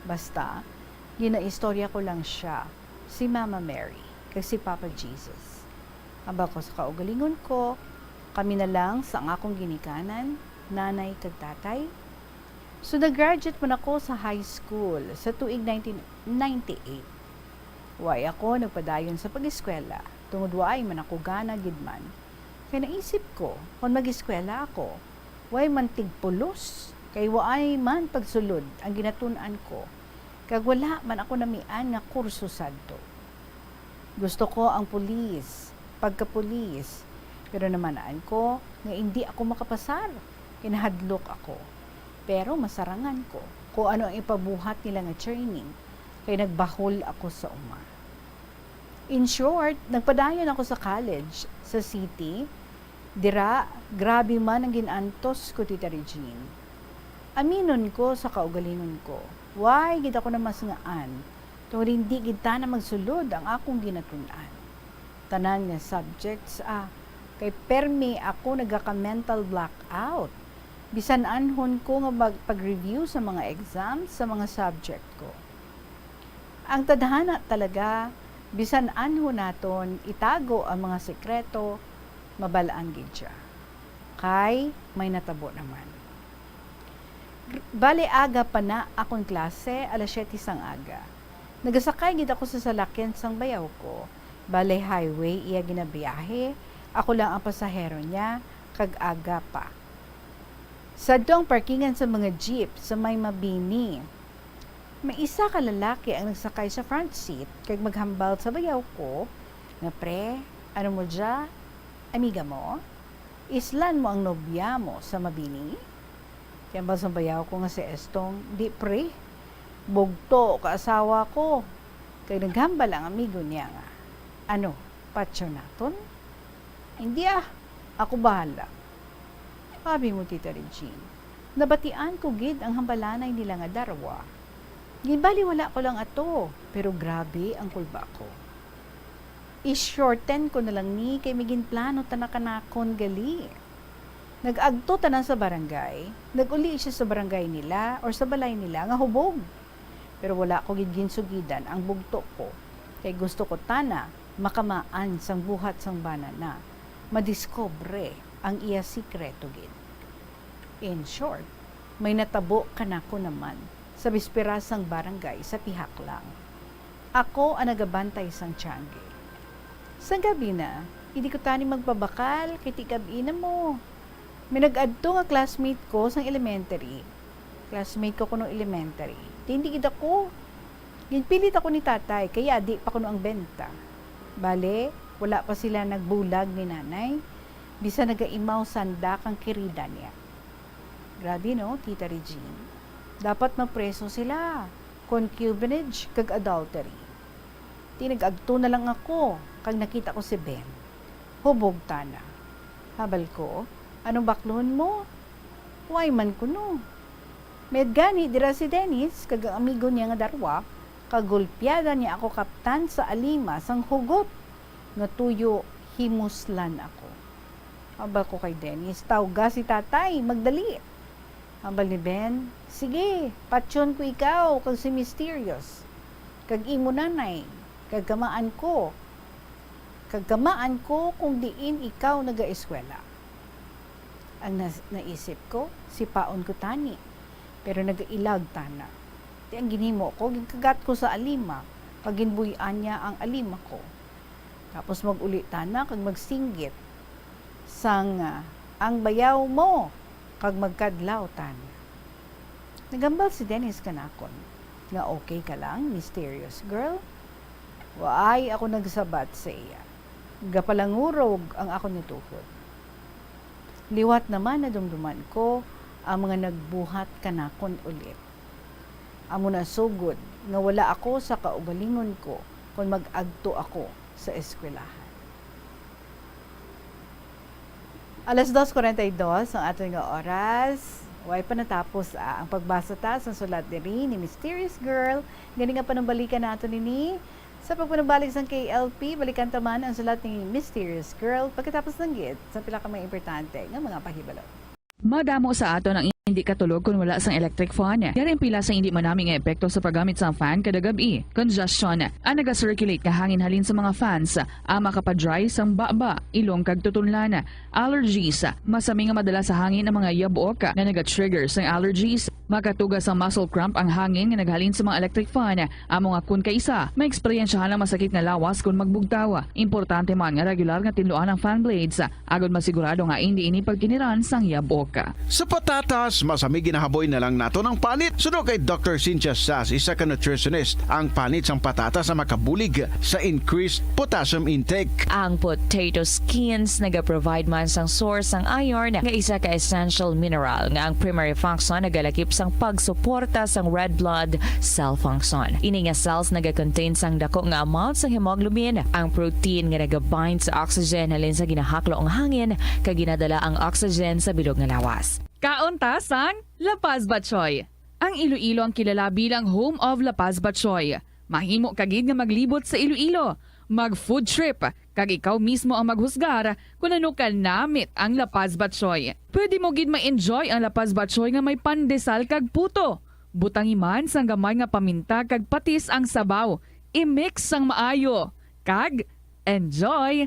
Basta, ginaistorya ko lang siya, si Mama Mary, kag si Papa Jesus. Hambal ko sa kaugalingon ko, kami na lang sa ang akong ginikanan, nanay kag tatay. So, nag-graduate man ako sa high school sa tuig nineteen ninety-eight. Way ako nagpadayon sa pag-eskwela, tungod way man ako gana gid man. Kay naisip ko, kon mag-eskwela ako, Way man tigpulos, kay waay man pagsulod ang ginatun-an ko, kag wala man ako namian nga kurso sadto. Gusto ko ang pulis, pagkapulis, pero naman-an ko nga indi ako makapasar. Kinahadlok ako. Pero masarangan ko kung ano ang ipabuhat nila nga training, kay nagbahol ako sa uma. In short, nagpadayon ako sa college sa city. Dira, grabe man ang gin-antos ko, Tita Regine. Aminon ko sa kaugalingon ko, way gid ako namasngaan tungod hindi gid tana magsulod ang akong ginatun-an. Tanan nga subjects, ah, kay permi ako nagaka-mental blackout. Bisan anhon ko nga mag-, pag-review sa mga exams sa mga subject ko. Ang tadhana talaga, bisan anhon naton itago ang mga sekreto, mabal-an gid sia. Kay may natabo naman. Gr-, bali aga pa na akon klase, alas siyete sang aga. Nagasakay gid ako sa salakyan sang bayaw ko. Bali highway iya ginabiyahe, ako lang ang pasahero niya, kag aga pa. Sadto ang parkingan sa mga jeep sa may Mabini. May isa ka lalaki ang nagsakay sa front seat kag maghambal sa bayaw ko nga, "Pre, ano mo dya? Amiga mo? Islan mo ang nobya mo sa Mabini?" Kay hambal sang bayaw ko nga si Estong, "Di, pre. Bugto ka asawa ko." Kag naghambal ang amigo niya nga, "Ano, patyon naton?" "Hindi ah, ako bahala." Abi mo, Tita Regine, nabatian ko gid ang hambalanay nila nga darwa. Ginbaliwala ko lang ato, pero grabe ang kulba ko. I-shorten ko na lang ni kay may ginplano tana kanakon gali. Nag-agto tanan sa barangay, nag-uli siya sa barangay nila or sa balay nila nga hubog. Pero wala ko gid ginsugidan ang bugto ko, kay gusto ko tana makamaan sang buhat sang bana na, madiskubre ang iya sikreto gid. In short, may natabo kanako naman sa bispera sang barangay sa pihak lang. Ako ang nagabantay sang tiangge. Sang gabi na, hindi ko tani magpabakal kay tigab-i na mo. May nag-adto nga classmate ko sang elementary. Classmate ko kuno elementary. Di, hindi gid ako. Ginpilit ako ni tatay, kay yadi pa kuno ang benta. Bale, wala pa sila nagbulag ni nanay. Bisan nagaimaw sanda kang kirida niya. Grabe, no, Tita Regine? Dapat mapreso sila. Concubinage kag adultery. Di, nag-agto na lang ako, kag nakita ko si Ben. Hubog tana. Habal ko, "Anong baklon mo?" Way man kuno. Mayad gani dira si Dennis kag ang amigo niya nga darwa, kag gulpiada niya ako kaptan sa alima sang hugot nga tuyo himuslan ako. Hambal ko kay Dennis, "Tawga si tatay, magdali." Hambal ni Ben, "Sige, patyon ko ikaw kag si Mysterious, kag imo nanay, kag kamaan ko, kag kamaan ko kung diin ikaw nagaeskwela." Ang nas-, naisip ko, sipaon ko tani, pero nagailag tana. Ti ang ginhimo ko, ginkagat ko sa alima, kag ginbuy-an niya ang alima ko. Tapos mag-uli tana kag magsinggit sang, ah, "Ang bayaw mo," kag magkadlaw tana. Naghambal si Dennis kanakon nga, "Okay ka lang, Mysterious Girl?" Waay ako nagsabat sa iya. Gapalangurog ang akon nga tuhod. Liwat naman nadumduman ko ang mga nagbuhat kanakon ulit. Amo na sugod nga wala ako sa kaugalingon ko kon mag-agto ako sa eskwelahan. Alas dos cuarenta y dos ang aton nga oras. Way pa natapos, ah, ang pagbasa ta sa sulat diri ni Mysterious Girl. Gani nga panumbalikan nato nini sa pagpanumbalik sang K L P, balikan ta man ang sulat ni Mysterious Girl pagkatapos lang gid sa pila ka mga importante nga mga pahibalo. Madamo sa aton ang Hindi katulog kon wala sang electric fan. Yari ang pila sang hindi manami nga epekto sa paggamit sang fan kada gab-i. Congestion. Ang naga-circulate nga hangin halin sa mga fans ang makapa-dry sang baba, ilong kag tutunlan. Allergies. Masami nga madala sa hangin ang mga yabok nga naga-trigger sang allergies. Makatuga sang muscle cramp ang hangin nga naghalin sa mga electric fan. Amo nga kon kaisa, maeksperiensyahan ang masakit nga lawas kon magbugtaw. Importante man nga regular nga tinluan ang fan blades, agod masigurado nga indi ini pagkiniran sang yabok. Sa patatas, masami ginahaboy na lang naton ang panit. Suno kay Doctor Cynthia Sass, isa ka nutritionist, ang panit sang patatas ang makabulig sa increased potassium intake. Ang potato skins nagaprovide man sang source sang iron, nga isa ka essential mineral nga ang primary function nagalakip sang pagsuporta sang red blood cell function. Ini nga cells nagakontain sang dako nga amount sang hemoglobin, ang protein nga nagabind sa oxygen halin sa ginahaklo nga hangin kag ginadala ang oxygen sa bilog nga lawas. Kaon ta sang La Paz Batchoy. Ang Iloilo ang kilala bilang home of La Paz Batchoy. Mahimo ka gid nga maglibot sa Iloilo, mag-food trip, kag ikaw mismo ang maghusgar kon ano ka namit ang La Paz Batchoy. Pwede mo gid ma-enjoy ang La Paz Batchoy nga may pandesal kag puto. Butangi man sang gamay nga paminta kag patis ang sabaw. I-mix sang maayo. Kag enjoy!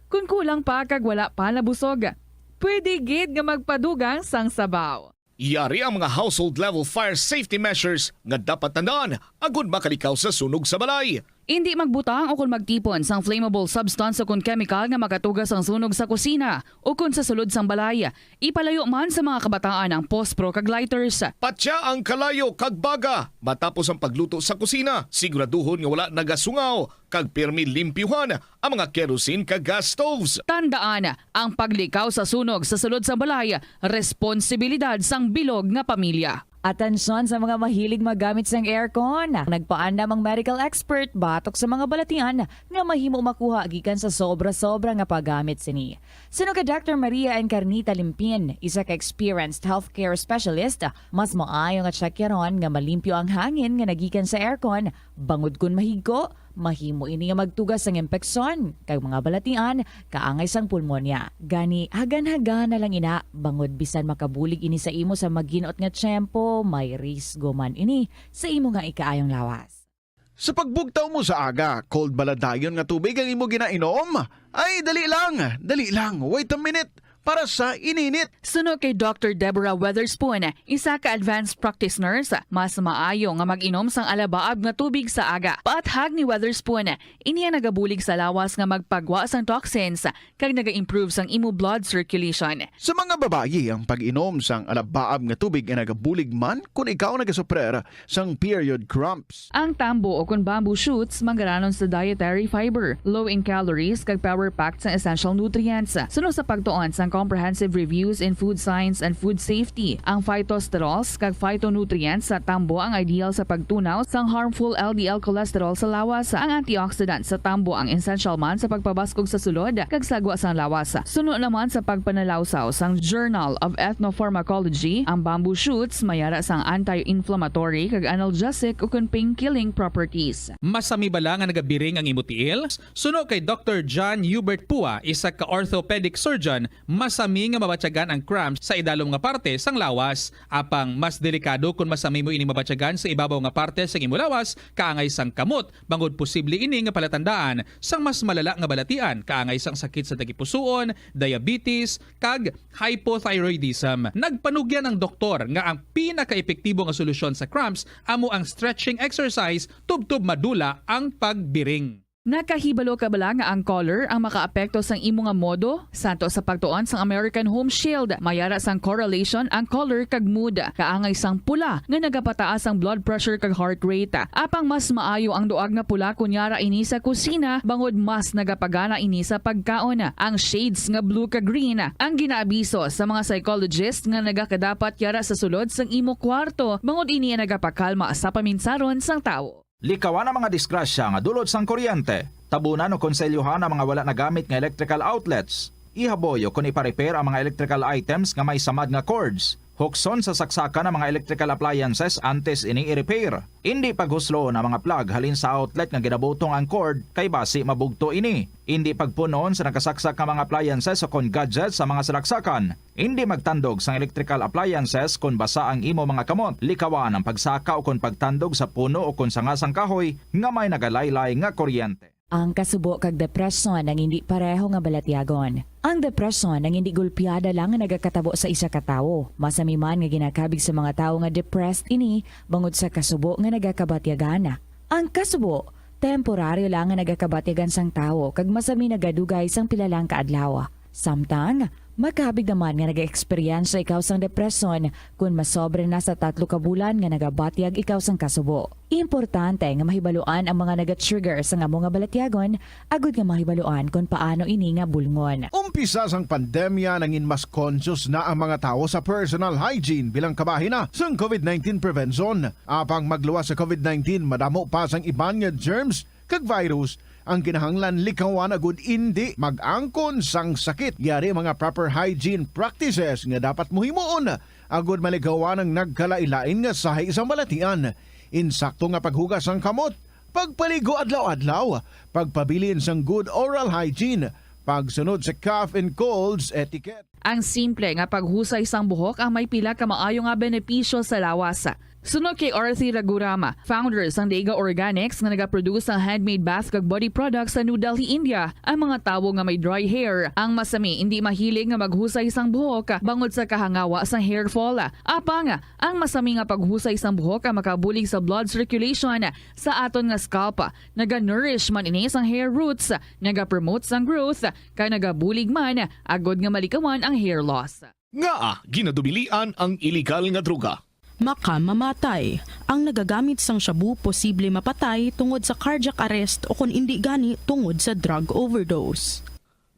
Kon kulang pa kag wala pa nabusog, pwede gid nga magpadugang sang sabaw. Yari ang mga household level fire safety measures nga dapat tandaan agud makalikaw sa sunog sa balay. Indi magbutang o kon magtipon sang flammable substance o kon chemical nga makatuga sang sunog sa kusina o kon sa sulod sang balay. Ipalayo man sa mga kabataan ang pospro kag lighters. Patya ang kalayo kag baga matapos ang pagluto sa kusina. Siguraduhon nga wala nagasungaw kag pirmi limpyuhan ang mga kerosene kag gas stoves. Tandaan, ang paglikaw sa sunog sa sulod sa balay, responsibilidad sang bilog nga pamilya. Atensyon sa mga mahilig maggamit sang aircon. Nagpaandam ang medical expert batok sa mga balatian nga mahimo makuha gikan sa sobra-sobra nga paggamit sini. Suno kay Doctor Maria Encarnita Limpin, isa ka experienced healthcare specialist, mas maayo nga tsakyaron nga malimpyo ang hangin nga nagikan sa aircon, bangod kon mahigko, mahimo ini nga magtuga sang impeksyon kag mga balatian kaangay sang pulmonya. Gani, hagan-hagana lang ina, bangod bisan makabulig ini sa imo sa maginot nga tiyempo, may risgo man ini sa imo nga ikaayong lawas. Sa pagbugtaw mo sa aga, cold bala dayon nga tubig ang imo ginainom? Ay, dali lang, dali lang, wait a minute, para sa ininit. Suno kay Doctor Deborah Weatherspoon, isa ka advanced practice nurse, mas maayo nga mag-inom sang alabaab nga tubig sa aga. Paathag ni Weatherspoon, ini ang nagabulig sa lawas nga magpagwa sang toxins kag naga-improve sang imo blood circulation. Sa mga babayi, ang pag-inom sang alabaab nga tubig ay nagabulig man kon ikaw nagasuprer sang period cramps. Ang tambo o kon bamboo shoots manggaranon sa dietary fiber, low in calories, kag power-packed sang essential nutrients. Suno sa pagtuon sang Comprehensive Reviews in Food Science and Food Safety, ang phytosterols kag phytonutrients sa tambo ang ideal sa pagtunaw sang harmful L D L cholesterol sa lawas. Ang antioxidant sa tambo ang essential man sa pagpabaskog sa sulod kag sagwa sang lawas. Suno naman sa pagpanalawsaw sang Journal of Ethnopharmacology, ang bamboo shoots may ara sang anti-inflammatory kag analgesic ukon pain-killing properties. Masami bala nga nagabiring ang imo tiil? Suno kay Doctor John Hubert Pua, isa ka orthopedic surgeon, masami nga mabatyagan ang cramps sa idalom nga parte sang lawas. Apang mas delikado kon masami mo ining mabatyagan sa ibabaw nga parte sang imo lawas, kaangay sang kamot, bangod posible ini nga palatandaan sang mas malala nga balatian, kaangay sang sakit sa tagipusoon, diabetes, kag hypothyroidism. Nagpanugyan ang doktor nga ang pinakaepektibo nga solusyon sa cramps amo ang stretching exercise tubtob madula ang pagbiring. Nakahibalo ka bala nga ang color ang makaapekto sang imo nga modo? Santo sa pagtuon sang American Home Shield, may ara sang correlation ang color kag mood. Kaangay sang pula nga nagapataas ang blood pressure kag heart rate. Apang mas maayo ang duag nga pula kon yara ini sa kusina, bangod mas nagapagana ini sa pagkaon. Ang shades nga blue kag green ang ginaabiso sa mga psychologist nga nagakadapat yara sa sulod sang imo kwarto, bangod ini ang nagapakalma sa paminsaron sang tawo. Likawan ang mga disgrasya nga dulot sang kuryente. Tabunan o konselyohan ang mga wala nagamit nga electrical outlets. Ihaboy o kon ipa-repair ang mga electrical items nga may samad nga cords. Hukson sa saksakan ang mga electrical appliances antes ini i-repair. Indi paghuslon ang mga plug halin sa outlet nga ginabutong ang cord kay basi mabugto ini. Indi pagpun-on sa nakasaksak nga mga appliances o kon gadgets sa mga salaksakan. Indi magtandog sang electrical appliances kon basa ang imo mga kamot. Likawan ang pagsaka o kon pagtandog sa puno o kon sanga sang kahoy nga may nagalaylay nga kuryente. Ang kasubo kag depresyon ang indi pareho nga balatyagon. Ang depresyon ang indi gulpiada lang nga nagakatabo sa isa ka tawo. Masami man nga ginakabig sa mga tawo nga depressed ini bangod sa kasubo nga nagakabatyagan. Ang kasubo, temporaryo lang nga nagakabatyagan sang tawo kag masami nagadugay sang pila lang ka adlaw. Samtang, makabig naman nga nag-eksperyensya ikaw sang depresyon kon masobra na sa tatlo ka bulan nga nagabatyag ikaw sang kasubo. Importante nga mahibaluan ang mga naga-trigger sang amo nga balatyagon agud nga mahibaluan kon paano ini nga bulngon. Umpisa sang pandemya, nangin mas conscious na ang mga tawo sa personal hygiene bilang kabahin na sang covid nineteen prevention. Apang magluwas sa covid nineteen, madamo pa sang iban nga germs kag virus ang kinahanglan likawan agud indi mag-angkon sang sakit. Yari mga proper hygiene practices nga dapat mo himuon agud malikawan ang nagkalain-lain nga sahi sang balatian. Insakto nga paghugas sang kamot, pagpaligo adlaw-adlaw, pagpabilin sang good oral hygiene, pagsunod sa cough and colds etiquette. Ang simple nga paghusay sang buhok ang may pila ka maayo nga benepisyo sa lawas. Suno kay Arthi Raghuram, founder sang Dega Organics nga nagaproduce sang handmade bath kag body products sa New Delhi, India, ang mga tawo nga may dry hair ang masami indi mahilig nga maghusay sang buhok bangod sa kahangawa sang hair fall. Apang ang masami nga paghusay sang buhok ang makabulig sa blood circulation sa aton nga scalp. Naga-nourish man ini sang hair roots, naga-promote sang growth, kag nagabulig man agud nga malikawan ang hair loss. Ngaa ginadubilian ang iligal nga droga? Makamamatay. Ang nagagamit sang shabu posible mapatay tungod sa cardiac arrest o kon indi gani tungod sa drug overdose.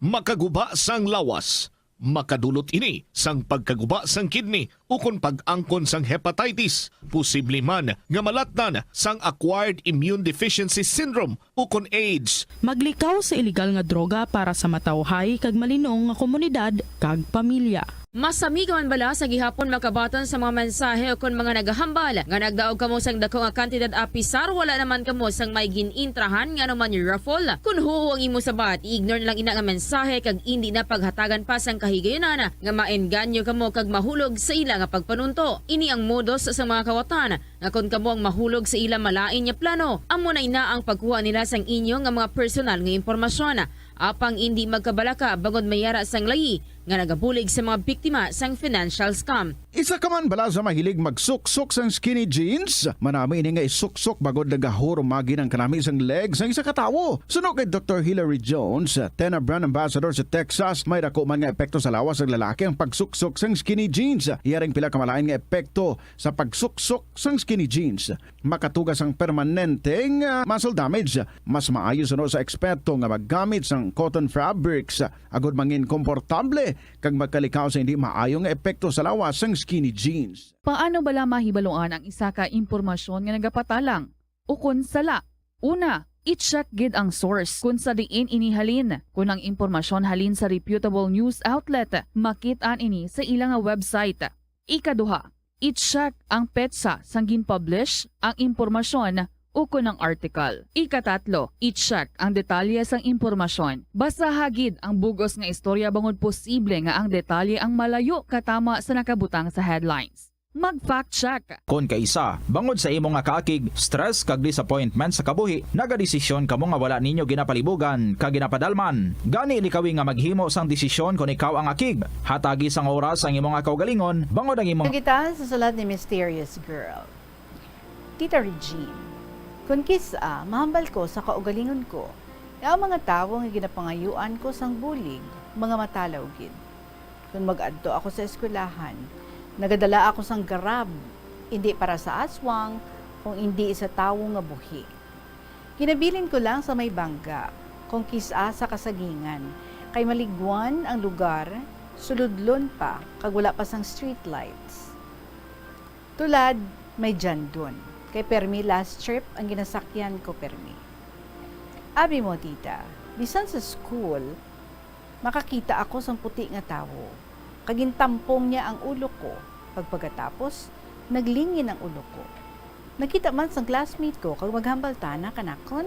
Makaguba sang lawas. Makadulot ini sang pagkaguba sang kidney ukon pag-angkon sang hepatitis, posible man nga malatnan sang acquired immune deficiency syndrome ukon AIDS. Maglikaw sa iligal nga droga para sa matawhay kag malinong nga komunidad kag pamilya. Masami ka man bala sa gihapon makabaton sa mga mensahe ukon mga nagahambal nga nagdaog kamo sang dako nga kantidad apisar wala naman kamo sang may gin-intrahan nga anuman raffle? Kon huo ang imo sabat, i-ignore na lang ina nga mensahe kag indi na paghatagan pa sang kahigayunan nga maengganyo kamo kag mahulog sa ila nga pagpanunto. Ini ang modus sa mga kawatan nga kon kamo ang mahulog sa ila malain nga plano, amo na ina ang pagkuha nila sang inyo nga mga personal nga impormasyon. Apang indi magkabalaka bangod may ara sang layi nga nagabulig sa mga biktima sang financial scam. Isa ka man bala sa mahilig magsuksok sang skinny jeans? Manami ini nga isuksok bangod nagahurumagi ang kanami sang leg sang isa ka tawo. Suno kay Doktor Hilary Jones, Tena Brand Ambassador sa Texas, may dako man nga epekto sa lawas sang lalaki ang pagsuksok sang skinny jeans. Yaring pila ka malain nga epekto sa pagsuksok sang skinny jeans. Makatuga sang permanente nga muscle damage. Mas maayo suno sa eksperto nga maggamit sang cotton fabrics agud mangin komportable kag magkalikaw sa hindi maayo nga epekto sa lawas sang skinny jeans. Paano bala mahibaluan ang isa ka impormasyon nga nagapatalang ukon sala? Una, i-check gid ang source kon sa diin ini halin. Kon ang impormasyon halin sa reputable news outlet, makit-an ini sa ila nga website. Ikaduha, i-check ang petsa sang gin-publish ang impormasyon ukon ang article. Ikatatlo, i-check ang detalye sang impormasyon. Basaha gid ang bug-os nga istorya bangod posible nga ang detalye ang malayo katama sa nakabutang sa headlines. Mag-fact check. Kon kaisa, bangod sa imo nga kaakig, stress kag disappointment sa kabuhi, nagadesisyon kamo nga wala ninyo ginapalibugan kag ginapadalman. Gani likawi nga maghimo sang desisyon kon ikaw ang akig. Hatagi sang oras ang imo nga kaugalingon, bangod ang imo Kagita sa sulat ni Mysterious Girl. Tita Regine, kon kis-a mahambal ko sa kaugalingon ko nga ang mga tawo nga ginapangayuan ko sang bulig, mga matalaw gid. Kon mag-adto ako sa eskwelahan, nagadala ako sang garab, indi para sa aswang, kung indi sa tawo nga buhi. Ginabilin ko lang sa may bangga, kung kis-a sa kasagingan, kay maligwan ang lugar, suludlon pa, kag wala pa sang street lights. Tulad, may dyandon, kay permi last trip ang ginasakyan ko permi. Abi mo, tita, bisan sa school, makakita ako sang puti nga tawo, kag gintampong niya ang ulo ko. Pagpagkatapos, naglingin ang ulo ko. Nakita man sang classmate ko kag maghambal tana kanakon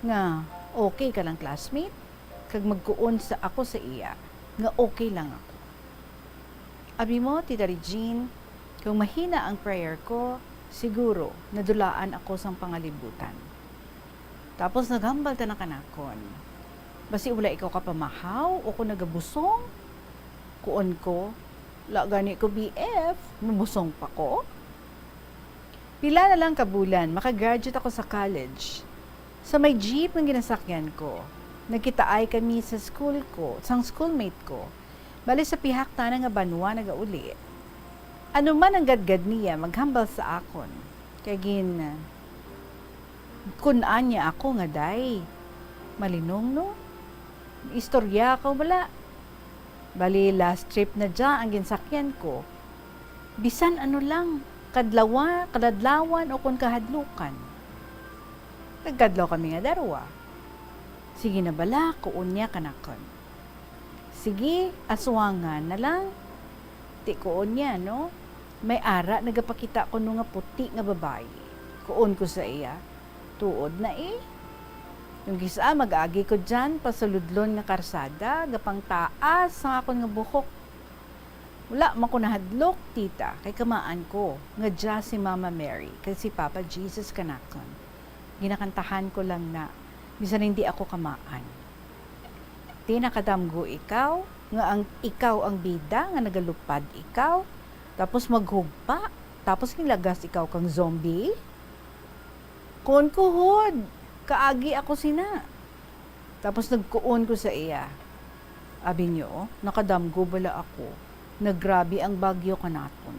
nga okay ka lang classmate, kag magkuon sa ako sa iya nga okay lang ako. Abi mo, Tita Regine, kung mahina ang prayer ko, siguro nadulaan ako sang pangalibutan. Tapos naghambal tana kanakon, "Basi wala ikaw kapamahaw o kung nagabusong?" Kuon ko, "La gani ko B F, mabusong pa ko." Pila na lang ka bulan, makagraduate ako sa college. Sa may jeep nga ginasakyan ko, nagkitaay kami sa school ko, sang schoolmate ko. Bali sa pihak tana nga banwa nagauli. Ano man ang gadgad niya, maghambal sa akon. Kay gin-, kun-an niya ako nga, "Day, malinong, no? Istorya ka, wala?" Bali, last trip na dya ang ginsakyan ko. Bisan ano lang, kadlawa, kaladlawan o kon kahadlukan. Nagkadlaw kami nga darwa. "Sige na bala," kuon niya kanakon. "Sige, aswangan na lang." Ti kuon niya, no? "May ara nagapakita kuno nga puti nga babayi." Kuon ko sa iya, "Tuod na, eh. Yung kis-a, mag-agi ko dyan, pasuludlon nga karsada, gapangtaas ang akon nga buhok." Wala man ko nahadlok, tita, kay kamaan ko nga dya si Mama Mary kag si Papa Jesus kanakon. Ginakantahan ko lang na, bisan hindi ako kamaan. Di nakadamgo ikaw nga ang, ikaw ang bida nga nagalupad ikaw, tapos maghugpa, tapos nilagas ikaw kang zombie? Kuon ko, hod, kaagi ako sina. Tapos nagkuon ko sa iya, "Abi niyo, nakadamgo bala ako? Nagrabi ang bagyo kanaton.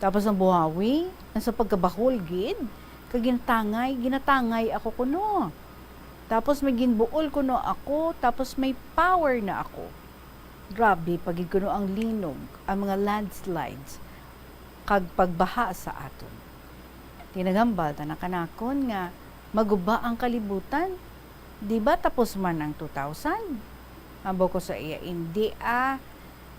Tapos ang buhawi, nasa pagkabahol gid, kag ginatangay, ginatangay ako kuno. Tapos may ginbuol kuno ako, tapos may power na ako. Grabe pa gid kuno ang linog, ang mga landslides, kag pagbaha sa aton." Tinaghambal tana kanakon nga maguba ang kalibutan. Di ba tapos man ang two thousand? Ambaw ko sa iya, "Indi, ah.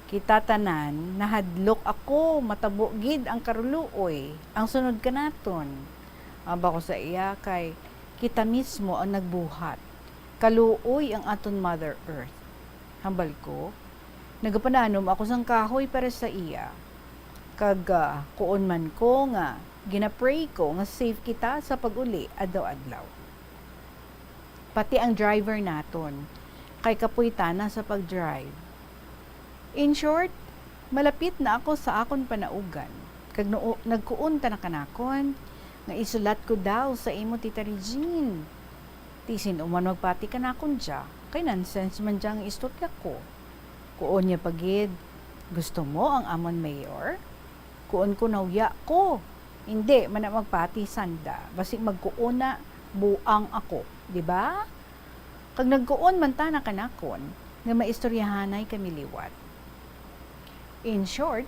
Kita tanan, nahadlok ako, matabo gid ang kaluoy, ang sunod kanaton." Ambaw ko sa iya, "Kay kita mismo ang nagbuhat. Kaluoy ang aton Mother Earth." Hambal ko, "Nagapananom ako sang kahoy para sa iya. Kag, ah, kuon man ko nga ginapray ko nga safe kita sa pag-uli adlaw-adlaw." Pati ang driver naton, kay kapoy tana sa pag-drive. In short, malapit na ako sa akon panaugan, kag noo-, nagkuon tana kanakon nga isulat ko daw sa imo, Tita Regine. Ti sin-o man magpati kanakon dya, kay nonsense man dya nga istorya ko. Kuon niya pa gid, "Gusto mo ang amon mayor?" Kuon ko, "Nahuya ko. Indi man na magpati sanda, basi magkuon na buang ako, di ba?" Kag nagkuon man tana kanakon nga maistoryahanay kami liwat. In short,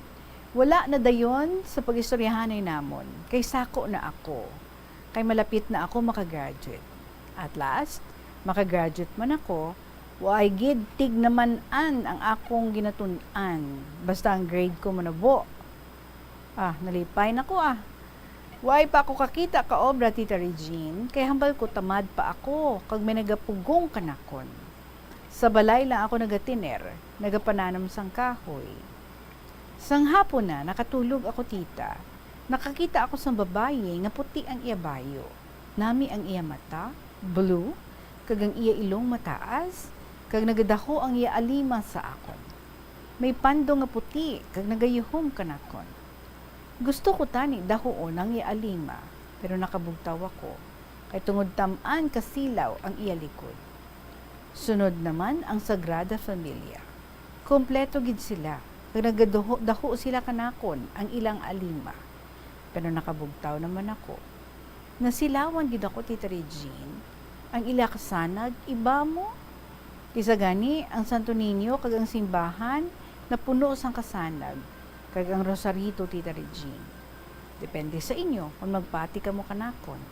wala na dayon sa pag-istoryahanay namon, kay sako na ako, kay malapit na ako makagraduate. At last, makagraduate man ako, waay gid tignaman-an ang akong ginatun-an, basta ang grade ko manabo. Ah, nalipay na ko, ah. Waay pa ako kakita ka obra, Tita Regine, kay hambal ko tamad pa ako, kag may nagapugong kanakon. Sa balay lang ako nagatiner, nagapananom sang kahoy. Sang hapon na, nakatulog ako, tita. Nakakita ako sang babayi nga puti ang iya bayo. Nami ang iya mata, blue, kag ang iya ilong mataas, kag nagadaho ang iya alima sa akon. May pando nga puti kag nagayuhom kanakon. Gusto ko tani dahuon ang iya alima, pero nakabugtaw ako, kay tungod tam-an kasilaw ang iya likod. Sunod naman ang Sagrada Familia. Kompleto gid sila, kag nagadaho-, daho sila kanakon ang ilang alima. Pero nakabugtaw naman ako. Nasilawan gid ako, Tita Regine. Ang ila kasanag, iba mo. Kaysa gani, ang Santo Niño kag ang simbahan napuno sang kasanag, kag ang Rosarito, Tita Regine. Depende sa inyo kon magpati kamo kanakon.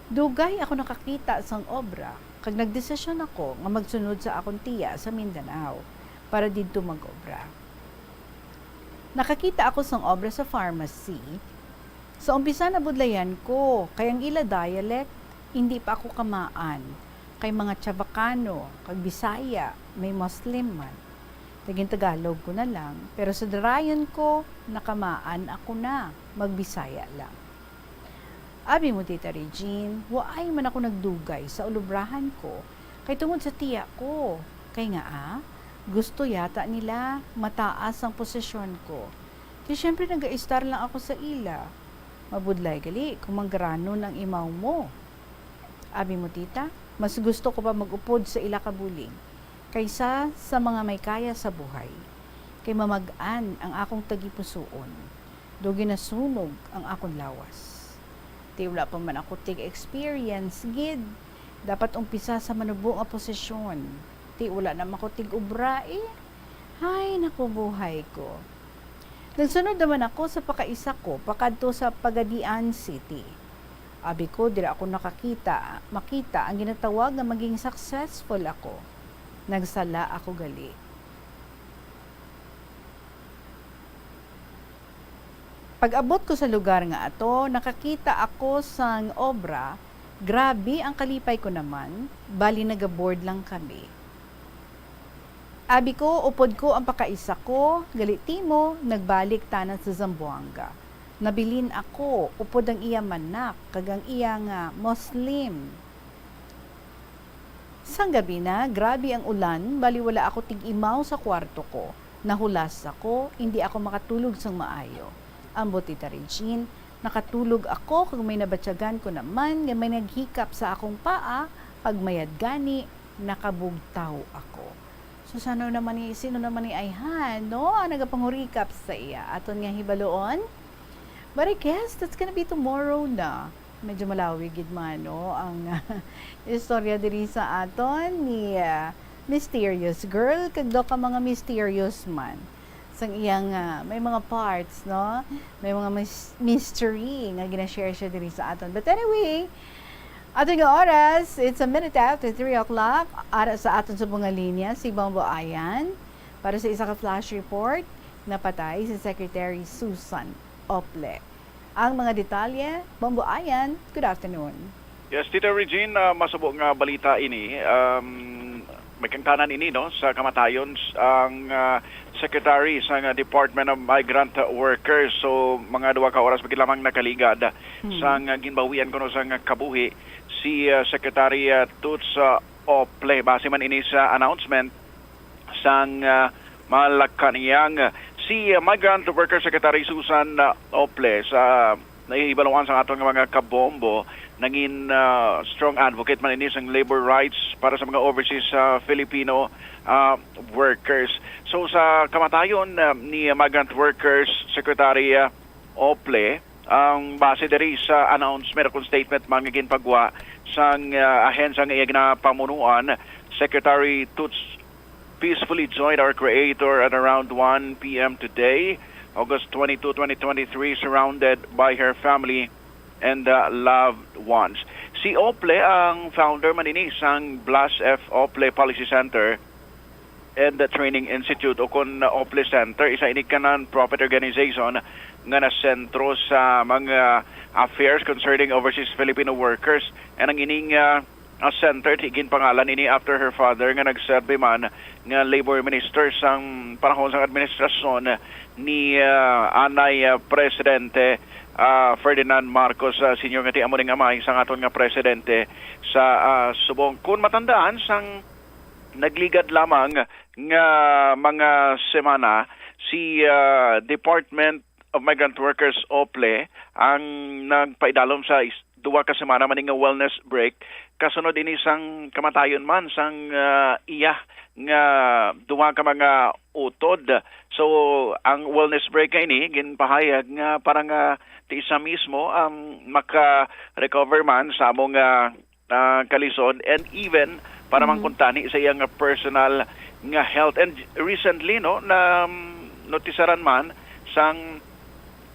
Dugay ako nakakita sang obra, kag nagdesisyon ako nga magsunod sa akon tiya sa Mindanao para didto mag-obra. Nakakita ako sang obra sa pharmacy. Sa umpisa, nabudlayan ko, kay ang ila dialect, hindi pa ako kamaan, kay mga Chavacano, kag Bisaya, may Muslim man. Naging Tagalog ko na lang, pero sa darayon ko, nakamaan ako na, magbisaya lang. Abi mo, Tita Regine, waay man ako nagdugay sa ulubrahan ko, kay tungod sa tiya ko, kay nga, ah, gusto yata nila mataas ang posisyon ko. Di syempre nagaistar lang ako sa ila. Mabudlay gali kung manggaranon ang imaw mo. Abi mo, tita, mas gusto ko pa mag-upod sa ila kabulig kaysa sa mga may kaya sa buhay. Kay mamag-an ang akong tagipusoon, do ginasunog ang akong lawas. Ti wala pa man ako tig-experience gid. Dapat umpisa sa manubo nga posisyon. Ti wala naman ko tig-ubra, eh. Hay, naku, buhay ko. Nagsunod naman ako sa pakaisa ko pakadto sa Pagadian City. Abi ko, dira ako nakakita, makita ang ginatawag nga maging successful ako. Nagsala ako gali. Pag-abot ko sa lugar nga ato, nakakita ako sang obra. Grabe ang kalipay ko naman, bali nagabored lang kami. Abi ko, upod ko ang pakaisa ko, gali timo, nagbalik tanan sa Zamboanga. Nabilin ako, upod ang iya manak, kag ang iya nga Muslim. Sang gabi na, grabe ang ulan, bali wala ako tig-imaw sa kwarto ko. Nahulas ako, hindi ako makatulog sang maayo. Ambot, Tita Regine, nakatulog ako kag may nabatyagan ko naman nga may naghikap sa akong paa, pagmayad gani, nakabugtaw ako. So, sano naman ni, sino naman ni ayhan, no? Ang nagapangurikap sa iya. Aton nga hibaluon. But I guess that's gonna be tomorrow na. Medyo malawi gid man, no, ang istorya diri sa aton ni, ah, Mysterious Girl, kag daw ka mga mysterious man. Sang iyang, ah, may mga parts, no? May mga mys-, mystery nga gina-share siya diri sa aton. But anyway, aton nga oras, it's a minute after three o'clock. Ara sa aton sa mga linya, si Bombo Ayan. Para sa isa ka flash report, napatay si Secretary Susan Ople. Ang mga detalye, Bombo Ayan, good afternoon. Yes, Tita Regine, ah, masubo nga balita ini. Um, may kangtanan ini, no, sa kamatayon s-, ang, ah, secretary sa nga Department of Migrant Workers. So, mga duha ka oras pa gid lamang nakaligad Hmm. sa nga ginbawian kuno sa nga kabuhi si, ah, Secretary, ah, Toots, ah, Ople. Base man ini sa announcement sang, ah, Malacañang. Si, ah, Migrant Worker Secretary Susan, ah, Ople sa nahihibaluan sa aton nga mga kabombo, nangin, ah, strong advocate man ini sang labor rights para sa mga overseas, ah, Filipino, ah, workers. So, sa kamatayon, ah, ni Migrant Workers Secretary, ah, Ople, ang base diri sa announcement o kung statement man nga ginpagwa sang, ah, ahensya nga iya ginapamunuan, Secretary Toots peacefully joined our Creator at around one p m today, August twenty-two, twenty twenty-three, surrounded by her family and, uh, loved ones. Si Ople ang founder man ini sang Blas F. Ople Policy Center and the Training Institute, o kon Ople Center. Isa ini ka non-profit organization nga nasentro sa mga affairs concerning overseas Filipino workers. And ang ining, uh, a center, ti ginpangalan ini after her father nga nagserbi man nga labor minister sang panahon sang administrasyon ni, ah, anay, ah, Presidente, ah, Ferdinand Marcos, ah, Senior, nga ti amo ning amay sang aton nga presidente sa, ah, subong. Kung matandaan, sang nagligad lamang nga mga semana, si, ah, Department of Migrant Workers, Ople, ang nagpaidalom sa is-, duha ka semana man nga wellness break, kasunod ini sang kamatayon man sang, ah, iya nga duha ka mga utod. So, ang wellness break nga ini ginpahayag nga para nga ti siya mismo ang maka-recover man sa amo nga, ah, kalisod, and even para Mhm. man kuntani sa iya nga personal nga health. And recently, no, na, um, notisaran man sang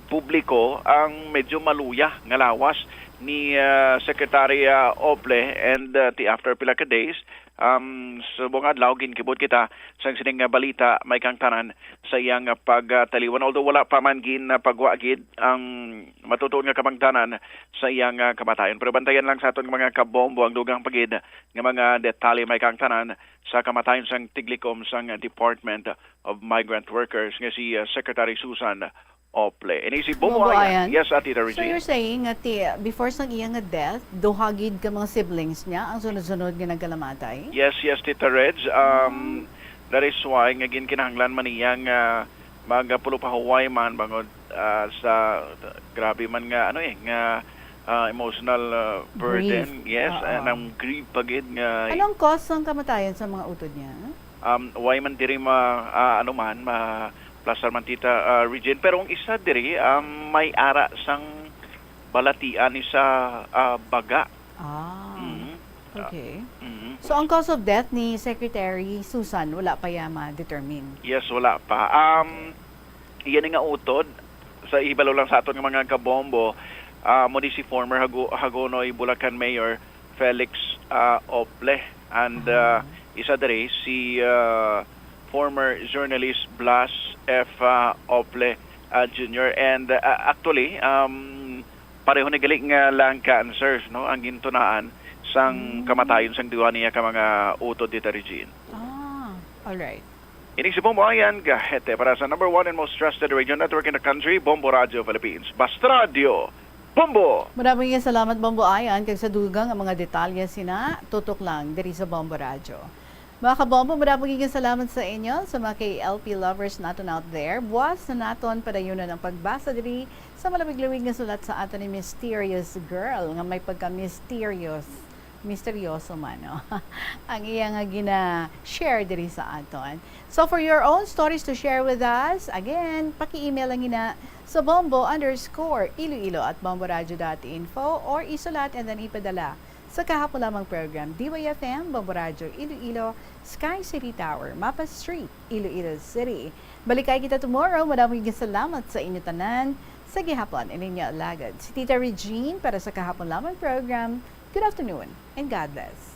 publiko ang medyo maluya nga lawas ni, ah, Secretary, ah, Ople, and, ah, ti after pila ka days, Um, subong adlaw, ginkibot kita sang sining nga balita, may kang tanan sa iyang, ah, pagtaliwan. Although wala pa man gin, ah, pagwa gid ang matutuon nga kabangdanan sa iyang, ah, kamatayon. Pero bantayan lang sa aton nga mga kabombo ang dugang pa gid nga mga detalye, may kang tanan, sa kamatayon sang tiglikom sang Department of Migrant Workers nga si, ah, Secretary Susan Ople. Ini si Bombo Ayan. Yes, Ate Tita Regine. So you're saying nga ti-, before sang iya nga death, duha gid ka mga siblings niya ang sunod-sunod nga nagkalamatay? Yes, yes, Tita Reg. Um, that is why nga ginkinahanglan man niya nga magpulupahuway man bangod, ah, sa grabe man nga, ano eh, nga, ah, emotional, ah, burden. Grief. Yes, Oo. And ang grief pa gid nga Anong cause sang kamatayon sa mga utod niya? Um, why man diri ma-, ah, ano man, ma-, plastar man, Tita, ah, Regine. Pero ang isa diri, um, may ara sang balatian ni sa, ah, baga. Ah, Mhm. Ah, okay. mhm. So, ang cause of death ni Secretary Susan, wala pa ya ma-determine? Yes, wala pa. Um, Okay. Iya ni nga utod, sa ihibalo lang sa aton nga mga kabombo, ah, mo di si former Hago-, Hagonoy Bulacan Mayor Felix, ah, Ople, and, ah, Ah. isa diri si, ah, former journalist Blas F, ah, Ople, ah, Junior. And, ah, actually, um, pareho ni gali nga lung cancers, no, ang gintunaan sang Mm. kamatayon sang duha niya ka mga utod, Tita Regine. Ah, all right. Ini si Bombo Ayan, gahete para sa number one and most trusted radio network in the country, Bombo Radio Philippines. Basta Radio, Bombo! Maraming salamat, Bombo Ayan, kag sa dugang nga mga detalye sina, tutok lang diri sa Bombo Radio. Mga kabombo, maraming salamat sa inyo, sa mga K L P lovers naton out there. Buwas na naton padayunon ang pagbasa diri sa malawig-lawig nga sulat sa aton ni Mysterious Girl, nga may pagka-mysterious, misteryoso man, no? Ang iya nga gina-share diri sa aton. So, for your own stories to share with us, again, paki-email lang ina sa bombo underscore iloilo at bomboradio dot info or isulat and then ipadala sa kahapon lamang program, D Y F M, Bombo Radio Iloilo, Sky City Tower, Mapa Street, Iloilo City. Balikay kita tomorrow. Madamong salamat sa inyo tanan. Sa gihapon, ininyo alagad si Tita Regine para sa kahapon lamang program. Good afternoon and God bless.